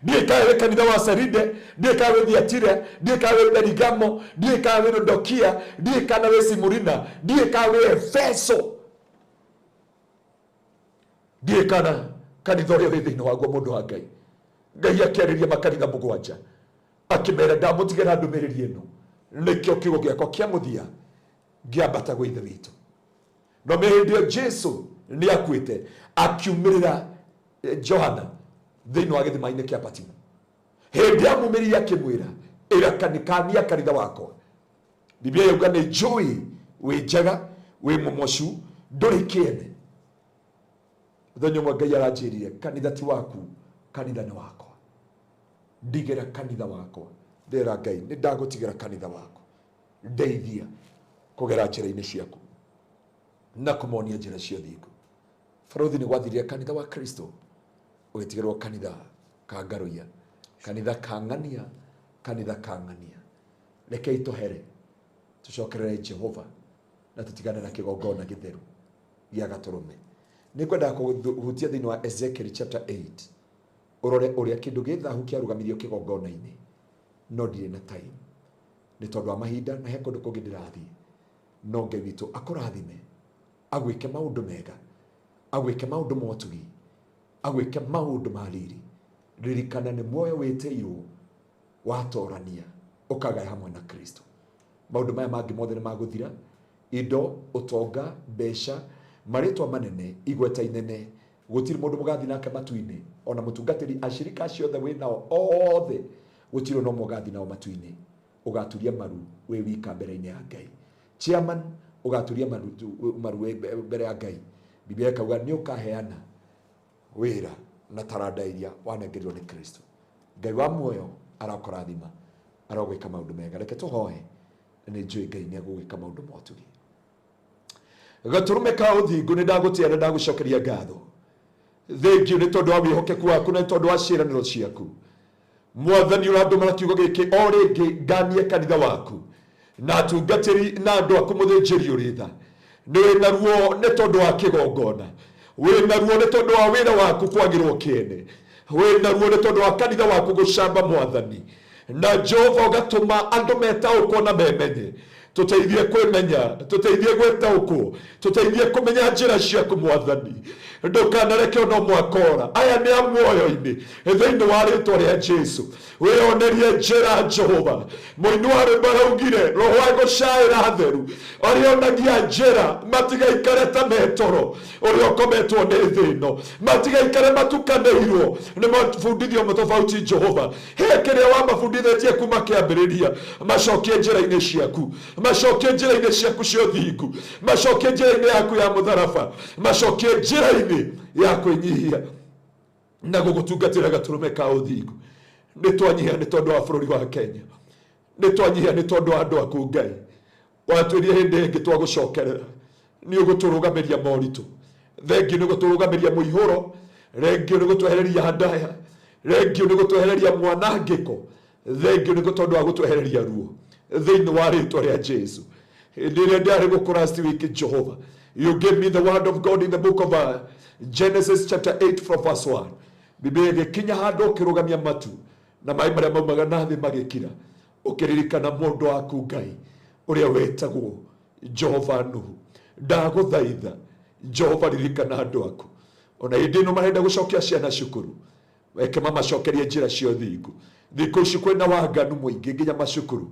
Ndiũĩ kana wĩ kanitha wa Saride, ndiũĩ kana wĩ Thiatira, ndiũĩ kana wĩ Perigamo, ndiũĩ kana wĩ Lodokia, ndiũĩ kana wĩ Simurina, ndiũĩ kana wĩ Efeso, ndiũĩ kana kanitha ũrĩa wĩ thĩinĩ waguo. Mũndũ wa Ngai, Ngai akĩarĩria makanitha 7 akĩmera, ndamũtigĩra ndũmĩrĩri ĩno, nĩkĩo kiugo gĩakwa kĩa mũthia ngĩambata gwĩ Ithe witũ. No hĩndĩ ĩyo Jesu nĩ akuĩte, akiumĩrĩra Johana thĩinĩ wa gĩthima-inĩ kĩa Patimo. Hĩndĩ amumĩrĩire akĩmwĩra, ĩra kanikania kanitha wakwa. Biblia yauga, nĩ njũĩ wĩ njaga, wĩ mũmocu, ndũrĩ kĩene. Mũthenya ũmwe Ngai aranjĩrire, kanitha ti waku, kanitha nĩ wakwa, ndigĩra kanitha wakwa. Ndĩra Ngai, nĩ ndagũtigĩra kanitha wakwa, ndeithia kũgera njĩra-inĩ ciaku na kũmonia njĩra cia ũthingu. Barothi nĩ gwathirire kanitha wa Kristo, ũgĩtigĩrwo kanitha ka ngaruia, kanitha ka ng'ania, kanitha ka ng'ania. Rekei tũhere, tũcokerere Jehova na tũtigane na kĩgongona gĩtheru gĩa gatũrũme. Nĩ ngwendaga kũhutia thĩinĩ wa Ezekiel chapter 8, ũrore ũrĩa kĩndũ gĩ thahu kĩarũgamirio kĩgongona-inĩ, no ndirĩ na time nĩ tondũ wa mahinda na he kũndũ kũngĩ ndĩrathiĩ. No Ngai witũ akũrathime, agwĩke maũndũ mega, agwĩke maũndũ motugi, agwĩke maũndũ ma riri. Ririkana nĩ muoyo wĩtĩirwo watorania ũkagaya hamwe na Kristo. Maũndũ maya mangĩ mothe nĩ magũthira, indo, ũtonga, mbeca, marĩtwa manene, igweta inene, gũtirĩ mũndũ mũgathiĩ nake matu-inĩ. Ona mũtungatĩri, acirika acio othe wĩ nao othe, gũtirĩ no ũmwe ũgathiĩ nao matu-inĩ. Ũgaturia maru wĩ wika mbere-inĩ ya Ngai. Chairman, ũgaturia maru, maru wĩ mbere ya Ngai. Biblia ĩkauga nĩ ũkaheana wĩra na taranda iria wanengerirwo nĩ Kristo. Ngai wa muoyo arokũrathima, arogwĩka maũndũ mega. Reke tũhoe, na nĩ njũĩ Ngai nĩ egũgwĩka maũndũ motugi. Gatũrũme ka ũthingu, nĩ ndagũtĩa na ndagũcokeria ngatho. Thengiũ nĩ tondũ wa wĩhokeku waku na nĩ tondũ wa ciĩranĩro ciaku. Mwathani, ũrandũmĩra kiugo gĩkĩ o rĩngĩ nganie kanitha waku na atungatĩri na andũ aku. Mũthĩnjĩri ũrĩ tha, nĩ wĩna ruo nĩ tondũ wa kĩgongona, wĩna ruo nĩ tondũ wa wĩra waku kwagĩrwo kĩene, wĩna ruo nĩ tondũ wa kanitha waku gũcamba. Mwathani na Jehova, ũgatũma andũ metaũkwo na memenye. Tũteithie kwĩmenya, tũteithie gwĩtaũkwo, tũteithie kũmenya njĩra ciaku. Mwathani, ndũkanareke ona ũmwe akora, aya nĩ a muoyo-inĩ. Thĩinĩ wa rĩtwa rĩa Jesu, wĩonerie njĩra. Jehova, mũini wa rwĩmbo araugire, roho wa gũcaĩra theru arĩonagia njĩra, matigaikare ta metoro ũrĩa ũkometwo nĩ thĩ ĩno, matigaikare matukanĩirwo nĩ mabundithio tofauti. Jehova, he kĩrĩa wamabundithĩtie kuma kĩambĩrĩria, macokie njĩra-inĩ ciaku, macokie njĩra-inĩ ciaku cia ũthingu, macokie njĩra-inĩ yaku ya mũtharaba, macokie njĩra-inĩ ya kwĩnyihia na gũgũtungatĩra. Gatũrũme ka ũthingu, nĩ twanyihia nĩ tondũ wa bũrũri wa Kenya, nĩ twanyihia nĩ tondũ wa andũ aku. Ngai, watwĩrie hĩndĩ ĩngĩ twagũcokerera nĩ ũgũtũrũgamĩria moritũ. Thengiũ nĩ gũtũrũgamĩria mũihũro, rengio nĩ gũtwehereria ndaya, rengio nĩ gũtwehereria mwanangĩko, thengio nĩ tondũ wa gũtwehereria ruo. Thĩinĩ wa rĩtwa rĩa Jesu, hĩndĩ ĩrĩa ndarĩ gũkũ last week, Jehovah, you gave me the word of God in the book of Genesis chapter 8 from verse 1. Biblia ĩgĩkinya handũ ũkĩrũgamia matu na maĩ marĩa maumaga na thĩ magĩkira, ũkĩririkana mũndũ waku Ngai ũrĩa wetagwo Jehova Nuhu. Ndagũthaitha Jehova, ririkana andũ aku ona hĩndĩ ĩno marenda gũcokia ciana cukuru, reke mamacokerie njĩra cia ũthingu. Thikũ ici kwĩna waganu mũingĩ nginya macukuru,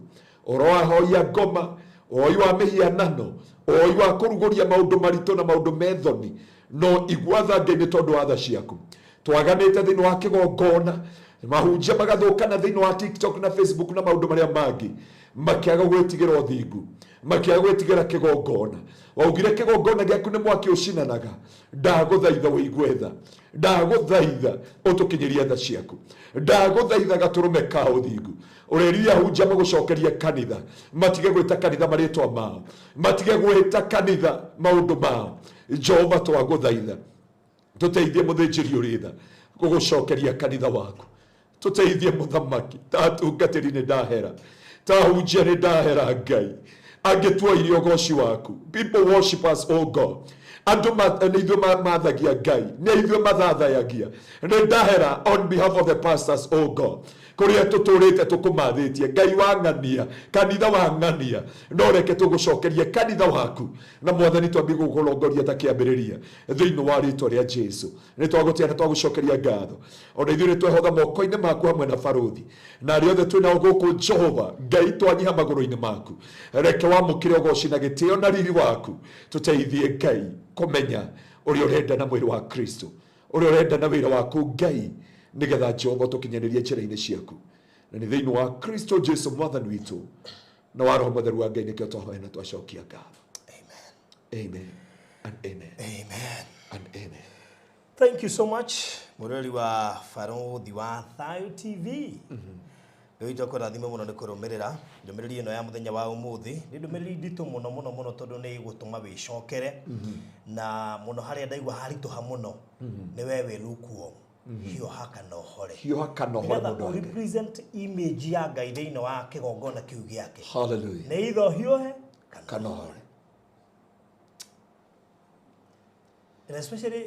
ũhoro wa hoi ya ngoma, ũhoi wa mĩhianano, ũhoi wa kũrugũria maũndũ maritũ na maũndũ methoni. No igua tha, Ngai, nĩ tondũ wa tha ciaku. Twaganĩte thĩinĩ wa kĩgongona, mahunjia magathũkana thĩinĩ wa TikTok na Facebook na maũndũ marĩa mangĩ, makĩaga gwĩtigĩra ũthingu, makĩaga gwĩtigĩra kĩgongona. Waugire kĩgongona gĩaku nĩ mwaki ũcinanaga. Ndagũthaitha ũigue tha, ndagũthaitha ũtũkinyĩrie tha ciaku, ndagũthaitha gatũrũme ka ũthingu. Ũrerire ahunjia magũcokerie kanitha, matige gwĩta kanitha marĩtwa mao, matige gwĩta kanitha maũndũ mao. Jehova, twagũthaitha tũteithie, mũthĩnjĩri ũrĩ tha, gũgũcokeria kanitha waku. Tũteithie, mũthamaki. Ta atungatĩri nĩ ndahera, ta ahunjia nĩ ndahera. Ngai, angĩtuoirie ũgoci waku. People worship us, oh God. Andũ nĩ ithuĩ mathagia Ngai, nĩ ithuĩ mathathayagia. Nĩ ndahera on behalf of the pastors, oh God, kũrĩa tũtũrĩte tũkũmathĩtie Ngai wa ng'ania, kanitha wa ng'ania, no reke tũgũcokerie kanitha waku na Mwathani twambie gũkũrongoria ta kĩambĩrĩria thĩinĩ wa rĩtwa rĩa Jesu. Nĩ twagũtĩa na twagũcokeria ngatho. Ona ithuĩ nĩ twehotha moko-inĩ maku hamwe na barũthi na arĩa othe twĩ nao gũkũ. Jehova Ngai, twanyiha magũrũ-inĩ maku, reke wamũkĩre ũgoci na gĩtĩo na riri waku. Tũteithie Ngai kũmenya ũrĩa ũrenda na mwĩrĩ wa Kristo, ũrĩa ũrenda na wĩra waku Ngai, nĩgetha Jehova tũkinyanĩrie njĩra-inĩ ciaku, na nĩ thĩinĩ wa Kristo Jesu Mwathani witũ na wa Roho Mũtheru wa Ngai nĩkĩo twahoya na twacokia ngatho. Amen. Amen and amen. Amen. And amen. Thank you so much, mũrori wa Barũthi wa Thayo TV. Ngai witũ akũrathime mũno nĩ kũrũmĩrĩra ndũmĩrĩri ĩno ya mũthenya wa ũmũthĩ. Nĩ ndũmĩrĩri nditũ mũno mũno mũno, tondũ nĩ ĩgũtũma wĩcokere, na mũno harĩa ndaigua haritũha mũno nĩ we wĩ lukewarm, hiũha kana ũhore. Hiũha kana ũhore. Nĩgetha Mũndũ wa Ngai. Represent image ya Ngai thĩinĩ wa kĩgongona kĩu gĩake. Hallelujah. Nĩ itho hiũhe kana kana ũhore. And especially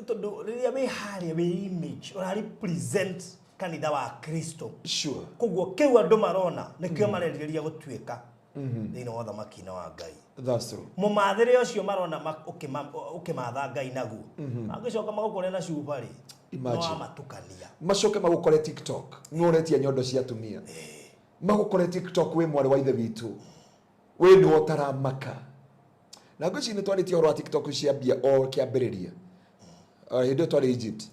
tondũ rĩrĩa wĩ harĩa wĩ image ũra represent kanitha wa Kristo. Koguo kĩu andũ marona nĩkĩo marerirĩria gũtuĩka thĩinĩ wa ũthamaki-inĩ wa Ngai. That's true. Mũmathĩre ũcio marona ũkĩmatha Ngai naguo, mangĩcoka magũkore na cuba rĩ, Imagine. no wamatukania. Macoke magũkore TikTok nĩ ũretia nyondo cia atumia, magũkore TikTok wĩ mwarĩ wa ithe witũ wĩ nĩwe ũtaramaka. Na ngwĩciria nĩ twarĩtie ũhoro wa TikTok ciambia o kĩambĩrĩria. O hĩndĩ ĩyo twarĩ Egypt,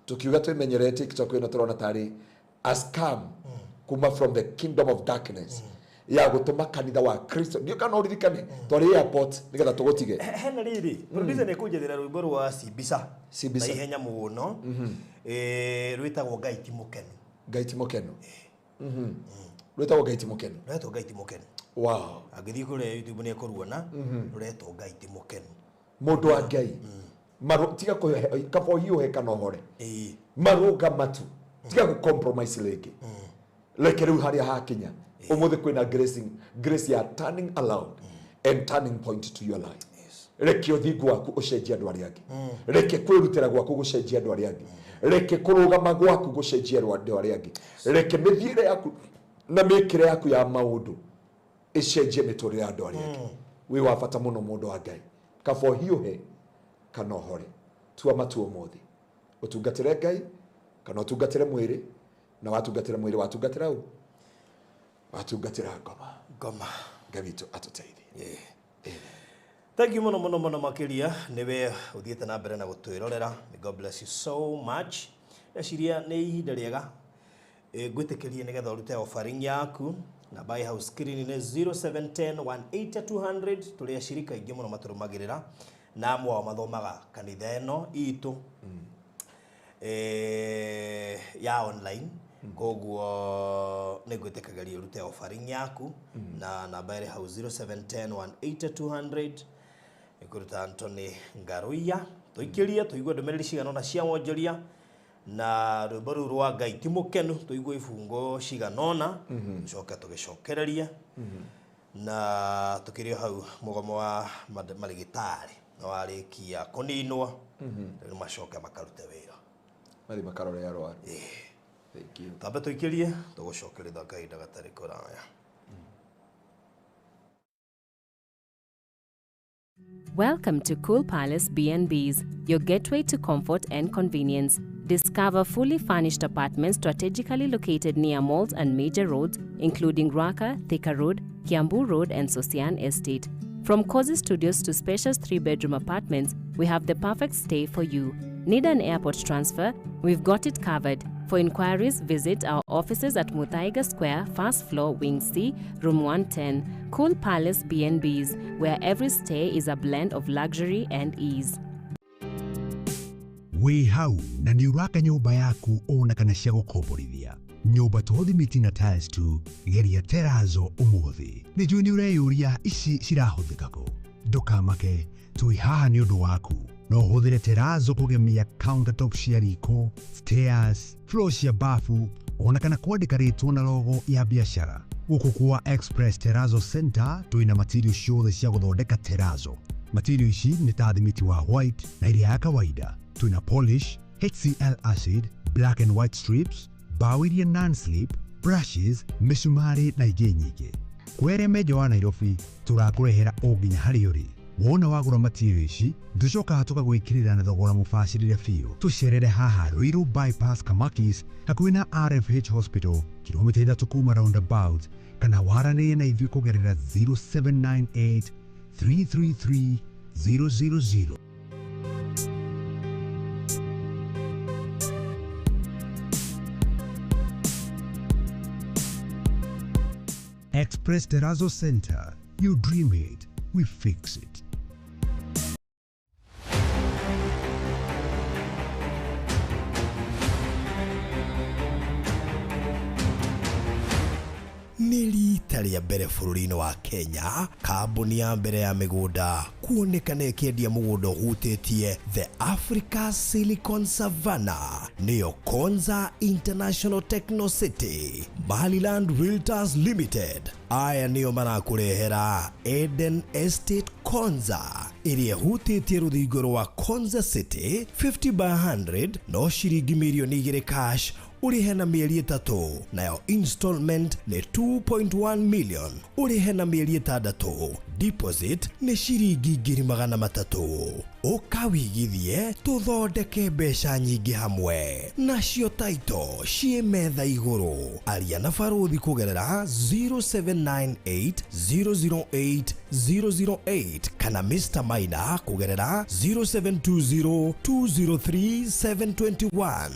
tukiuga twĩmenyerere TikTok ĩno, tũrona tarĩ a scam kuma from the kingdom of darkness ya gũtũma kanitha wa Kristo. Ndiũ kana ũririkane twarĩ airport nĩgetha tũgũtige. Hena rĩrĩ, producer nĩ kũnjethera rwĩmbo rwa Simbisa Simbisa. na ihenya mũno. Rwĩtagwo Ngai ti mũkenu. Ngai ti mũkenu. Rwĩtagwo Ngai ti mũkenu. Rwetwo Ngai ti mũkenu. Angĩthiĩ kũrĩa YouTube nĩ ekũruona, rũretwo Ngai ti mũkenu. Mũndũ wa Ngai, tiga kũhe kaba ũhiũhe kana ũhore. Marũga matu, tiga gũ compromise rĩngĩ. Reke rĩu harĩa hakinya ũmũthĩ kwĩna grace ya turning around and turning point to your life. Reke ũthingu waku ũcenjie andũ arĩa angĩ, reke kwĩrutĩra gwaku gũcenjie andũ arĩa angĩ, reke kũrũgama gwaku gũcenjie andũ arĩa angĩ, reke mĩthiĩre yaku na mĩkĩre yaku ya maũndũ ĩcenjie mĩtũrĩre ya andũ arĩa angĩ. Wĩ wa bata mũno, mũndũ wa Ngai. Kaba ũhiũhe kana ũhore, tua matua ũmũthĩ, ũtungatĩre Ngai kana ũtungatĩre mwĩrĩ. Na watungatĩra mwĩrĩ, watungatĩra ũ? Watungatĩra ngoma. Ngoma. Ngai witũ atũteithie. Thank you mũno mũno mũno makĩria nĩwe ũthiĩte na mbere na gũtwĩrorera. May God bless you so much. Ndeciria nĩ ihinda rĩega ngwĩtĩkĩrie nĩgetha ũrute offering yaku. Namba ĩ hau screen nĩ 0710 180 200. Tũrĩ acirika aingĩ mũno matũrũmagĩrĩra, na amwe ao mathomaga kanitha ĩno itũ ya online. Koguo nĩ ngwĩtĩkagĩria ũrute offering yaku na namba ĩrĩ hau 0710 180 200. Ĩkũruta Anthony Ngaruiya. Tũikĩrie tũigue ndũmĩrĩri cigana ũna cia wonjoria na rwĩmbo rũu rwa Ngai ti mũkenu, tũigue ibungo cigana ũna, tũcoke tũgĩcokererie na tũkĩrĩ o hau. Mũgomo wa marĩgĩtarĩ na warĩkia kũninwo, rĩu macoke makarute wĩra. Mathiĩ makarore arwaru. Thank you. Twambe tũikĩrie, tũgũcokeretha kahinda gatarĩ kũraya. Welcome to Cool Palace B&Bs, your gateway to comfort and convenience. Discover fully furnished apartments strategically located near malls and major roads, including Ruaka, Thika Road, Kiambu Road, and Sosian Estate. From cozy studios to spacious 3-bedroom apartments, we have the perfect stay for you. Need an airport transfer? We've got it covered. For inquiries, visit our offices at Muthaiga Square, first floor, Wing C, Room 110. Cool Palace B&Bs, where every stay is a blend of luxury and ease. Wĩ hau na nĩ ũraka nyũmba yaku ona kana cia gũkomborithia, nyũmba to thimiti na tiles tu, geria terazo ũmũthĩ. Nĩ njũĩ nĩ ũreyũria ici cirahũthĩka kũ. Ndũkamake, twĩ haha nĩ ũndũ waku. No ũhũthĩre terazo kũgemia countertop cia riko, stairs, floor cia bafu, ona kana kwandĩka rĩtwa na logo ya biacara. Gũkũ kwa Express Terazo Center twĩna material ciothe cia gũthondeka terazo. Material ici nĩ ta thimiti wa white na iria ya kawaida. Twĩna polish, HCl acid, black and white strips, mbaũ iria non-slip, brushes, mĩcumarĩ na ingĩ nyingĩ. Kwere menjo wa Nairobi tũrakũrehera o nginya harĩa ũrĩ. Wona wagũra material ici tũcokaga tũkagwĩkĩrĩra na thogora mũbacĩrĩre biũ. Tũcerere haha Ruiru Bypass Kamakis hakuhĩ na RFH Hospital kilomita 3 kuma roundabout, kana waranĩrie na ithuĩ kũgerera 0798 333 000. Express Terrazzo Center. You dream it, we fix it. Nĩ rita rĩa mbere bũrũri-inĩ wa Kenya kambuni ya mbere ya mĩgũnda kuonekana ĩkĩendia mũgũnda ũhutĩtie the Africa Silicon Savannah, nĩyo Konza International Techno City. Maryland Realtors Limited aya nĩo marakũrehera Eden Estate Konza ĩrĩa ĩhutĩtie rũthingo rwa Konza City 50 by 100 no ciringi mirioni 2 cash ũrĩhe na mĩeri 3, nayo installment nĩ 2.1 million ũrĩhe na mĩeri 6, deposit nĩ ciringi 300,000. Ũka wĩigithie tũthondeke mbeca nyingĩ hamwe, nacio taito ciĩ metha igũrũ. Aria na barũthi kũgerera 0798 008 008 kana Mr Maina kũgerera 0720 203 721.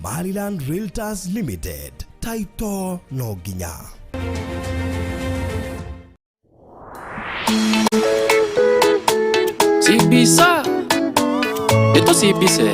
Maryland Realtors Limited, taito no nginya. Sibisa, ito sibise.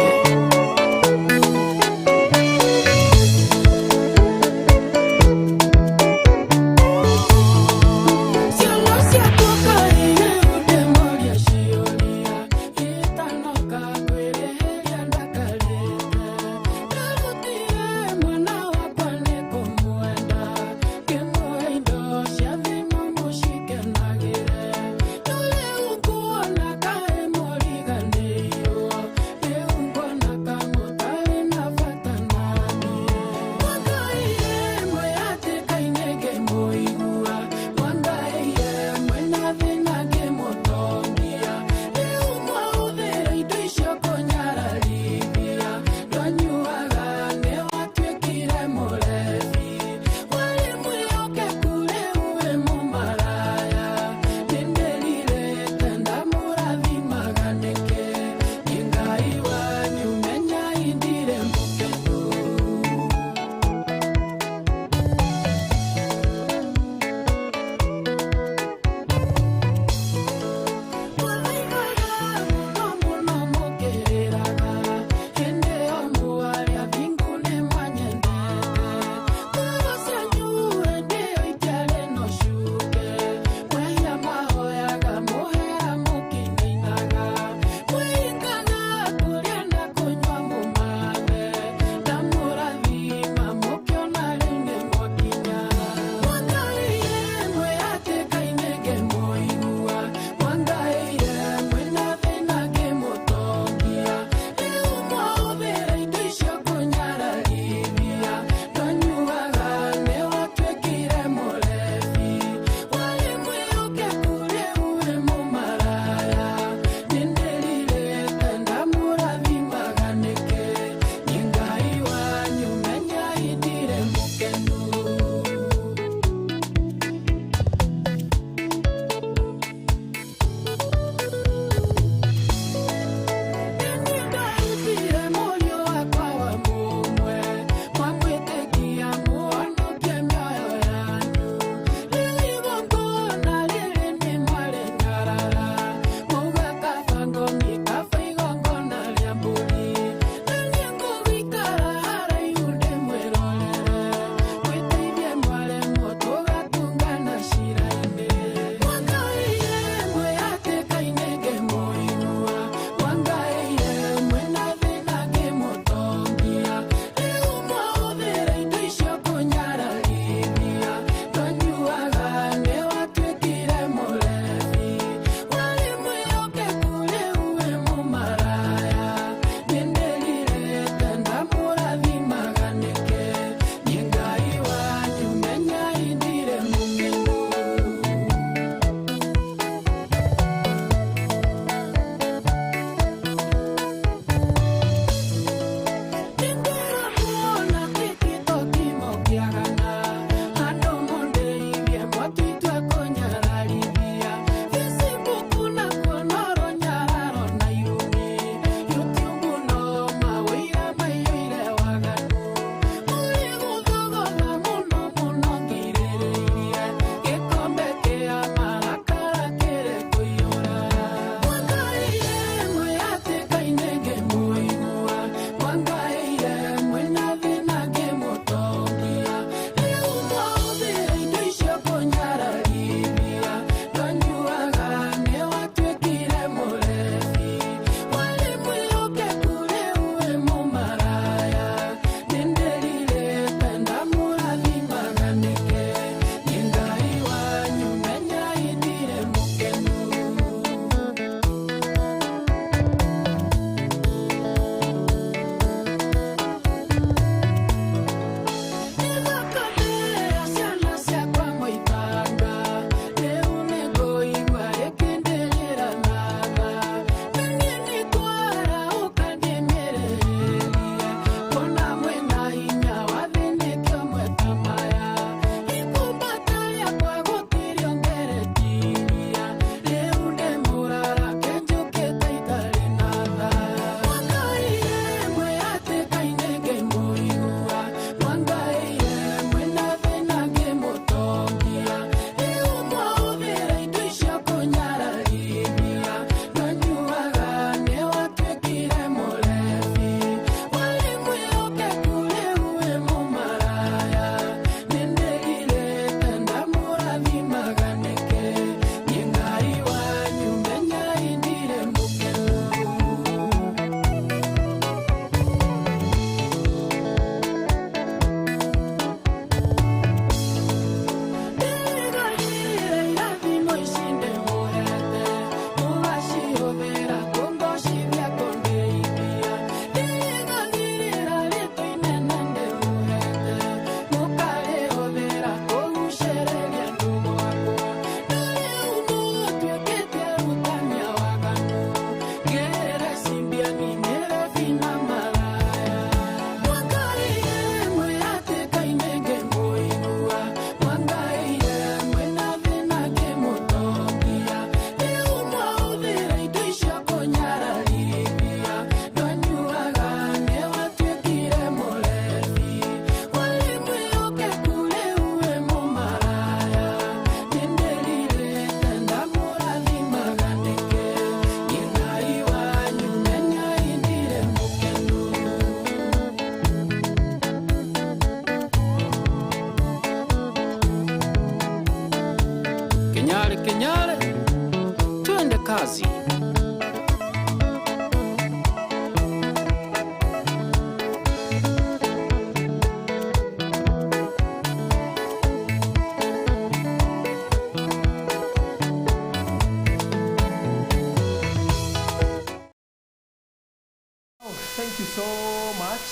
much.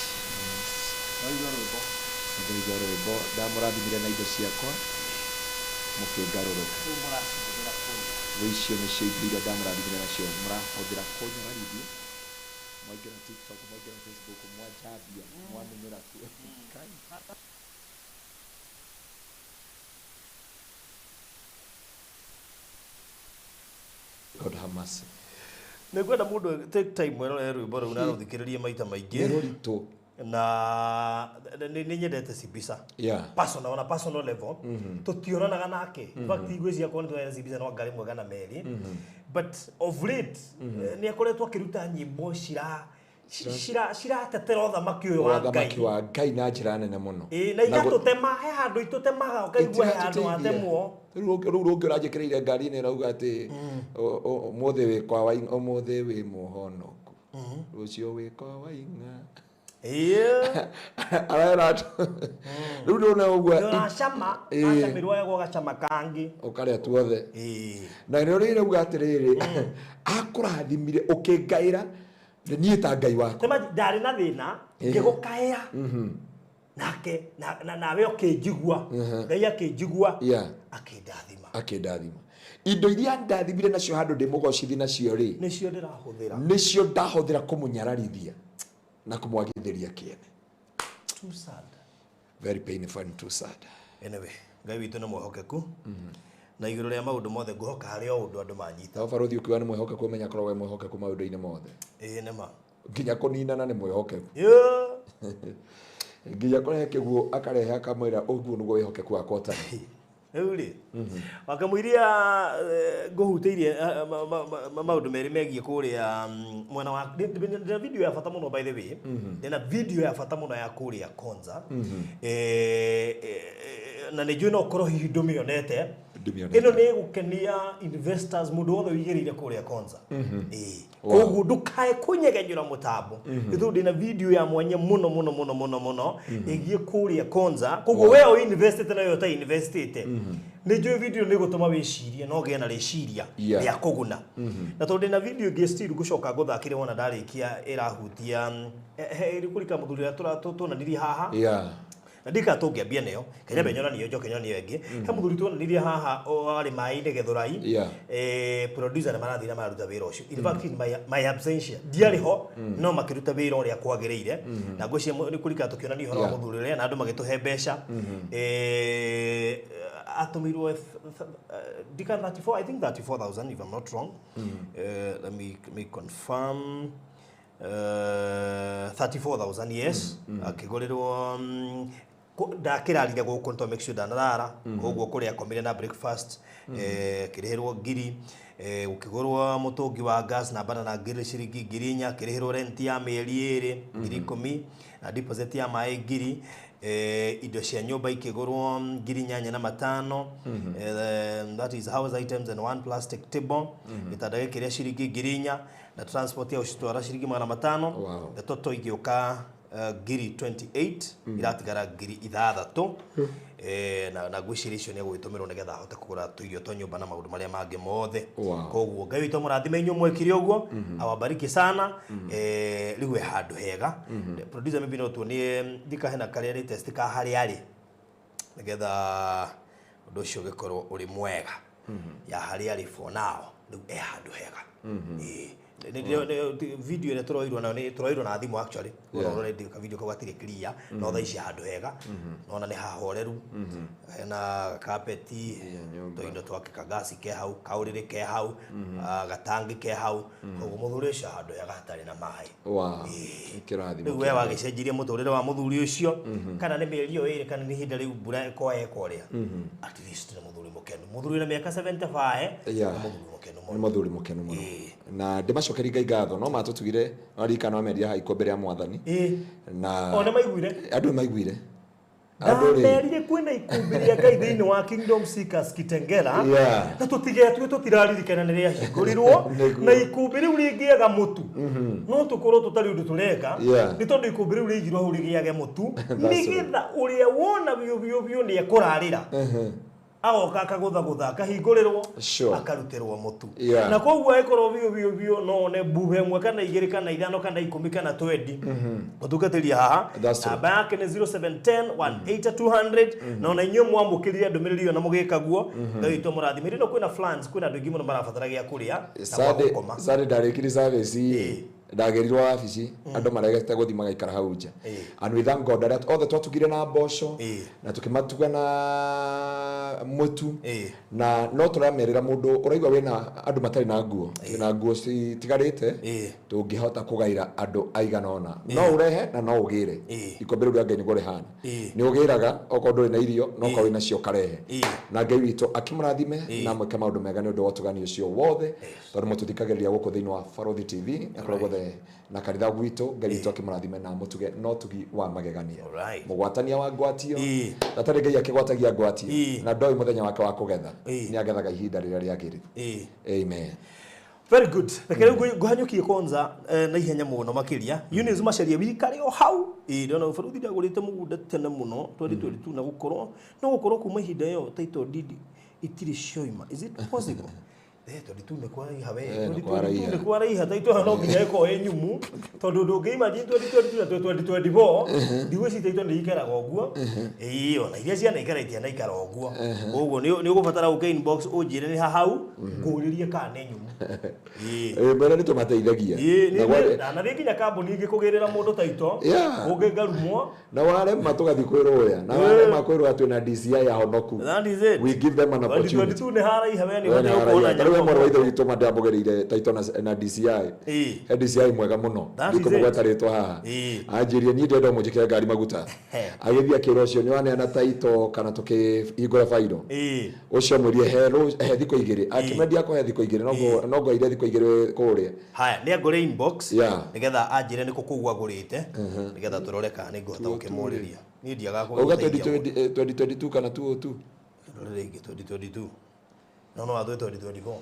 Waigua rwĩmbo. Ndaigua rwĩmbo ndamũrathimire na indo ciakwa mũkĩngarũrũka. Rĩu mũracihũthĩra kũrĩa. Rĩu icio nĩcio indo iria ndamũrathimire nacio mũrahũthĩra kũnyararithia. Mwaingĩra TikTok, mwaingĩra Facebook, mwanjambia, mwamenyera kuo. Kai. God have mercy. Nĩ ngwenda mũndũ take time werorere rwĩmbo rũu na rũthikĩrĩrie maita Nĩ maingĩ. rũritũ. Na nĩ nyendete Sibisa. Yeah. Personal, on a personal level, tũtionanaga nake. In fact, ngwĩciria korwo nĩ tũrarĩ Sibisa no anga rĩmwe kana merĩ. But of late, nĩ akoretwo akĩruta nyĩmbo ciratetera ũthamaki ũyũ wa Ũthamaki Ngai. wa Ngai na njĩra nene mũno. Ĩĩ, na igatũtema, he handũ itũtemaga ũkaigua he handũ hatemwo. Rĩu rũngĩ ũranjĩkĩrĩire ngari-inĩ ĩrauga atĩ ũmũthĩ wĩ kwa Waing'a, ũmũthĩ wĩ mũhonoku, rũciũ wĩ kwa Waing'a. Ĩĩ. Arera andũ. Rĩu ndĩrona ũguo Nĩũracama, Ĩĩ. wacamirwo wega ũgacama kangĩ. ũkarĩa tuothe. Ĩĩ. Na nĩ ũrĩa ĩrauga atĩrĩrĩ, akũrathimire ũkĩngaĩra niĩ ta Ngai waku. Tema ndarĩ na thĩna Ĩĩ. ngĩgũkaĩra nake nawe ũkĩnjigua Ngai akĩnjigua Yeah. akĩndathima. Akĩndathima. Indo iria ndathimire nacio handũ ndĩmũgocithie nacio rĩ, Nĩcio ndĩrahũthĩra. nĩcio ndahũthĩra kũmũnyararithia na kũmwagithĩria kĩene. Too sad. Very painful and too sad. Anyway, Ngai witũ nĩ mwĩhokeku na igũrũ rĩa maũndũ mothe ngũhoka harĩ o ũndũ andũ manyita. Nao barũthi ũkiuga nĩ mwĩhokeku ũmenya korwo wĩ mwĩhokeku maũndũ-inĩ mothe. Ĩĩ nĩ ma. Nginya kũninana nĩ mwĩhokeku. Ĩĩ. Nginya kũrehe kĩguũ akarehe akamwĩra ũguo nĩguo wĩhokeku wakwa ũtariĩ. Rĩu rĩ, wakamũiria ngũhutĩirie maũndũ merĩ megiĩ kũrĩa mwena wa ndĩna video ya bata mũno by the way. Ndĩna video ya bata mũno ya kũrĩa Konza. Na nĩ njũĩ no ũkorwo hihi ndũmĩonete. Ndũmĩonete. Ĩno nĩ ĩgũkenia investors mũndũ wothe ũigĩrĩire kũrĩa Konza. Ĩĩ. Wow. Koguo ndũkae kũnyegenyũra mũtambo. Nĩ tondũ ndĩna video ya mwanya mũno mũno mũno mũno mũno ĩgiĩ kũrĩa Konza. Koguo we o investĩte na we ũta investĩte. Nĩ njũĩ video nĩ ĩgũtũma wĩcirie na ũgĩe na rĩciria Yeah. rĩa kũguna. Na tondũ ndĩna video ĩngĩ still ngũcoka ngũthakĩre wona ndarĩkia ĩrahutia kũrika mũthuri ũrĩa tuonanirie haha. Yeah. Na ndika tũngĩambia nayo kenya mbe nyonanie njoke nyonanie ĩngĩ. He mũthuri tuonanirie haha warĩ maĩ-inĩ Gĩthũrai. Yeah. Producer nĩ marathiĩ na mararuta wĩra ũcio. In fact, in my absentia ndiarĩ ho no makĩruta wĩra ũrĩa kwagĩrĩire. Na ngwĩciria nĩ kũrika tũkĩonania ũhoro wa Yeah. mũthuri ũrĩa na andũ magĩtũhe mbeca. Atũmĩirwo ndika 34, I think 34,000 if I'm not wrong. Let me confirm. 34,000 yes. Akĩgũrĩrwo ndakĩrarire gũkũ nĩ make sure ndanarara koguo kũrĩa akomire na breakfast, akĩrĩhĩrwo ngiri, gũkĩgũrwo mũtũngi wa gas na banana ngiri ciringi 4,000, akĩrĩhĩrwo rent ya mĩeri ĩrĩ 10,000 na deposit ya maĩ 1,000, indo cia nyũmba ikĩgũrwo 8,500, that is house items and one plastic table, gĩtanda gĩkĩ rĩa ciringi 4,000 na transport ya gũcitwara ciringi 500. Wow. The total igĩũka 28,000 iratigara 6,000. Na ngwĩciria icio nĩ egũgĩtũmĩrwo nĩgetha ahote kũgũra tũirio twa nyũmba na maũndũ marĩa mangĩ mothe. Wow. Koguo Ngai witũ amũrathime inyuĩ mwekire ũguo, awabariki sana. Rĩu e handũ hega. Producer maybe no tuonie ndikahena karĩa latest ka harĩa arĩ nĩgetha ũndũ ũcio ũgĩkorwo ũrĩ mwega. Ya harĩa arĩ for now rĩu e handũ hega. Ĩĩ. Video ĩrĩa tũroirwo nayo nĩ tũroirwo na thimũ actually. Yeah. Ũrora ka video kau gatirĩ clear no thaa ici handũ hega nona nĩ hahoreru, hena kapeti, nyũmba. tũindo twake, kagasi ke hau, kaũrĩrĩ ke hau, gatangi ke hau. Koguo mũthuri ũcio handũ hega hatarĩ na maĩ. Wow. Kĩrathimo. Rĩu we wagĩcenjirie mũtũrĩre wa mũthuri ũcio kana nĩ mĩeri ĩyo ĩrĩ kana nĩ ihinda rĩu mbura ĩkoa ĩkorĩa, at least nĩ mũthuri mũkenu, mũthuri wĩna mĩaka 75. Yeah. Nĩ mũthuri mũkenu Nĩ mũno. mũthuri mũkenu mũno. Ĩĩ. Na ndĩmacokerie Ngai ngatho no matũtugire no ririkana ameria haikwo mbere ya mwathani. Ĩĩ. Na O nĩ maiguire. Andũ nĩ maiguire. Andũ rĩ Ndamerire kwĩna ikũmbĩ rĩa Ngai thĩinĩ wa Kingdom Seekers Kitengela. Yeah. Na tũtigetue tũtiraririkana nĩ rĩahingũrirwo. Nĩguo. Na ikũmbĩ rĩu rĩngĩaga mũtu no tũkorwo tũtarĩ ũndũ tũreka Yeah. nĩ tondũ ikũmbĩ rĩu rĩigirwo hau rĩgĩage mũtu That's nĩgetha ũrĩa wona biũ biũ biũ nĩ ekũrarĩra. Agoka akagũthagũtha akahingũrĩrwo Sure. akarutĩrwo mũtu. Yeah. Na koguo ĩkorwo biũ biũ biũ no one mbuhe ĩmwe kana igĩrĩ kana ithano kana ikũmi kana 20 ũtungatĩria haha. That's true. Namba yake nĩ 0710 18200 na ona inyuĩ mwamũkĩrire ndũmĩrĩri ĩyo na mũgĩka guo Ngai witũ mũrathime. Rĩno kwĩna flans, kwĩna andũ aingĩ mũno marabatara gĩa kũrĩa na gwa gũkoma. Sunday ndarĩkirie service Ĩĩ. Ndagerirwo wabici andũ maregete gũthiĩ magaikara hau nja. Ĩĩ. And we thank God arĩa othe twatugire na mboco Ĩĩ. na tũkĩmatuga na mũtu. Ĩĩ. Na no tũramerĩra mũndũ ũraigua wĩna andũ matarĩ na nguo, na nguo citigarĩte Ĩĩ. tũngĩhota kũgaĩra andũ aigana ũna no ũrehe na no ũgĩre. Ĩĩ. Ikombe rĩu rĩa Ngai nĩguo rĩhana. Ĩĩ. Nĩ ũgĩraga okorwo ndũrĩ na irio no okorwo wĩna cio ũkarehe. Ĩĩ. Na Ngai witũ akĩmũrathime na mwĩke maũndũ mega nĩ ũndũ wa ũtugani ũcio wothe tondũ mũtũthikagĩrĩria gũkũ thĩinĩ wa Barothi TV na kũrĩa guothe na kanitha gwitũ. Ngai witũ akĩmũrathime na mũtuge no tugi wa magegania. Alright. Mũgwatania wa ngwatio Ĩĩ. gatarĩ Ngai akĩgwatagia ngwatio Ĩĩ. na ndoĩ mũthenya wake wa kũgetha. Ĩĩ. Nĩ agethaga ihinda rĩrĩa rĩagĩrĩru. Ĩĩ. Amen. Very good. Reke rĩu ngũhanyũkie konza na ihenya mũno makĩria. Eunice Macharia wikare o hau. Ĩĩ ndona ũbaruthi ndagũrĩte mũgũnda tene mũno 2022 na gũkorwo no gũkorwo kuma ihinda ĩyo title deed itirĩ cioima. Is it possible? 22 nĩ kwaraiha we. Nĩ 2022 kwaraiha. nĩ kwaraiha title ĩyo no nginya ĩkorwo ĩ nyumu tondũ ndũngĩ imagine 2022 na 2024 ndigwĩciria title nĩ ikaraga ũguo. Ĩĩ ona iria cianaikara itianaikara ũguo. Koguo nĩ ũgũbatara ũke inbox ũnjĩre nĩ ha hau ngũrĩrie kana nĩ nyumu. Ĩĩ. Mbere nĩ tũmateithagia. Ĩĩ, Na ndanathiĩ nginya kambuni ingĩ kũgĩrĩra mũndũ taito Yeah. ũngĩ ngarumwo. Na warema tũgathiĩ kwĩrũya na warema kwĩrũya twĩna DCI ya honoku. That is it. We give them an opportunity. 2022 nĩ haraiha we nĩ We ũbataire nĩ gũkorwo na haraiha. Ta rĩu nyamũ. mwarĩ wa ithe witũ ma ndamũgĩrĩire taito na DCI. Ĩĩ. He DCI mwega mũno. That is it. Ndikũmũgweta rĩtwa haha. Ĩĩ. Anjĩrire niĩ ndĩrenda ũmũnjĩkĩre ngari maguta. He. Agĩthiĩ akĩra ũcio nĩ waneana taito kana tũkĩhingũra bairo. Ĩĩ. Ũcio amwĩrire he thikũ igĩrĩ. Akĩmendia akũhe thikũ igĩrĩ no ngoire thikũ igĩrĩ kũrĩa. Haya, nĩ angũre inbox Yeah. nĩgetha anjĩre nĩkũ kũu agũrĩte nĩgetha tũrore kana nĩ ngũhota gũkĩmũrĩria. Niĩ ndiagaga Auga kũgĩteithia mũndũ. 2022 kana 202. Rore rĩngĩ 2022 no athwe 2024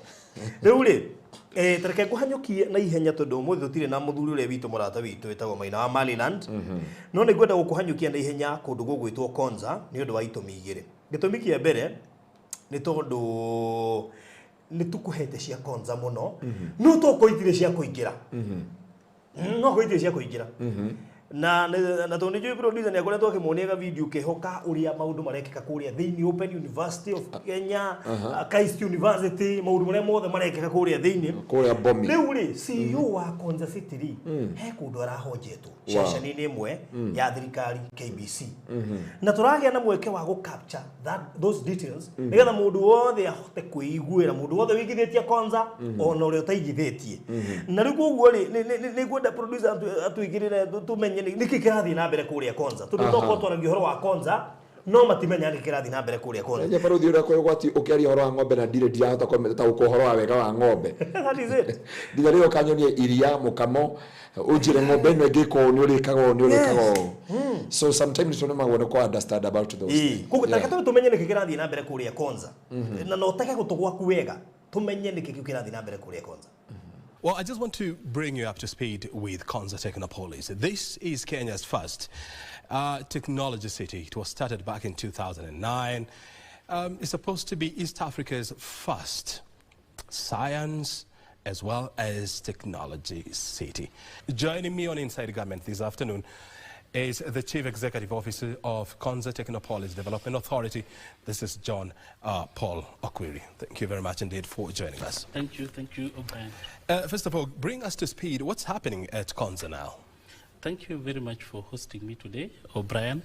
rĩu rĩ tareke ngũhanyũkie na ihenya tondũ ũmũthĩ tũtirĩ na mũthuri ũrĩa witũ mũrata witũ wĩtagwo Maina wa Maryland no nĩ ngwenda gũkũhanyũkia na ihenya kũndũ gũgwĩtwo Konza nĩ ũndũ wa itũmi igĩrĩ. Gĩtũmi kĩa mbere nĩ tondũ nĩ tũkũhete cia Konza mũno no tokorwo itirĩ cia kũingĩra no korwo itirĩ cia kũingĩra na na tondũ nĩ njũĩ producer nĩ akoretwo akĩmuonia video keho ka ũrĩa maũndũ marekĩka kũrĩa thĩinĩ Open University of Kenya, Christ University, maũndũ marĩa mothe marekĩka kũrĩa thĩinĩ Kũrĩa Bomi. Rĩu rĩ CEO wa Konza City rĩ he kũndũ arahonjetwo ceceni-inĩ ĩmwe ya thirikari KBC na tũragĩa na mweke wa gũ capture that those details nĩgetha mũndũ wothe ahote kwĩiguĩra mũndũ wothe wĩigithĩtie Konza ona ũrĩa ũtaigithĩtie. Na rĩu koguo rĩ nĩ ngwenda producer atũigĩrĩre tũmenye nĩkĩ kĩrathiĩ na mbere kũrĩa Konza tondũ tokorwo twaragia ũhoro wa Konza no matimenya nĩkĩ kĩrathiĩ na mbere kũrĩa Konza. Enye baruthi ũrĩa kwĩ ũgwati ũkĩaria ũhoro wa ng'ombe na ndirĩ ndirahota gũtaũkwo ũhoro wa wega wa ng'ombe. That is it. Nginya rĩrĩa ũkanyonia iria mũkamo ũnjĩre ng'ombe ĩno ĩngĩka ũũ nĩ ũrĩkaga ũũ nĩ ũrĩkaga ũũ. So sometimes tũnemagwo nĩ kũ understand about those Ĩĩ. things. Koguo Yeah. tareke tũmenye nĩkĩ kĩrathiĩ na mbere kũrĩa Konza na no ũtege gũtũ gwaku wega tũmenye nĩkĩ kĩu kĩrathiĩ na mbere kũrĩa Konza. Well, I just want to bring you up to speed with Konza Technopolis. This is Kenya's first technology city. It was started back in 2009. It's supposed to be East Africa's first science as well as technology city. Joining me on Inside Government this afternoon is the Chief Executive Officer of Konza Technopolis Development Authority. This is John Paul Okwiri. Thank you very much indeed for joining us. Thank you, O'Brien. First of all, bring us to speed. What's happening at Konza now? Thank you very much for hosting me today, O'Brien.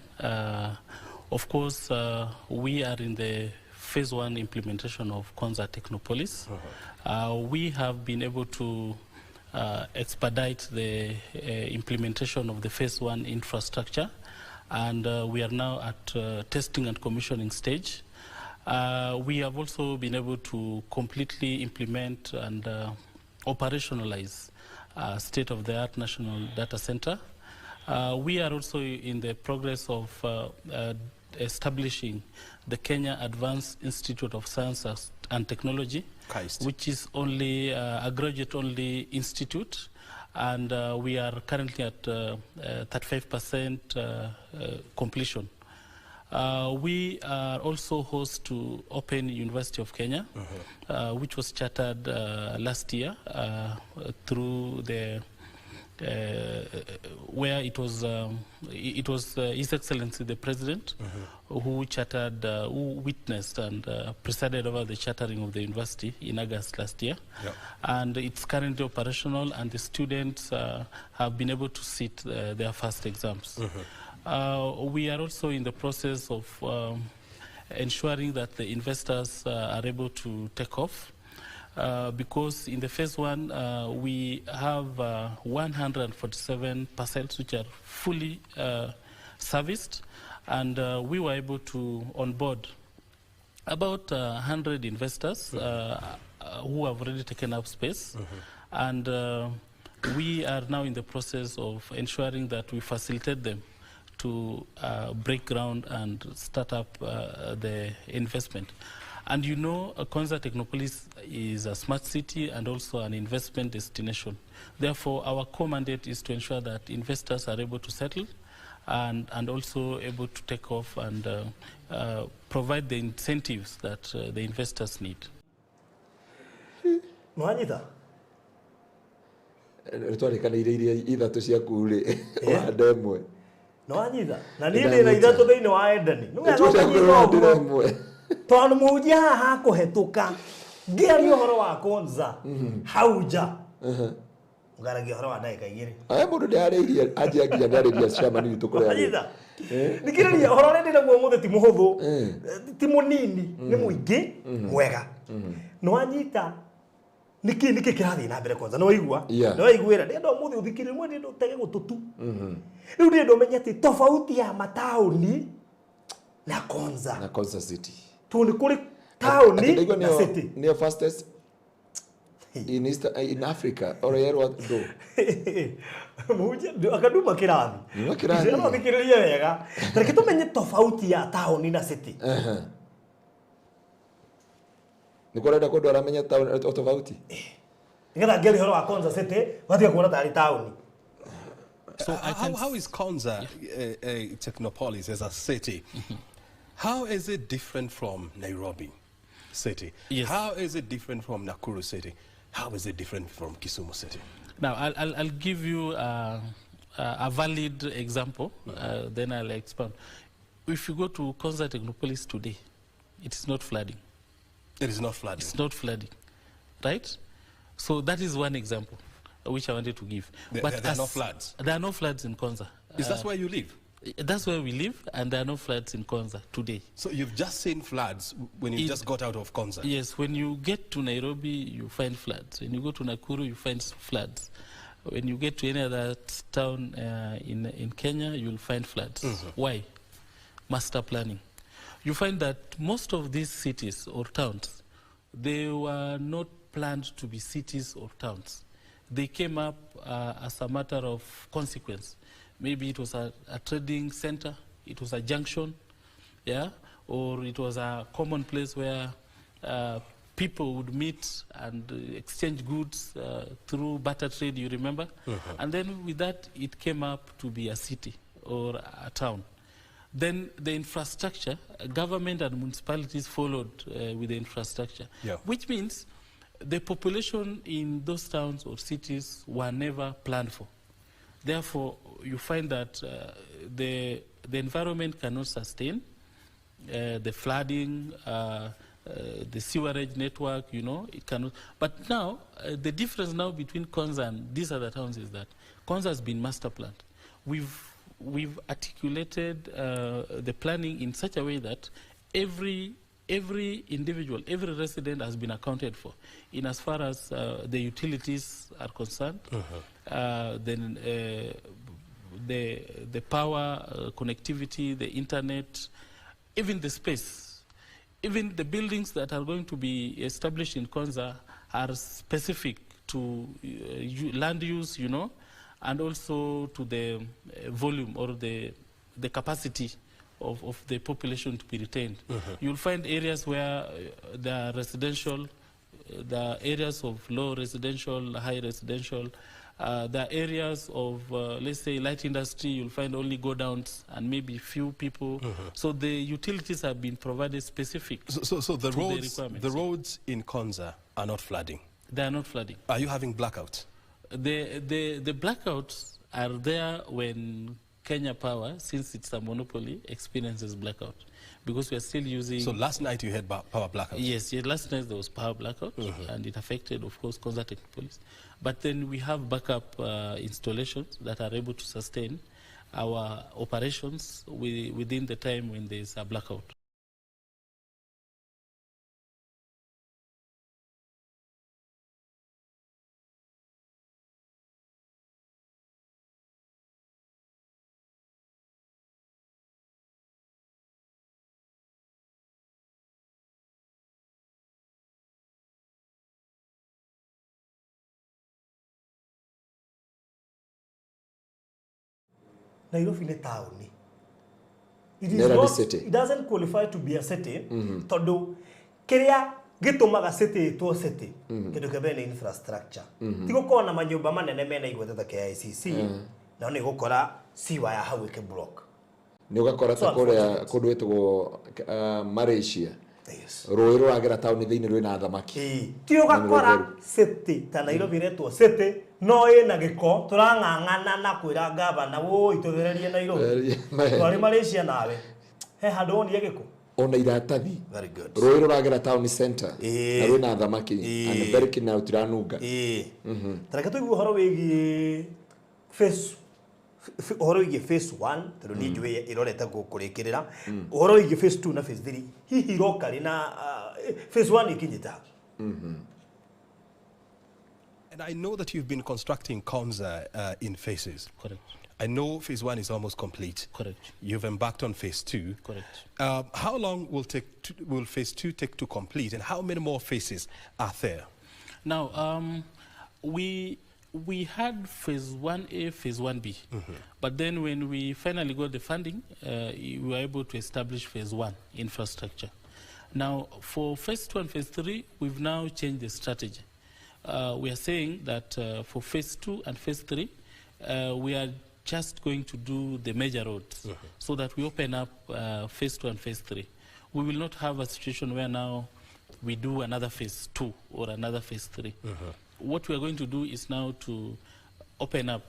Of course, we are in the phase one implementation of Konza Technopolis. We have been able to expedite the implementation of the phase one infrastructure, and we are now at testing and commissioning stage. We have also been able to completely implement and operationalize state-of-the-art national data center. We are also in the progress of establishing the Kenya Advanced Institute of Science and Technology, KAIST, which is only a graduate-only institute, and we are currently at 35% completion. We are also host to Open University of Kenya, which was chartered last year through the where it was His Excellency the President who chartered, who witnessed and presided over the chartering of the university in August last year. Yeah. And it's currently operational, and the students have been able to sit their first exams. We are also in the process of ensuring that the investors are able to take off. Because in the phase one, we have 147 parcels which are fully serviced, and we were able to onboard about 100 investors who have already taken up space, and we are now in the process of ensuring that we facilitate them to break ground and start up the investment. And you know, Konza Technopolis is a smart city and also an investment destination. Therefore, our core mandate is to ensure that investors are able to settle and also able to take off and provide the incentives that the investors need. Mwanyita? Nwanyita? Na niĩ ndĩ na ithatũ thĩinĩ wa Edeni. Tondũ mũhunjia haha akũhetũka ngĩaria ũhoro wa Konza hau nja ngaragia ũhoro wa ndagĩka igĩrĩ. Aya mũndũ nĩarĩirie anjia nginya nĩarĩria chairman witũ kũrĩa arĩ. Thikĩrĩria ũhoro ũrĩa ndĩnaguo ũmũthĩ ti mũhũthũ, ti mũnini, nĩ mũingĩ mwega. Nĩwanyita nĩkĩ kĩrathiĩ na mbere Konza, nĩwaigua? Nĩwaiguĩra ndĩrenda ũmũthĩ ũthikĩrĩrie mwe ndĩrenda ũtege gũtũ tu. Rĩu ndĩrenda ũmenye atĩ tofauti ya mataũni na Konza. Na Konza City. Tondũ kũrĩ taũni na city. Nĩyo fastest in East, in Africa or yerwa do. Mũhunjia akanduma kĩrathi. Nyuma kĩrathi. Ndĩrenda ũthikĩrĩrie wega. Reke tũmenye tofauti ya taũni na city. Nĩ kũrenda kũndũ aramenya tofauti. Nĩgetha ngĩaria ũhoro wa Konza City watiga kuona tarĩ taũni. So how is Konza Technopolis as a city? How is it different from Nairobi City? Yes. How is it different from Nakuru City? How is it different from Kisumu City? Now, I'll give you a valid example, then I'll expand. If you go to Konza Technopolis today, it is not flooding. It is not flooding. It's not flooding, right? So that is one example which I wanted to give. But there are no floods? There are no floods in Konza. Is that where you live? That's where we live, and there are no floods in Konza today. So you've just seen floods when you just got out of Konza? Yes, when you get to Nairobi, you find floods. When you go to Nakuru, you find floods. When you get to any other town in Kenya, you'll find floods. Why? Master planning. You find that most of these cities or towns, they were not planned to be cities or towns. They came up as a matter of consequence. Maybe it was a trading center, it was a junction, yeah, or it was a common place where people would meet and exchange goods through barter trade, you remember? And then with that, it came up to be a city or a town. Then the infrastructure, government and municipalities followed with the infrastructure, which means the population in those towns or cities were never planned for. Therefore, you find that the environment cannot sustain the flooding, the sewerage network, you know, it cannot. But now, the difference now between Konza and these other towns is that Konza has been master planned. We've articulated the planning in such a way that every individual, every resident has been accounted for in as far as the utilities are concerned, then the power, connectivity, the internet, even the space, even the buildings that are going to be established in Konza are specific to land use, you know, and also to the volume or the capacity of the population to be retained. You'll find areas where there are residential, there are areas of low residential, high residential, There are areas of, let's say, light industry, you'll find only go-downs and maybe few people. So the utilities have been provided specific. So the to roads, the requirements. The roads in Konza are not flooding? They are not flooding. Are you having blackouts? The blackouts are there when Kenya Power, since it's a monopoly, experiences blackout, because we are still using... So last night you had power blackout? Yes, yes, last night there was power blackout, and it affected, of course, Konza Technopolis. But then we have backup installations that are able to sustain our operations within the time when there is a blackout. Nairobi nĩ taũni. It is Nera not, city. It doesn't qualify to be a city. Tondũ kĩrĩa gĩtũmaga city ĩtwo city, kĩndũ kĩa mbere nĩ infrastructure. Ti gũkorwo na manyũmba manene mena igweta ta KICC, na nĩ gũkora siwa ya hau ĩkĩ block. Nĩ ũgakora ta So kũrĩa unfortunate. kũndũ gwĩtagwo Malaysia. Yes. Rũĩ rũragera taũni thĩinĩ rwĩna thamaki. Ti ũgakora city ta Nairobi ĩretwo city no ĩna gĩko tũrang'ang'ana na kwĩra gavana woi tũthererie Nairobi. Twarĩ Malaysia nawe he handũ wonire gĩko. Ona iratathi. Very good. Rũĩ rũragera town center na rwĩna thamaki and very keen na rũtiranunga. Ta reke tũigue ũhoro wĩgiĩ phase ũhoro wĩgiĩ phase 1 tondũ niĩ njũĩ ĩrorete kũrĩkĩrĩra. Ũhoro wĩgiĩ phase 2 na phase 3 hihi iroka rĩ na phase 1 ikinyĩte ha? And I know that you've been constructing Konza in phases. Correct. I know phase 1 is almost complete. Correct. You've embarked on phase 2. Correct. How long will phase 2 take to complete, and how many more phases are there? Now, we had phase 1A, phase 1B. But then when we finally got the funding, we were able to establish phase 1 infrastructure. Now, for phase 2 and phase 3, we've now changed the strategy. We are saying that for phase 2 and phase 3, we are just going to do the major roads so that we open up phase 2 and phase 3. We will not have a situation where now we do another phase 2 or another phase 3. What we are going to do is now to open up,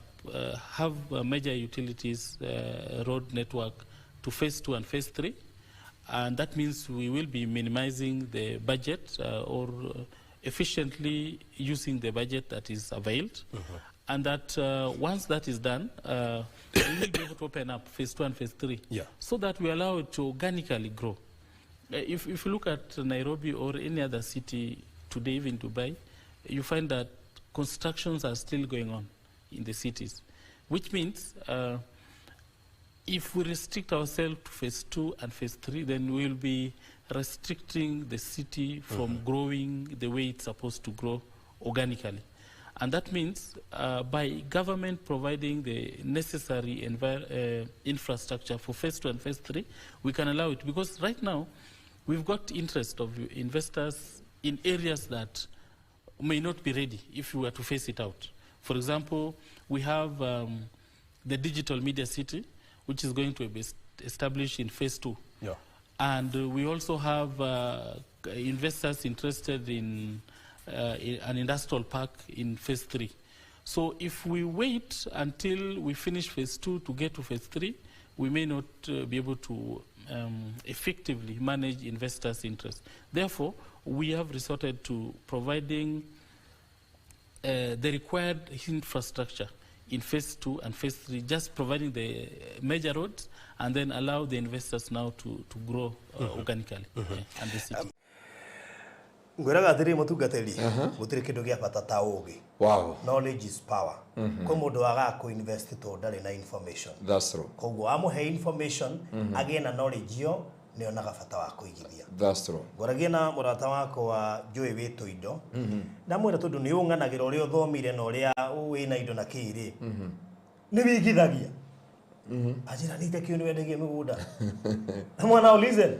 have major utilities, road network to phase 2 and phase 3. And that means we will be minimizing the budget or efficiently using the budget that is availed. And that once that is done, we will be able to open up phase 2 and phase 3 so that we allow it to organically grow. If you look at Nairobi or any other city today, even Dubai, you find that constructions are still going on in the cities, which means if we restrict ourselves to phase 2 and phase 3, then we will be restricting the city from growing the way it's supposed to grow organically. And that means by government providing the necessary infrastructure for phase 2 and phase 3, we can allow it. Because right now, we've got interest of investors in areas that may not be ready if we were to phase it out. For example, we have the Digital Media City, which is going to be established in phase 2. Yeah. And we also have investors interested in an industrial park in phase 3. So if we wait until we finish phase 2 to get to phase 3, we may not be able to effectively manage investors' interest. Therefore, we have resorted to providing the required infrastructure in phase 2 and phase 3, just providing the major roads and then allow the investors now to grow organically and the city. Ngwiraga atiri mutungatiri gutiri kindu gia bata ta ugi. Wow. Knowledge is power. Kwi mundu wagaga ku invest to ndari na information. That's true. Koguo amuhe information agie na knowledge yo nionaga bata wa kuigithia. That's true. Ngoragia na murata wakwa njui witu indo. Ndamwira tondu ni ung'anagira uria uthomire na uria wina indo na kiri. Ni wigithagia. Ajira ni tekio ni wendagia migunda. Mwana ulize.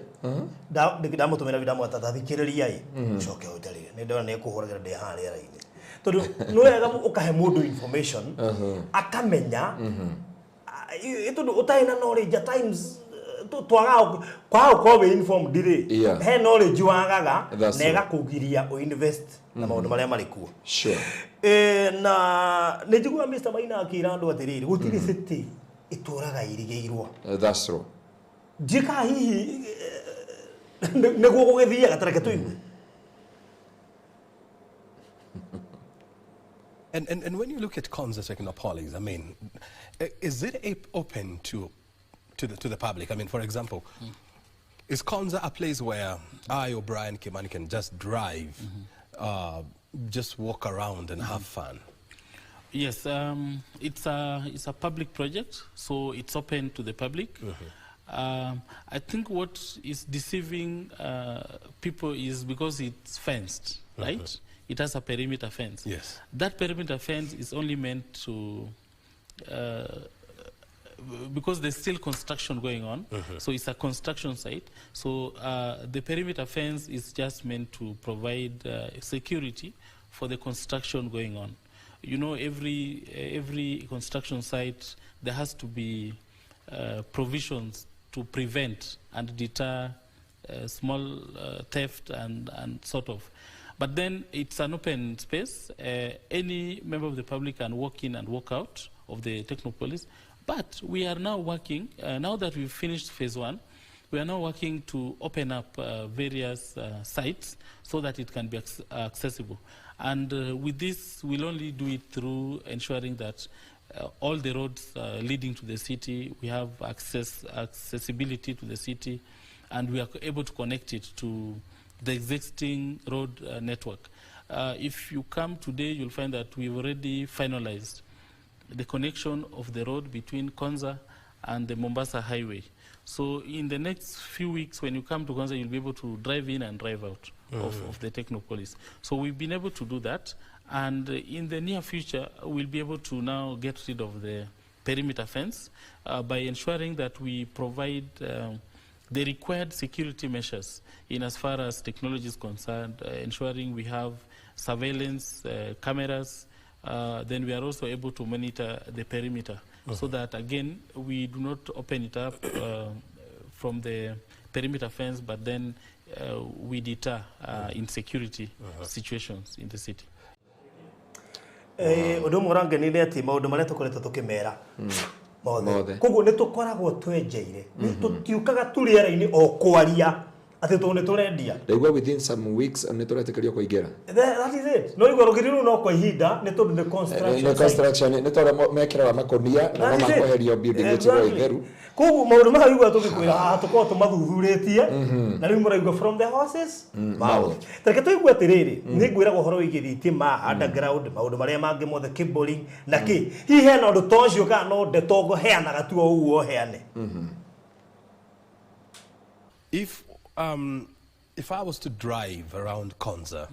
Ndamutumira ndamwata tathikiriria i. Coke utarire. Ni ndona ni kuhuragira ndi haria rĩera-inĩ. Tondũ nĩ wega ũkahe mũndũ information akamenya tondũ ũtarĩ na knowledge at times twagaga kwaga gũkorwo wĩ informed rĩ, he knowledge wagaga na ĩgakũgiria ũ invest na maũndũ marĩa marĩ kuo. Sure. Na nĩ njiguaga Mr. Maina akĩra andũ atĩrĩrĩ, gũtirĩ city ĩtũraga ĩrigĩirwo. That's true. Njĩkaga hihi nĩguo gũgĩthiaga, ta reke tũigue. And when you look at Konza Technopolis, I mean, is it open to the public? I mean, for example, is Konza a place where I or Brian Kimani can just drive, just walk around and have fun? Yes, it's a public project, so it's open to the public. I think what is deceiving people is because it's fenced, right? It has a perimeter fence. Yes. That perimeter fence is only meant to, because there's still construction going on, so it's a construction site. So the perimeter fence is just meant to provide security for the construction going on. You know, every construction site, there has to be provisions to prevent and deter small theft and sort of. But then it's an open space. Any member of the public can walk in and walk out of the Technopolis. But we are now working, now that we've finished phase one, we are now working to open up various sites so that it can be accessible. And with this, we'll only do it through ensuring that all the roads leading to the city, we have accessibility to the city, and we are able to connect it to the existing road network. If you come today, you'll find that we've already finalized the connection of the road between Konza and the Mombasa Highway. So in the next few weeks, when you come to Konza, you'll be able to drive in and drive out of the Technopolis. So we've been able to do that. And in the near future, we'll be able to now get rid of the perimeter fence by ensuring that we provide the required security measures in as far as technology is concerned, ensuring we have surveillance cameras. Then we are also able to monitor the perimeter so that, again, we do not open it up from the perimeter fence, but then we deter insecurity situations in the city. Ũndũ ũmwe ũrangenire atĩ maũndũ marĩa tũkoretwo tũkĩmera mothe koguo nĩ tũkoragwo twenjeire, tũtiũkaga tu rĩera-inĩ o kwaria atĩ tondũ nĩ tũrendia. Ndaigua within some weeks nĩ tũretĩkĩrio kũingĩra. That is it. No igua rũgiri rũu no kwa ihinda nĩ tondũ nĩ construction. Nĩ construction, nĩ tondũ mekĩraga makũnia na no makweherio building ĩtigwo itheru. Koguo maũndũ maya igua tũgĩkwĩra haha tũkorwo tũmathuthurĩtie na rĩu mũraigua from the horses mouth. Tareke tũigue atĩrĩrĩ, nĩ ngwĩraga ũhoro wĩgiĩ thitima, underground, maũndũ marĩa mangĩ mothe, cabling na kĩ. Hihi hena ũndũ ta ũcio kana no ndeto ngũheanaga tu o ũguo heane? If I was to drive around Konza,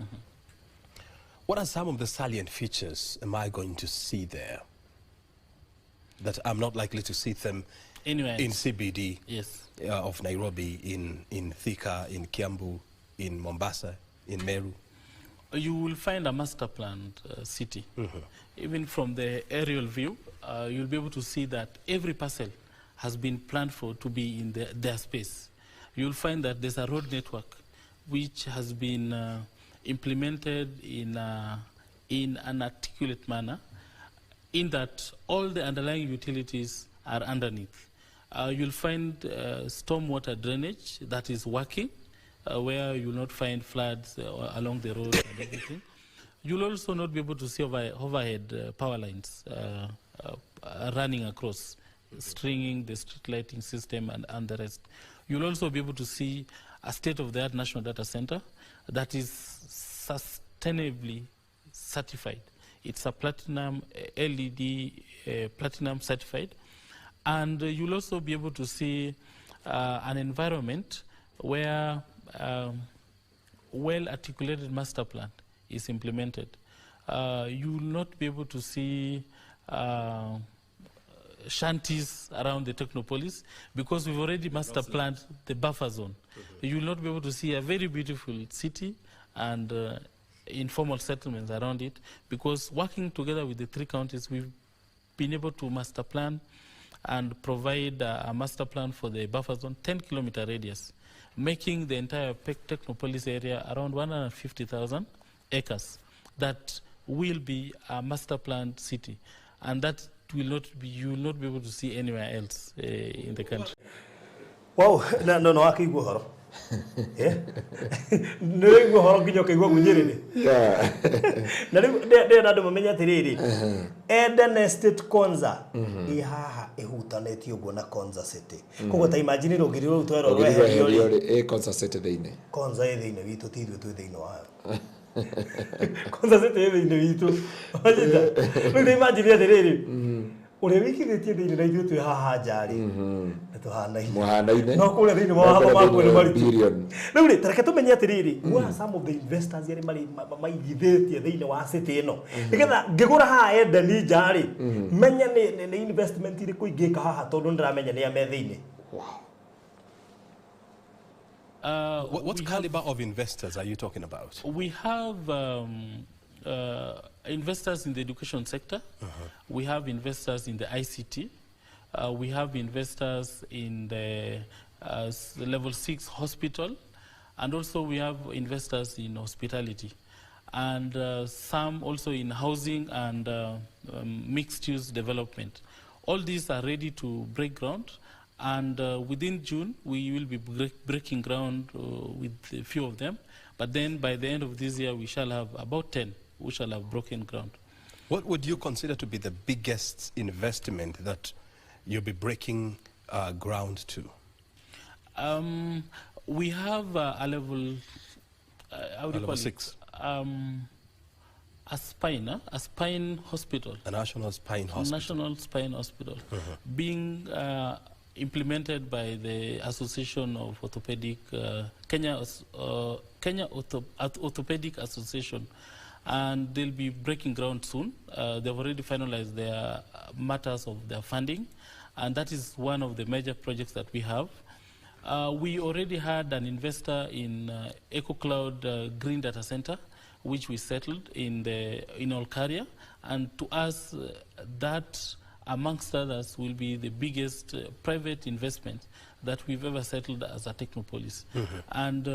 what are some of the salient features am I going to see there that I'm not likely to see them anywhere in CBD, yes, of Nairobi, in Thika, in Kiambu, in Mombasa, in Meru? You will find a master planned city. Even from the aerial view, you'll be able to see that every parcel has been planned for to be in their space. You'll find that there's a road network which has been implemented in an articulate manner, in that all the underlying utilities are underneath. You'll find stormwater drainage that is working, where you'll not find floods along the road and everything. You'll also not be able to see overhead power lines running across, stringing the street lighting system and the rest. You'll also be able to see a state-of-the-art national data center that is sustainably certified. It's a platinum LED, platinum certified. And you'll also be able to see an environment where well-articulated master plan is implemented. You will not be able to see shanties around the Technopolis because we've already master planned the buffer zone. You will not be able to see a very beautiful city and informal settlements around it, because working together with the three counties, we've been able to master plan and provide a master plan for the buffer zone, 10-kilometer radius, making the entire Technopolis area around 150,000 acres. That will be a master planned city, and that will not be, you will not be able to see anywhere else in the country. Wow, no no no akĩigua ũhoro. Eh? Nĩ ũraigua ũhoro nginya ũkaigua gunyĩrĩrĩ. Na rĩu ndĩrenda andũ mamenye atĩrĩrĩ, Eden Estate Konza ĩ haha ĩhutanĩtie ũguo na Konza City. Koguo ta imagine rũgiri rũu twerwo rweherio rĩ, Ĩ Konza City thĩinĩ. Konza ĩ thĩinĩ witũ, ti ithuĩ twĩ thĩinĩ wayo. Konza City ĩ thĩinĩ witũ. Wanyita? Rĩu ta imagine atĩrĩrĩ, ũrĩa wĩkithĩtie thĩinĩ na ithuĩ twĩ haha nja rĩ, nĩ tũhanaine. Mũhanaine. No kũrĩa thĩinĩ wa watho makuo nĩ maritũ. Billion. Rĩu rĩ, tareke tũmenye atĩrĩrĩ, who are some of the investors arĩa marĩ maigithĩtie thĩinĩ wa city ĩno, nĩgetha ngĩgũra haha Eden nja rĩ, menye nĩ investment irĩkũ ingĩka haha, tondũ nĩndĩramenya nĩ a me thĩinĩ. What We caliber of investors are you talking about? We have investors in the education sector. We have investors in the ICT. We have investors in the level 6 hospital. And also we have investors in hospitality. And some also in housing and mixed-use development. All these are ready to break ground. And within June, we will be breaking ground with a few of them. But then by the end of this year, we shall have about 10 who shall have broken ground. What would you consider to be the biggest investment that you'll be breaking ground to? We have a level, how do you A level call it? 6. A spine, a spine hospital. A national spine hospital. National Spine Hospital. Being implemented by the Association of Orthopedic, Kenya, Kenya Orthopedic Association, and they'll be breaking ground soon. They've already finalized their matters of their funding, and that is one of the major projects that we have. We already had an investor in EcoCloud Green Data Center, which we settled in Olkaria, and to us, that, amongst others, will be the biggest private investment that we've ever settled as a Technopolis. And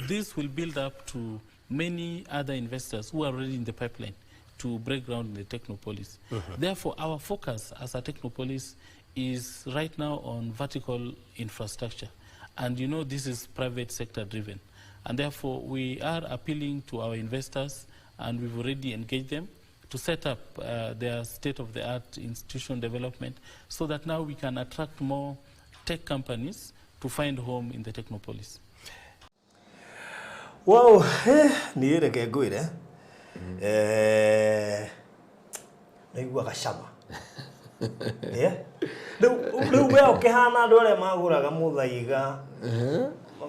this will build up to many other investors who are already in the pipeline to break ground in the Technopolis. Therefore, our focus as a Technopolis is right now on vertical infrastructure. And you know, this is private sector driven. And therefore, we are appealing to our investors, and we've already engaged them to set up their state-of-the-art institution development so that now we can attract more tech companies to find home in the Technopolis. Wow, niĩ reke ngwĩre, naiguaga cama. Rĩu we ũkĩhana andũ arĩa magũraga mũthaiga,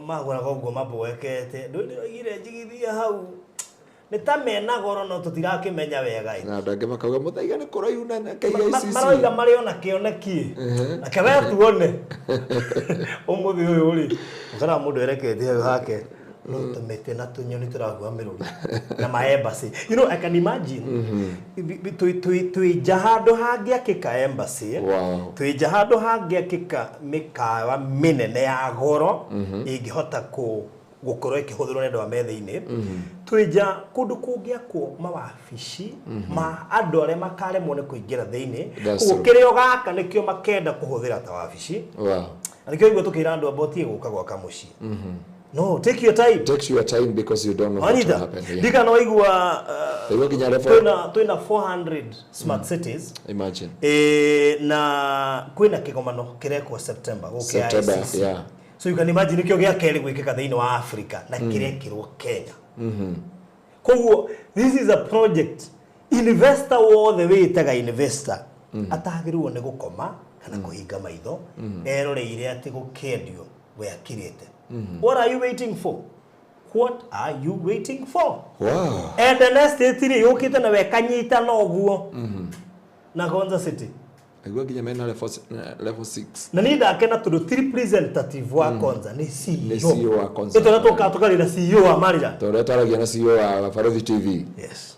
magũraga ũguo maboekete, ndũire njigithia hau nĩ ta mena goro no tũtirakĩmenya wega ĩ. Na andũ angĩ makauga mũthaiga nĩ kũraihu na KICC. Maroiga marĩ ona kĩoneki. Reke we tuone. Ũmũthĩ ũyũ rĩ, ũkoraga mũndũ ereketie hau hake, no tũmĩtĩ na tũnyoni tũrahua mĩrũri na ma embassy. You know, I can imagine twĩ nja handũ hangĩakĩka embassy, twĩ nja handũ hangĩakĩka mĩkawa mĩnene ya goro ĩngĩhota gũkorwo ĩkĩhũthĩrwo nĩ andũ a me thĩinĩ. Twĩ nja kũndũ kũngĩakwo mawabici ma andũ arĩa makaremwo nĩ kũingĩra thĩinĩ. That's Koguo true. kĩrĩa ũgaka nĩkĩo makenda kũhũthĩra ta wabici. Na nĩkĩo igua tũkĩra andũ amba ũtige gũka gwaka mũciĩ. No, take your time. Take your time because you don't know what will Wanyita? happen. Yeah. Ndika no igua Igua nginya level. Twina 400 smart cities. Imagine. Na kwina kigomano kirekwo September gũkũ September, ICC. yeah. So you can imagine nikio gĩa kerĩ gwĩkĩka thĩinĩ wa Africa na kĩrekĩrwo Kenya. Koguo this is a project investor wothe wĩtaga investor atagĩrĩirwo nĩ gũkoma kana kũhinga maitho eroreire atĩ gũkĩendio we akirĩte. What are you waiting for? What are you waiting for? Wow. Eden Estate rĩ yũkĩte na wekanyita na ũguo na Konza City. Nĩguo nginya mena level 6. Na niĩ ndakena tondũ ti representative wa Konza, nĩ Nĩ CEO. CEO wa Konza. Ĩtũrĩa tũkaga tũkarĩra CEO wa Marira. Tondũ twaragia na CEO wa Barothi TV. Yes.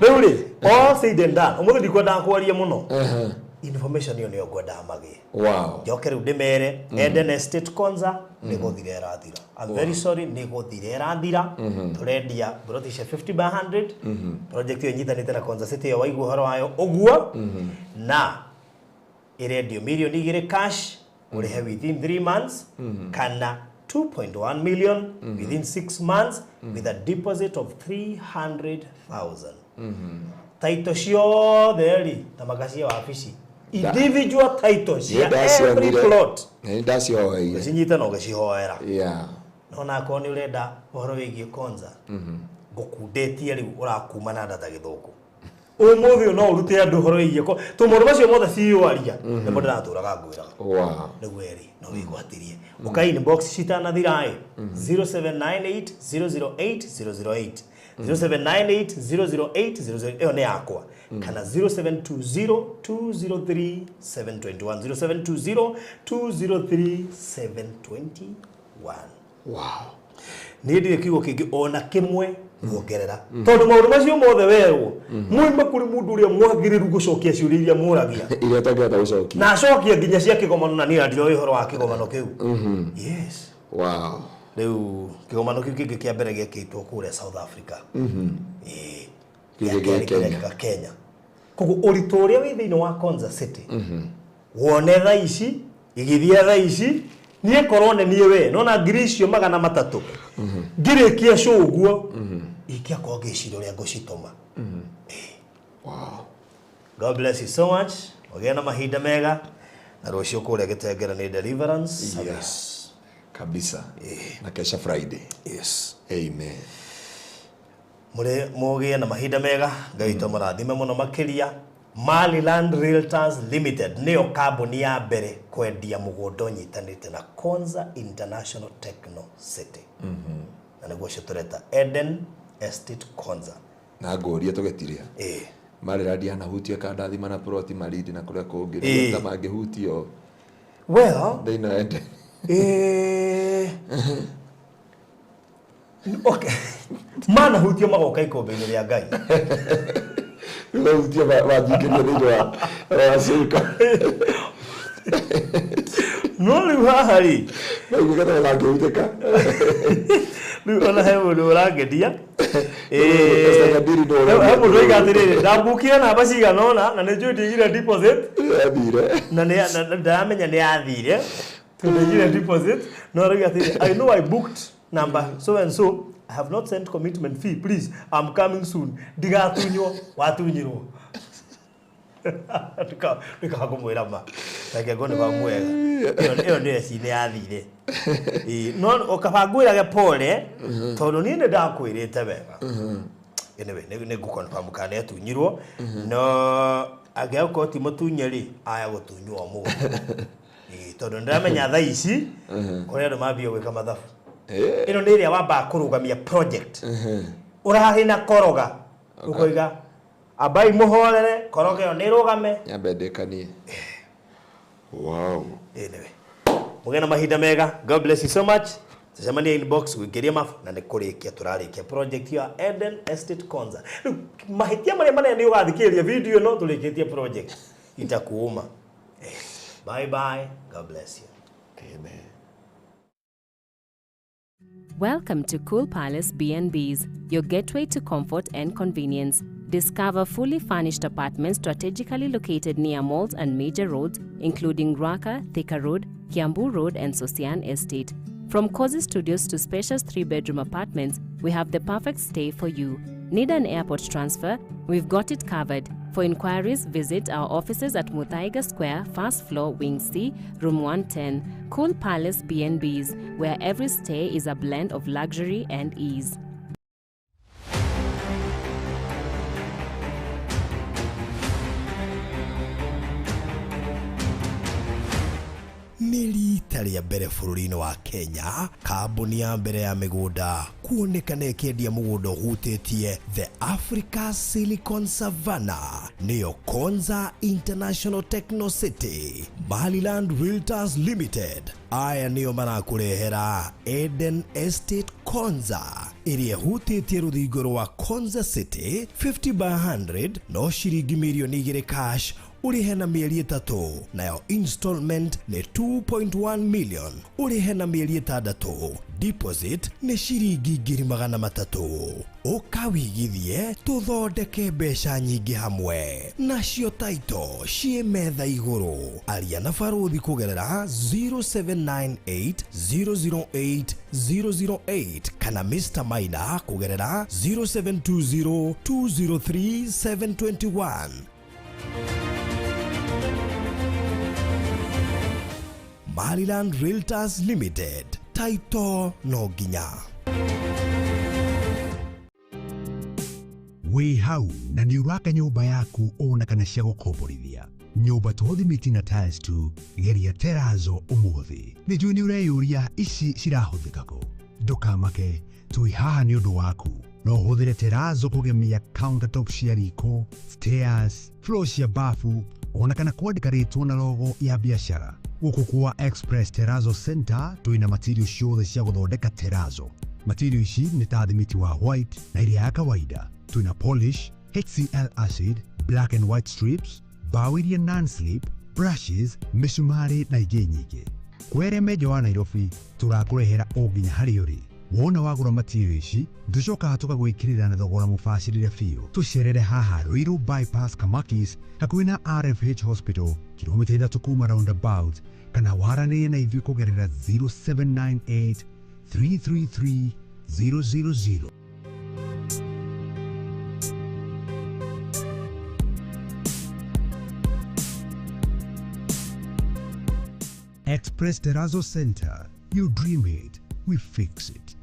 Rĩu rĩ, all said and done, ũmũthĩ ndikwendaga kwaria mũno. Information ĩyo nĩyo ngwendaga magĩe. Njoke rĩu ndĩmere Eden Estate Konza nĩ gũthira ĩrathira. I'm very sorry, nĩ gũthira ĩrathira. Tũrendia broti cia 50 by 100. Project ĩyo ĩnyitanĩte na Konza City ĩyo waigua ũhoro wayo ũguo. Na ĩrendio mirioni 2 cash ũrĩhe within 3 months kana 2.1 million within 6 months with a deposit of 300,000. Title ciothe rĩ na magacia wabici, individual title cia every plot. Nĩ ndacioeire. Ũcinyite na ũgĩcihoera. No nakorwo nĩ ũrenda ũhoro wĩgiĩ Konza, ngũkundĩtie rĩu ũrakuma na nda ta gĩthũkũ ũmũthĩ ũyũ, no ũrute andũ ũhoro wĩgiĩ tondũ maũndũ macio mothe CEO aria nĩmo ndĩratũraga ngwĩraga. Nĩguo ĩrĩ no wĩgwatĩrie ũka inbox citanathira ĩ 0798 008 008, 0798 008 008, ĩyo nĩ yakwa, kana 0720 203 721, 0720 203 721. Niĩ ndirĩ kiugo kĩngĩ ona kĩmwe kuongerera tondũ maũndũ macio mothe werwo moima kũrĩ mũndũ ũrĩa mwagĩrĩru gũcokia ciũria iria mũragia. Iria ũtangĩhota gũcokia. Na acokia nginya cia kĩgomano, na niĩ ndirĩ ũhoro wa kĩgomano kĩu. Yes. Rĩu kĩgomano kĩu kĩngĩ kĩa mbere gĩekĩtwo kũrĩa South Africa. Ĩĩ. Kĩngĩ Gĩa gĩa kerĩ Kenya. kĩrekĩka Kenya. Koguo ũritũ ũrĩa wĩ thĩinĩ wa Konza City wone thaa ici igithia thaa ici, niĩ korwo nĩ niĩ we nona 300,000 ngĩrĩkia show ũguo ingĩakorwo ngĩciria ũrĩa ngũcitũma. God bless you so much. Ũgĩe na mahinda mega na rũciũ kũrĩa Gĩtengera nĩ deliverance service. Kabisa. Na kesha Friday. Yes. Amen. Mũrĩ mũgĩe na mahinda mega, Ngai witũ amũrathime mũno makĩria. Maryland Realtors Limited nĩyo kambuni ya mbere kwendia mũgũnda ũnyitanĩte na Konza International Techno City, na nĩguo ũcio tũreta Eden Estate Konza. Na ngũrie tũgĩtiria. Ĩĩ. Maryland yanahutia kandathima na ploti Malindi na kũrĩa kũngĩ. Ĩĩ. Ta mangĩhutio Well, thĩinĩ wa Eden. Okay. Manahutio magoka ikũmbĩ-inĩ rĩa Ngai. Mahutio manjingĩria thĩinĩ wa cuka. No rĩu haha rĩ, Maiguĩka ta mangĩhutĩka. Rĩu ona he mũndũ ũrangeria. Esther Nyandiri nĩ ũraria. He mũndũ oiga atĩrĩrĩ, ndambukire namba cigana ũna na nĩ njũĩ ndiigire deposit. Yathire. Na ndamenya nĩ yathire tondũ ndaigire deposit, no arauga atĩrĩrĩ, "I know I booked number so and so, I have not sent commitment fee, please, I'm coming soon." Ndigatunywo, watunyirwo. Ndikakũmwĩra ma reke ngone ba mwega, ĩyo nĩ eci nĩ yathire. Ĩĩ, no ũkaba ngwĩrage pole tondũ niĩ nĩ ndakwĩrĩte wega. Anyway, nĩ ngũconfirm kana nĩ atunyirwo, no angĩakorwo ti mũtunye rĩ, aya gũtunywo ũmũthĩ. Ĩĩ, tondũ nĩndĩramenya thaa ici kũrĩ andũ mambia gwĩka mathabu. Ĩno nĩ ĩrĩa wambaga kũrũgamia project ũrarĩ na koroga ũkoiga ambai mũhorere koroga ĩyo nĩ ĩrũgame. Nyambe ndĩkanie. Wow. Anyway, mũgĩe na mahinda mega. God bless you so much. Tucemanie inbox gwĩkĩria mabu na nĩ kũrĩkia tũrarĩkia project ya Eden Estate Konza. Rĩu mahĩtia marĩa manene nĩ ũgathikĩrĩria video ĩno tũrĩkĩtie project itakuuma. Bye bye, God bless you. Amen. Welcome to Cool Palace B&Bs, your gateway to comfort and convenience. Discover fully furnished apartments strategically located near malls and major roads, including Ruaka, Thika Road, Kiambu Road, and Sosian Estate. From cozy studios to spacious 3-bedroom apartments, we have the perfect stay for you. Need an airport transfer? We've got it covered. For inquiries, visit our offices at Muthaiga Square, first floor, Wing C, Room 110. Cool Palace B&Bs, where every stay is a blend of luxury and ease. Nĩ rita Rita rĩa mbere bũrũri-inĩ wa Kenya, kambuni ya mbere ya mĩgũnda kuonekana ĩkĩendia mũgũnda ũhutĩtie The Africa Silicon Savannah nĩyo Konza International Techno City. Maryland Realtors Limited aya nĩo marakũrehera Eden Estate Konza ĩrĩa ĩhutĩtie rũthingo rwa Konza City 50 by 100 no ciringi mirioni igĩrĩ cash ũrĩhe na mĩeri ĩtatũ, nayo installment nĩ 2.1 million ũrĩhe na mĩeri ĩtandatũ, deposit nĩ ciringi 300,000. Ũka wĩigithie tũthondeke mbeca nyingĩ hamwe, nacio taito ciĩ metha igũrũ. Aria na barũthi kũgerera 0798 008 008 kana Mr Maina kũgerera 0720 203 721. Maryland Realtors Limited, taito no nginya. Wĩ hau na nĩ ũraka nyũmba yaku ona kana cia gũkomborithia, nyũmba to thimiti na tiles tu, geria terazo ũmũthĩ. Nĩ njũĩ nĩ ũreyũria ici cirahũthĩka kũ. Ndũkamake, twĩ haha nĩ ũndũ waku. No ũhũthĩre terazo kũgemia countertop cia riko, stairs, floor cia bafu ona kana kwandĩka rĩtwa na logo ya biacara. Gũkũ kwa Express Terrazzo Center twĩna material ciothe cia gũthondeka terazo. Material ici nĩ ta thimiti wa white na ĩrĩa ya kawaida. Twĩna polish, HCl acid, black and white strips, mbaũ iria non-slip, brushes, mĩcumarĩ na ingĩ nyingĩ. Kwere menjo wa Nairobi tũrakũrehera o nginya harĩa ũrĩ. Wona wagũra material ici tũcokaga tũgagwĩkĩrĩra na thogora mũbacĩrĩre biũ. Tũcerere haha Ruiru Bypass Kamakis hakuhĩ na RFH Hospital kilomita 3 kuma roundabout, kana waranĩrie na ithuĩ kũgerera 0798 333 000. Express Terrazzo Center. You dream it, we fix it.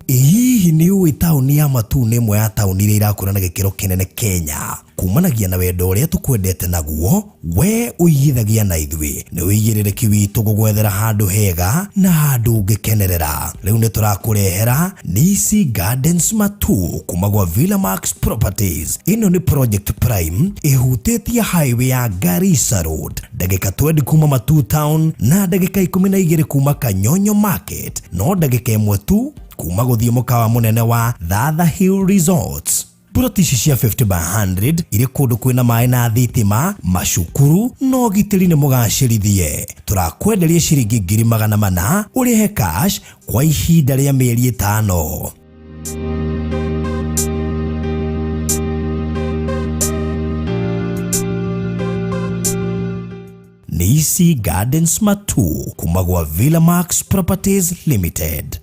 Ĩ hihi nĩ ũĩ taũni ya Matuu nĩ ĩmwe ya taũni iria irakũra na gĩkĩro kĩnene Kenya kumanagia na wendo ũrĩa tũkwendete naguo, we ũigithagia na ithuĩ. Nĩ ũigĩrĩrĩki witũ gũgwethera handũ hega na handũ ũngĩkenerera. Rĩu nĩ tũrakũrehera Nisi Gardens Matuu kuma gwa Villa Max Properties. Ĩno nĩ project prime ĩhutĩtie highway ya Garissa Road, ndagĩka 20 kuma Matuu town na ndagĩka 12 kuma Kanyonyo Market, no ndagĩka 1 tu kuma gũthiĩ mũkawa mũnene wa Thatha Hill Resorts. Buroti ici cia 50 by 100 irĩ kũndũ kwĩna maĩ na thitima, macukuru na ũgitĩri nĩ mũgacĩrithie. Tũrakwenderia ciringi 400,000 ũrĩhe cash kwa ihinda rĩa mĩeri 5. Nisi Gardens Matuu kuma gwa Villa Max Properties Limited.